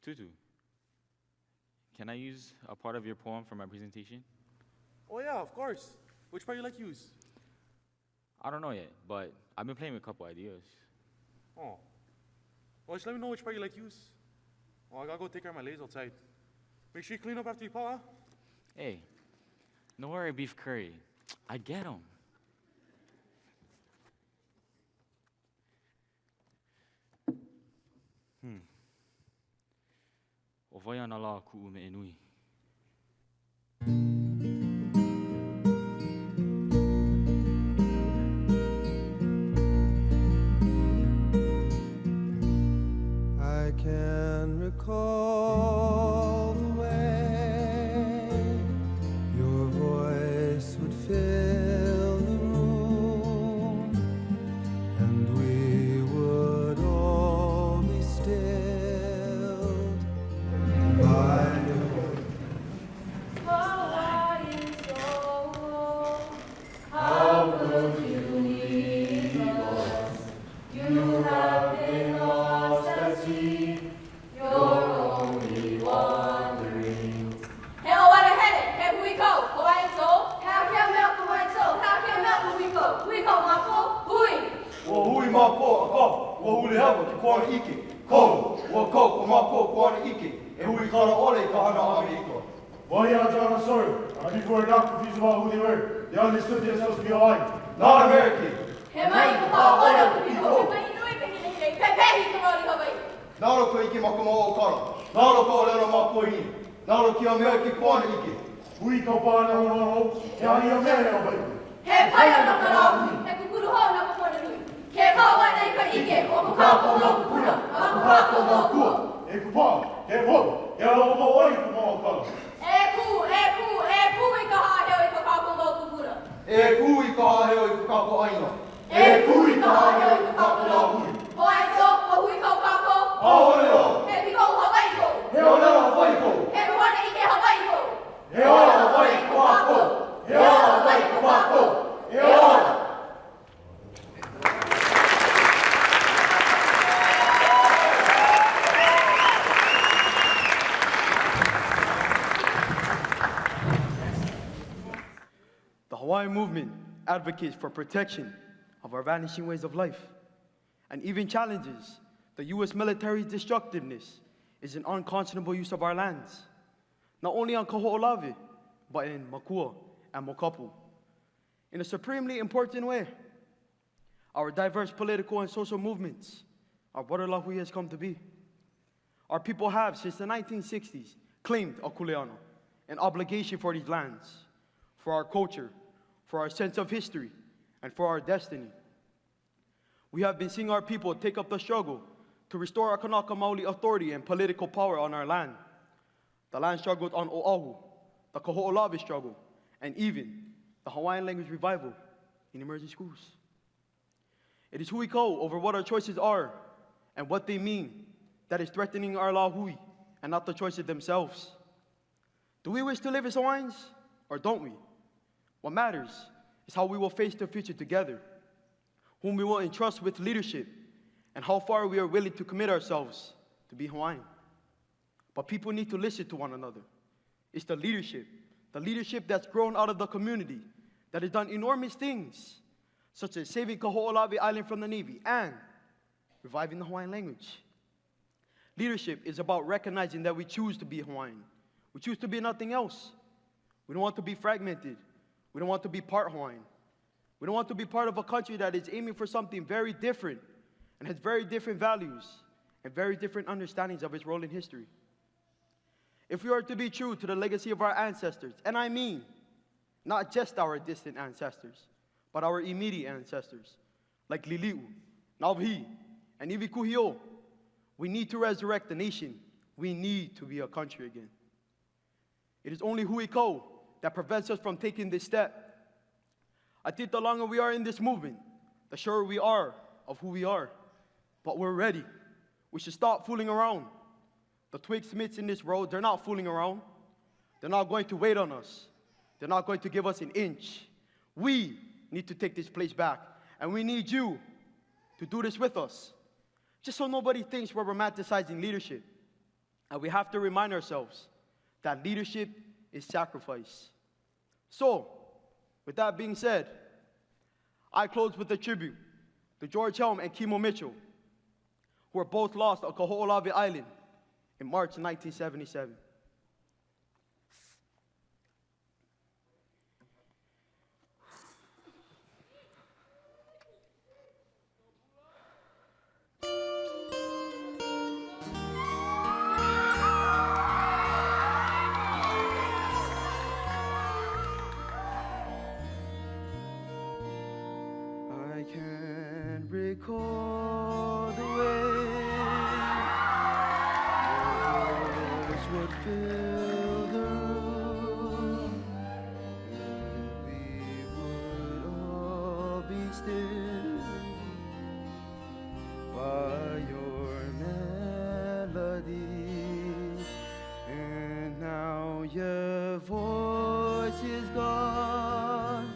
Tutu. Can I use a part of your poem for my presentation? Oh yeah, of course. Which part you like use? I don't know yet, but I've been playing with a couple ideas. Oh. Well, just let me know which part you like use. Oh, I gotta go take care of my legs outside. Make sure you clean up after you paw, huh? Hey, no worry, beef curry. I get 'em. Hmm. ʻO wai ana lā kuʻu meʻe nui? I can recall the way your voice would fill the room, and we would all be stilled by your Hawaiian soul, how could you leave us? You have been lost at sea, you're only wandering. He ʻauana hele, he huikau, Hawaiian soul. He aha kēia mea ʻo ka Hawaiian soul, he aha kēia mea ʻo huikau, huikau mākou, hui! Ua hui mākou, akā, ua huli hewa ke kuanaʻike, kou! Ua kau ko mākou kuanaʻike e huikala ʻole i ka hana a ʻAmelika. Wahi a John Osorio, our people are not confused about who they were. They understood they were supposed to be Hawaiian, not American. He maʻi ka pāʻona ka piko, he maʻi nui ka hilahila i pepehi i ka mauli Hawaiʻi. Nalo ka ʻike ma ka mōʻaukala, nalo ka ʻōlelo makuahine, nalo kēia mea i ke kuanaʻike. Huikau paha nā manawa hou, he aha ia mea he Hawaiʻi? He paia no ka lāhui, he kūkulu hou no ka pono nui. Ke kau ʻana i ka ʻike o ko kākou mau kūpuna a ko kākou mau akua. E kūpaʻa, ke hou, ke aloha mau ʻoe i ka mōʻaukala. E kū, e kū, e kū i ka haʻaheo i ko kākou mau kūpuna. E kū i ka haʻaheo i ko kākou ʻāina. E kū i ka haʻaheo i ko kākou lāhui. Hawaiian soul, ua huikau kākou? ʻAʻole loa. He pikoʻu Hawaiʻi kou. He ʻōlelo Hawaiʻi kou. He kuanaʻike Hawaiʻi kou. He ola Hawaiʻi ko kākou. He ola Hawaiʻi ko kākou. E ola! The Hawaiian movement advocates for protection of our vanishing ways of life and even challenges the U.S. military's destructiveness is an unconscionable use of our lands, not only on Kaho'olawe, but in Makua and Mokapu. In a supremely important way, our diverse political and social movements are what our lahui has come to be. Our people have, since the 1960s, claimed a kuleana, an obligation for these lands, for our culture, for our sense of history, and for our destiny. We have been seeing our people take up the struggle to restore our Kanaka Maoli authority and political power on our land. The land struggled on Oahu, the Kaho'olawe struggle, and even the Hawaiian language revival in emerging schools. It is huikau over what our choices are and what they mean that is threatening our lahui and not the choices themselves. Do we wish to live as Hawaiians or don't we? What matters is how we will face the future together, whom we will entrust with leadership, and how far we are willing to commit ourselves to be Hawaiian. But people need to listen to one another. It's the leadership, the leadership that's grown out of the community, that has done enormous things, such as saving Kaho'olawe Island from the Navy and reviving the Hawaiian language. Leadership is about recognizing that we choose to be Hawaiian. We choose to be nothing else. We don't want to be fragmented. We don't want to be part Hawaiian. We don't want to be part of a country that is aiming for something very different and has very different values and very different understandings of its role in history. If we are to be true to the legacy of our ancestors, and I mean not just our distant ancestors, but our immediate ancestors, like Lili'u, Navhi, and Iwikuhio, we need to resurrect the nation. We need to be a country again. It is only huikau that prevents us from taking this step. I think the longer we are in this movement, the surer we are of who we are. But we're ready. We should stop fooling around. The twig smiths in this world, they're not fooling around. They're not going to wait on us. They're not going to give us an inch. We need to take this place back, and we need you to do this with us. Just so nobody thinks we're romanticizing leadership. And we have to remind ourselves that leadership is sacrifice. So, with that being said, I close with a tribute to George Helm and Kimo Mitchell, who were both lost on Kaho'olawe Island in March 1977. I can recall the way your voice would fill the room, and we would all be still by your melody. And now your voice is gone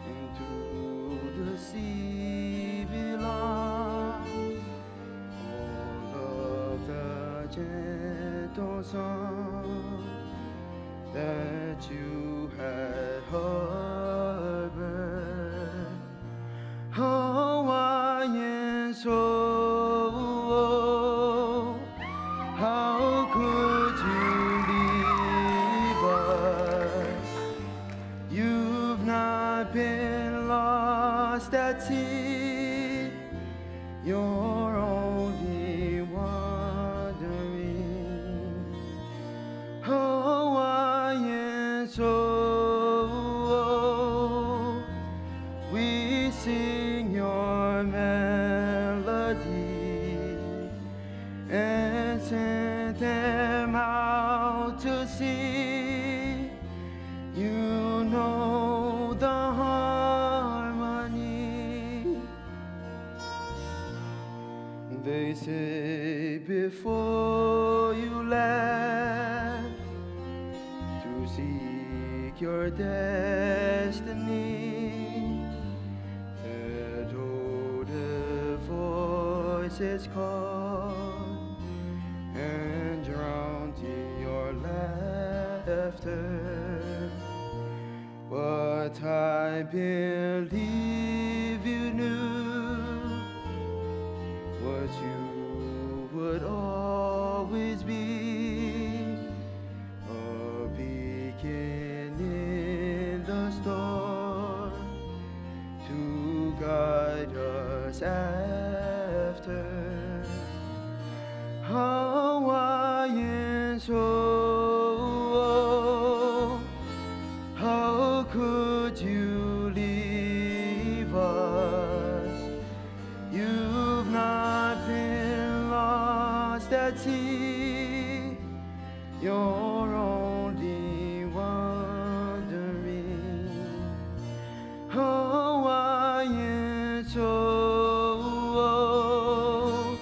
into the sea belongs all of the gentle song that you had harbored. Hawaiian soul, how could you leave us? You've not been lost at sea. You're only wandering. Hawaiian soul, we sing your melody and send them out to sea. You know the harmony. They say before you left to seek your destiny, that older voices called and drowned in your laughter. But I believe you knew what you would always be a beacon in the storm to guide us after. Hawaiian soul, how could you leave us? You've not been lost at sea. You're only wandering. Hawaiian soul,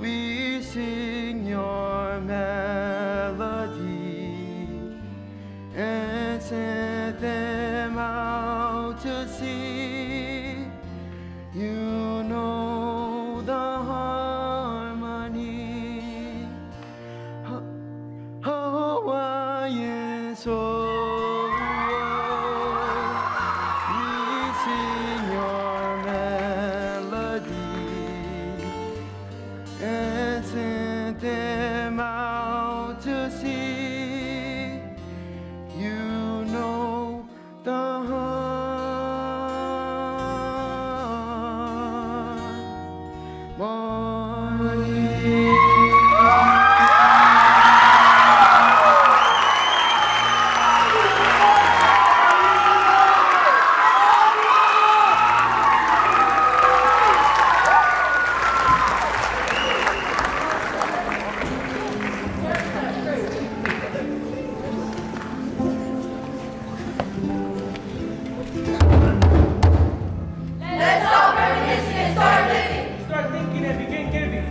we sing your melody and send them out to sea. You know the harmony. Ha- Hawaiian soul, we sing your melody and send them out to sea. You know the harmony. Let's stop reminiscing and start living. Start thinking and begin giving.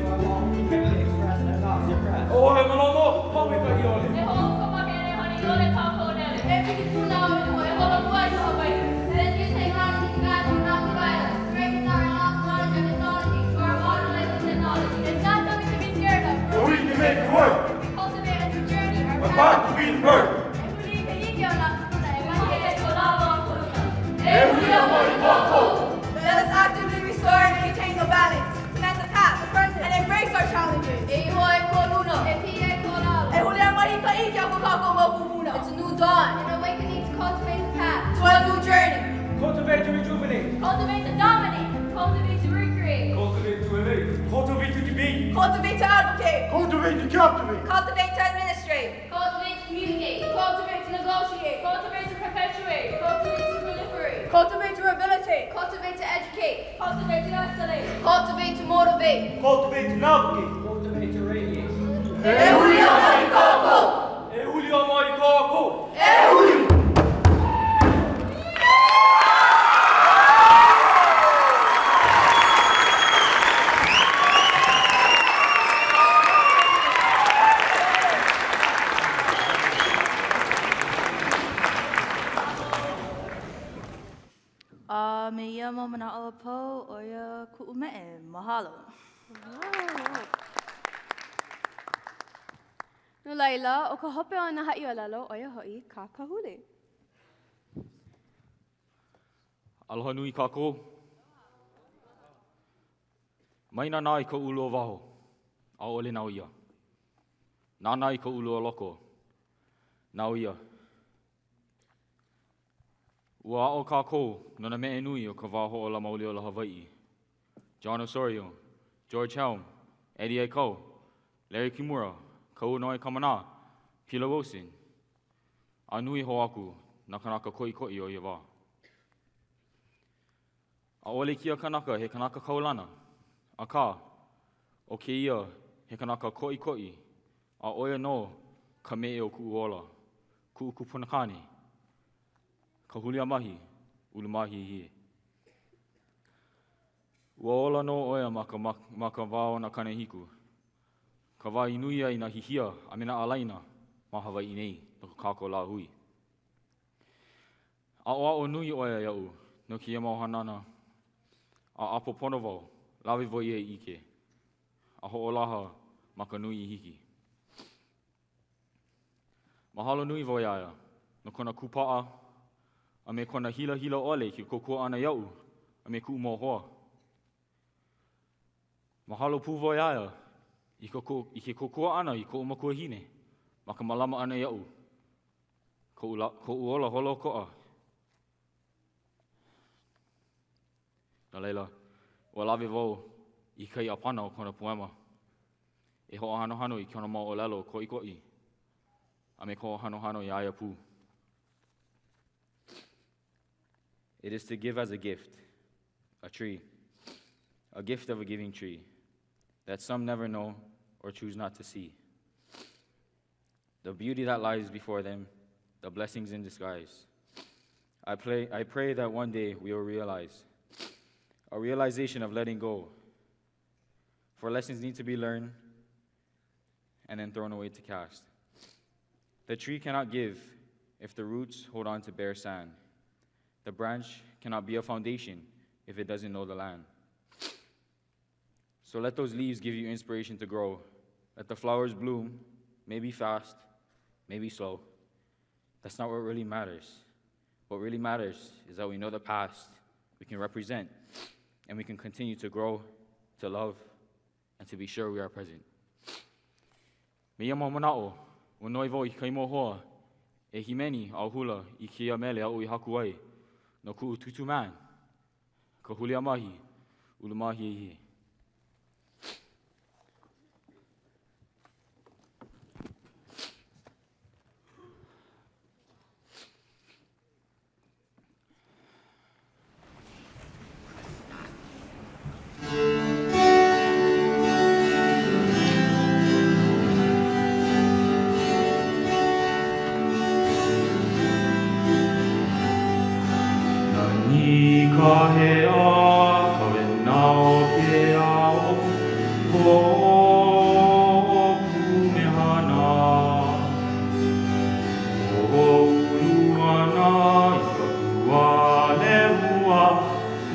Oh, he malono, hau i ka iole. E hoʻouka makele hana i ole kākou nele. E pili pū nā ʻo e holomua i ka Hawaiʻi. Let's use technology to guide us, not divide us. To reconcile our lost knowledge and mythology to our modern life of technology. It's not something to be scared of. So we can make it work. We cultivate a new journey. Our We're about to be the bird. E huli i ka ʻike o nā kūpuna e mahele ko lāua kuluna. E huli a mai kākou. Let us actively restore and maintain the balance, cement the past, the present, and embrace our challenges. E iho ai ko luna. E piʻi ai ko lalo. E huli a mai i ka ʻike o ko kākou mau kūpuna. It's a new dawn. An awakening to cultivate the path. To a new journey. Cultivate to rejuvenate. Cultivate to dominate. Cultivate to recreate. Cultivate to elate. Cultivate to debate. Cultivate to advocate. Cultivate to captivate. Cultivate to administrate. Cultivate to communicate. Cultivate to negotiate. Cultivate to perpetuate. Cultivate to proliferate. Cultivate to rehabilitate. Cultivate to educate. Cultivate to escalate. Cultivate to motivate. Cultivate to navigate. Cultivate to radiate. E huli a mai kākou! E huli a mai kākou! E huli! A me ia mau manaʻo a pau, ʻo ia kuʻu meʻe. Mahalo. No laila, ʻo ka hope o nā haʻiʻōlelo, ʻo ia hoʻi ka Kahuli. Aloha nui kākou. Mai nānā i ka ulu o waho, ʻaʻole nāu ia. Nānā i ka ulu o loko, nāu ia. Ua aʻo kākou no nā meʻe nui o ka wā hoʻōla mauli ola Hawaiʻi, Jon Osorio, George Helm, Eddie Aikau, Larry Kimura, Kauanoe Kamanā, Pila Wilson, a nui hou aku nā kanaka koʻikoʻi o ia wā. ʻAʻole kēia kanaka he kanaka kaulana, akā, ʻo kēia he kanaka koʻikoʻi, a ʻo ia nō ka meʻe o kuʻu ola, kuʻu kupunakāne, ka huliāmahi ulumāhiehie. Ua ola nō ʻo ia ma ka, ma ka wā o nā 70, ka wā i nui ai nā hihia a me nā ālaina ma Hawaiʻi nei no ko kākou lāhui. Aʻoaʻo nui ʻo ia iaʻu no kēia mau hanana, a ʻapo pono wau, lawe wau i ia ʻike, a hoʻolaha ma ka nui i hiki. Mahalo nui wau iā ia no kona kūpaʻa a me kona hilahila ʻole i ke kōkua ʻana iaʻu a me kuʻu mau hoa. Mahalo pū wau iā ia i ka i ke kōkua ʻana i koʻu makuahine ma ka mālama ʻana iaʻu, koʻu, koʻu ola holoʻokoʻa. No laila, ua lawe wau i kekahi ʻāpana o kona poema e hoʻohanohano i kona mau ʻōlelo koʻikoʻi a me ka hoʻohanohano iā ia pū. It is to give as a gift, a tree, a gift of a giving tree that some never know or choose not to see. The beauty that lies before them, the blessings in disguise. I, play, I pray that one day we will realize a realization of letting go. For lessons need to be learned and then thrown away to cast. The tree cannot give if the roots hold on to bare sand. The branch cannot be a foundation if it doesn't know the land. So let those leaves give you inspiration to grow. Let the flowers bloom, maybe fast, maybe slow. That's not what really matters. What really matters is that we know the past, we can represent, and we can continue to grow, to love, and to be sure we are present. Me ia mau manaʻo, ua noi wau i kekahi mau hoa e hīmeni a hula i kēia mele aʻu i haku ai no kuʻu tūtū man, ka huliāmahi ulumāhiehie. Nani ka hea ka wena o ke ao hoʻopumehana Hoʻoulu ana i ka pua lehua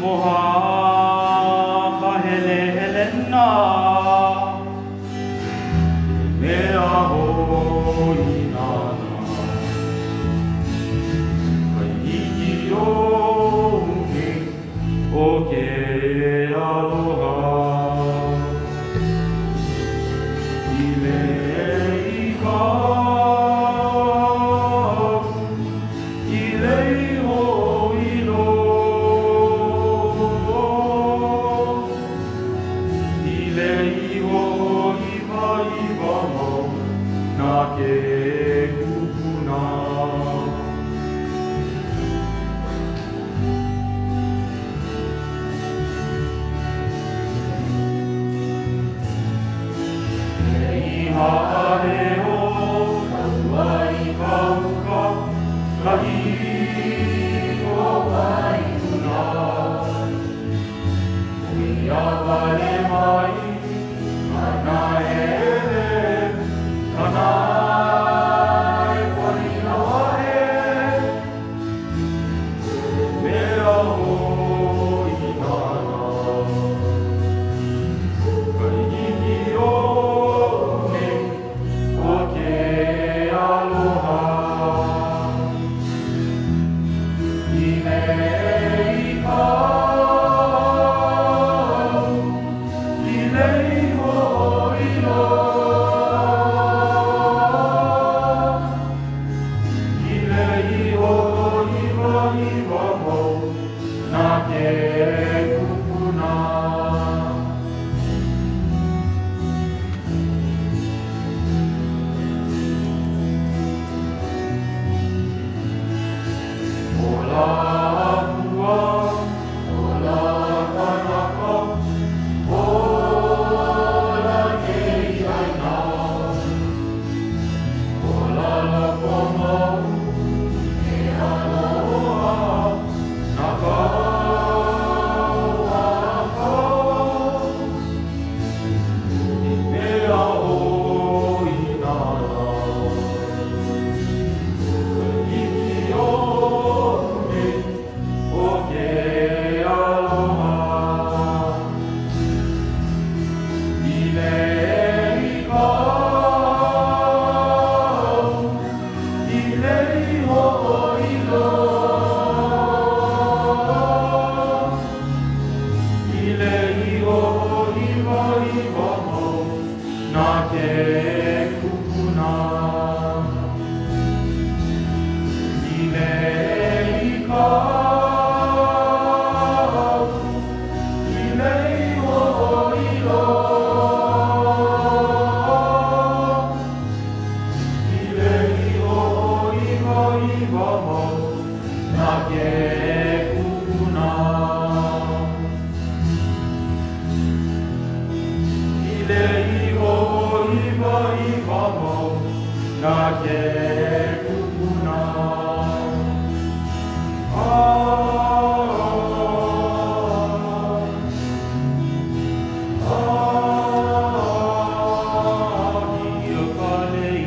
moha ka helehelena He mea hoʻoinana Ka hiki o o ke aloha I lei kapu, i lei hoʻoilo I lei hoʻoiwaiwa mau na ke kupuna. haʻaheo ka ua i ka uka, Kahiko wai luna. Hui wale mai ka naele, ka nae poni ahe. Mea hoi nana, ka iki o nei o ke aloha. I lei kau, i lei hoʻoilo. I lei hoʻohiwahiwa mau na ke kupuna. Ola akua, ola kanaka, ola nei aina. Ola loko mau, e aloha, na kau a kau. I mea hoi nana, ka iki o nei o ke aloha. I lei kau, i lei hoʻoilo. I lei hoʻohiwahiwa mau na ke kupuna. I lei kau, i lei hoʻoilo. I lei hoʻohiwahiwa mau na ke kupuna. I lei hoʻohiwahiwa mau na ke kupuna. Ia ka lei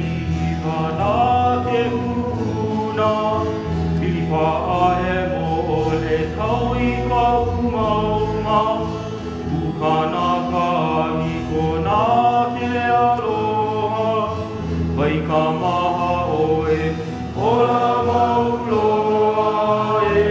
iwa na ke kupuna. Pili paʻa he moʻole kau i ka umauma. Ukana ka hiko na ke aloha. Wai ka maha oe, ola mau loa e.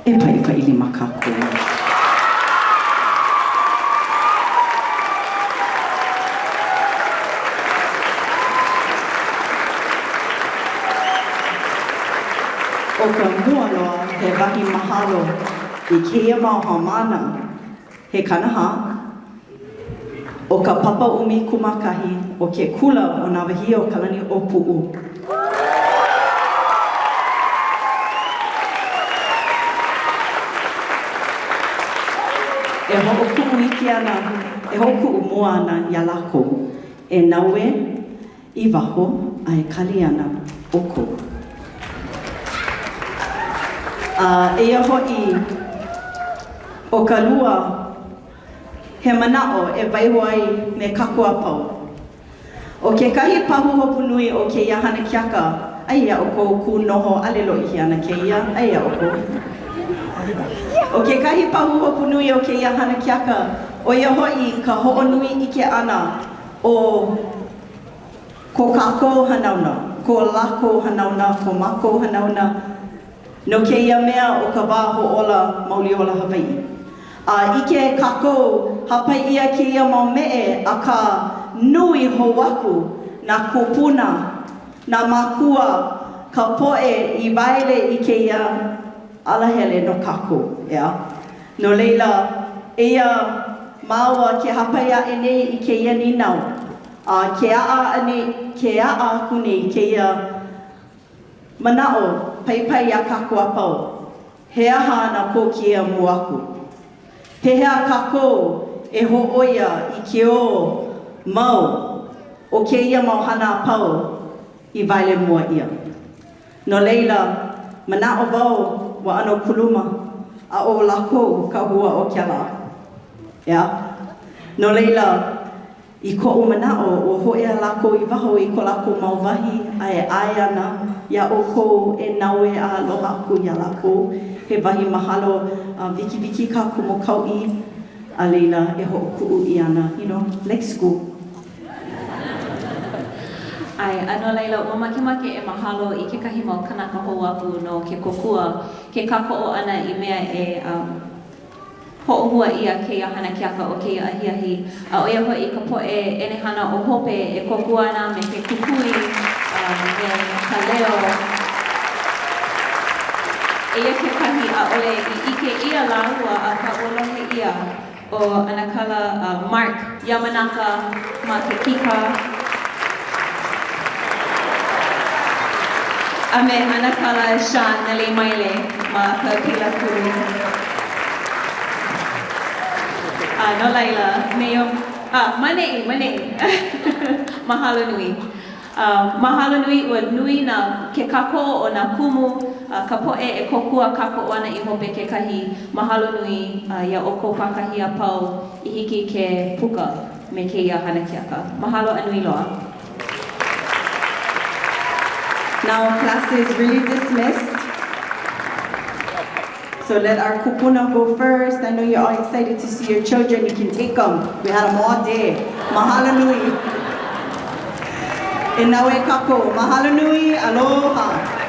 E paʻipaʻi lima kākou. ʻO ka mua loa, he wahi mahalo i kēia mau haumāna, he 40, o ka papa 11 o ke kula o Nāwahīokalaniʻōpuʻu. E hoʻokuʻu iki ana, e hoʻokuʻu mua ana iā lākou e naue i waho a e kali ana ʻoukou. A eia hoʻi, ʻo ka lua, he manaʻo e waiho ai me kākou a pau. ʻO kekahi pahuhopu nui o kēia hana keaka, aia iā ʻoukou kū noho ʻaʻole lōʻihi ana kēia, aia iā ʻoukou. ʻO kekahi pahuhopu nui o kēia hana keaka, ʻo ia hoʻi ka hoʻonui ʻike ʻana o ko kākou hanauna, ko lākou hanauna, ko mākou hanauna, no kēia mea ʻo ka wā hoʻōla mauli ola Hawaiʻi. A ʻike kākou, hāpai ʻia kēia mau meʻe, akā, nui hou aku nā kūpuna, nā mākua, ka poʻe i waele i kēia alahele no kākou, ʻeā? No laila, eia māua ke hāpai aʻe nei i kēia nīnau, a ke aʻa aʻe nei, ke aʻa aku nei kēia manaʻo paipai iā kākou a pau, he aha ana ko kēia mua aku? Pehea kākou e hōʻoia i ke ō mau o kēia mau hana a pau i waele mua ʻia? No laila, manaʻo wau ua ʻano kuluma, a ʻo lākou ka hua o kēlā. ʻEā? No laila, i koʻu manaʻo, ua hōʻea lākou i waho i ko lākou mau wahi a e ʻae ana iā ʻoukou e naue a aloha aku iā lākou. He wahi mahalo a wikiwiki kā Kumu Kauʻi, a laila e hoʻokuʻu ʻia ana, you know, like school. ʻAe, a no laila, ua makemake e mahalo i kekahi mau kanaka hou aku no ke kōkua, ke kākoʻo ʻana i mea e um, hoʻohua ʻia kēia hana keaka o kēia ahiahi, a ʻo ia hoʻi ka poʻe ʻenehana o hope e kōkua ana me ke kukui a me ka leo. Eia kekahi, ʻaʻole i ʻike ʻia lāua, akā ua lohe ʻia ʻo ʻAnakala Mark Yamanaka ma ke kīkā a me ʻAnakala Sean Nalimaile ma ka pila kulu. A no laila, me ia, a, maneʻi, maneʻi. Mahalo nui. A mahalo nui, ua nui nā, ke kākoʻo o nā kumu, a ka poʻe e kōkua kākoʻo ana i hope kekahi. Mahalo nui iā ʻoukou pākahi a pau i hiki ke puka me kēia hana keaka. Mahalo a nui loa. Now class is really dismissed. So let our kupuna go first. I know you're all excited to see your children. You can take them. We had them all day. Mahalo nui. E naue kākou. Mahalo nui. Aloha.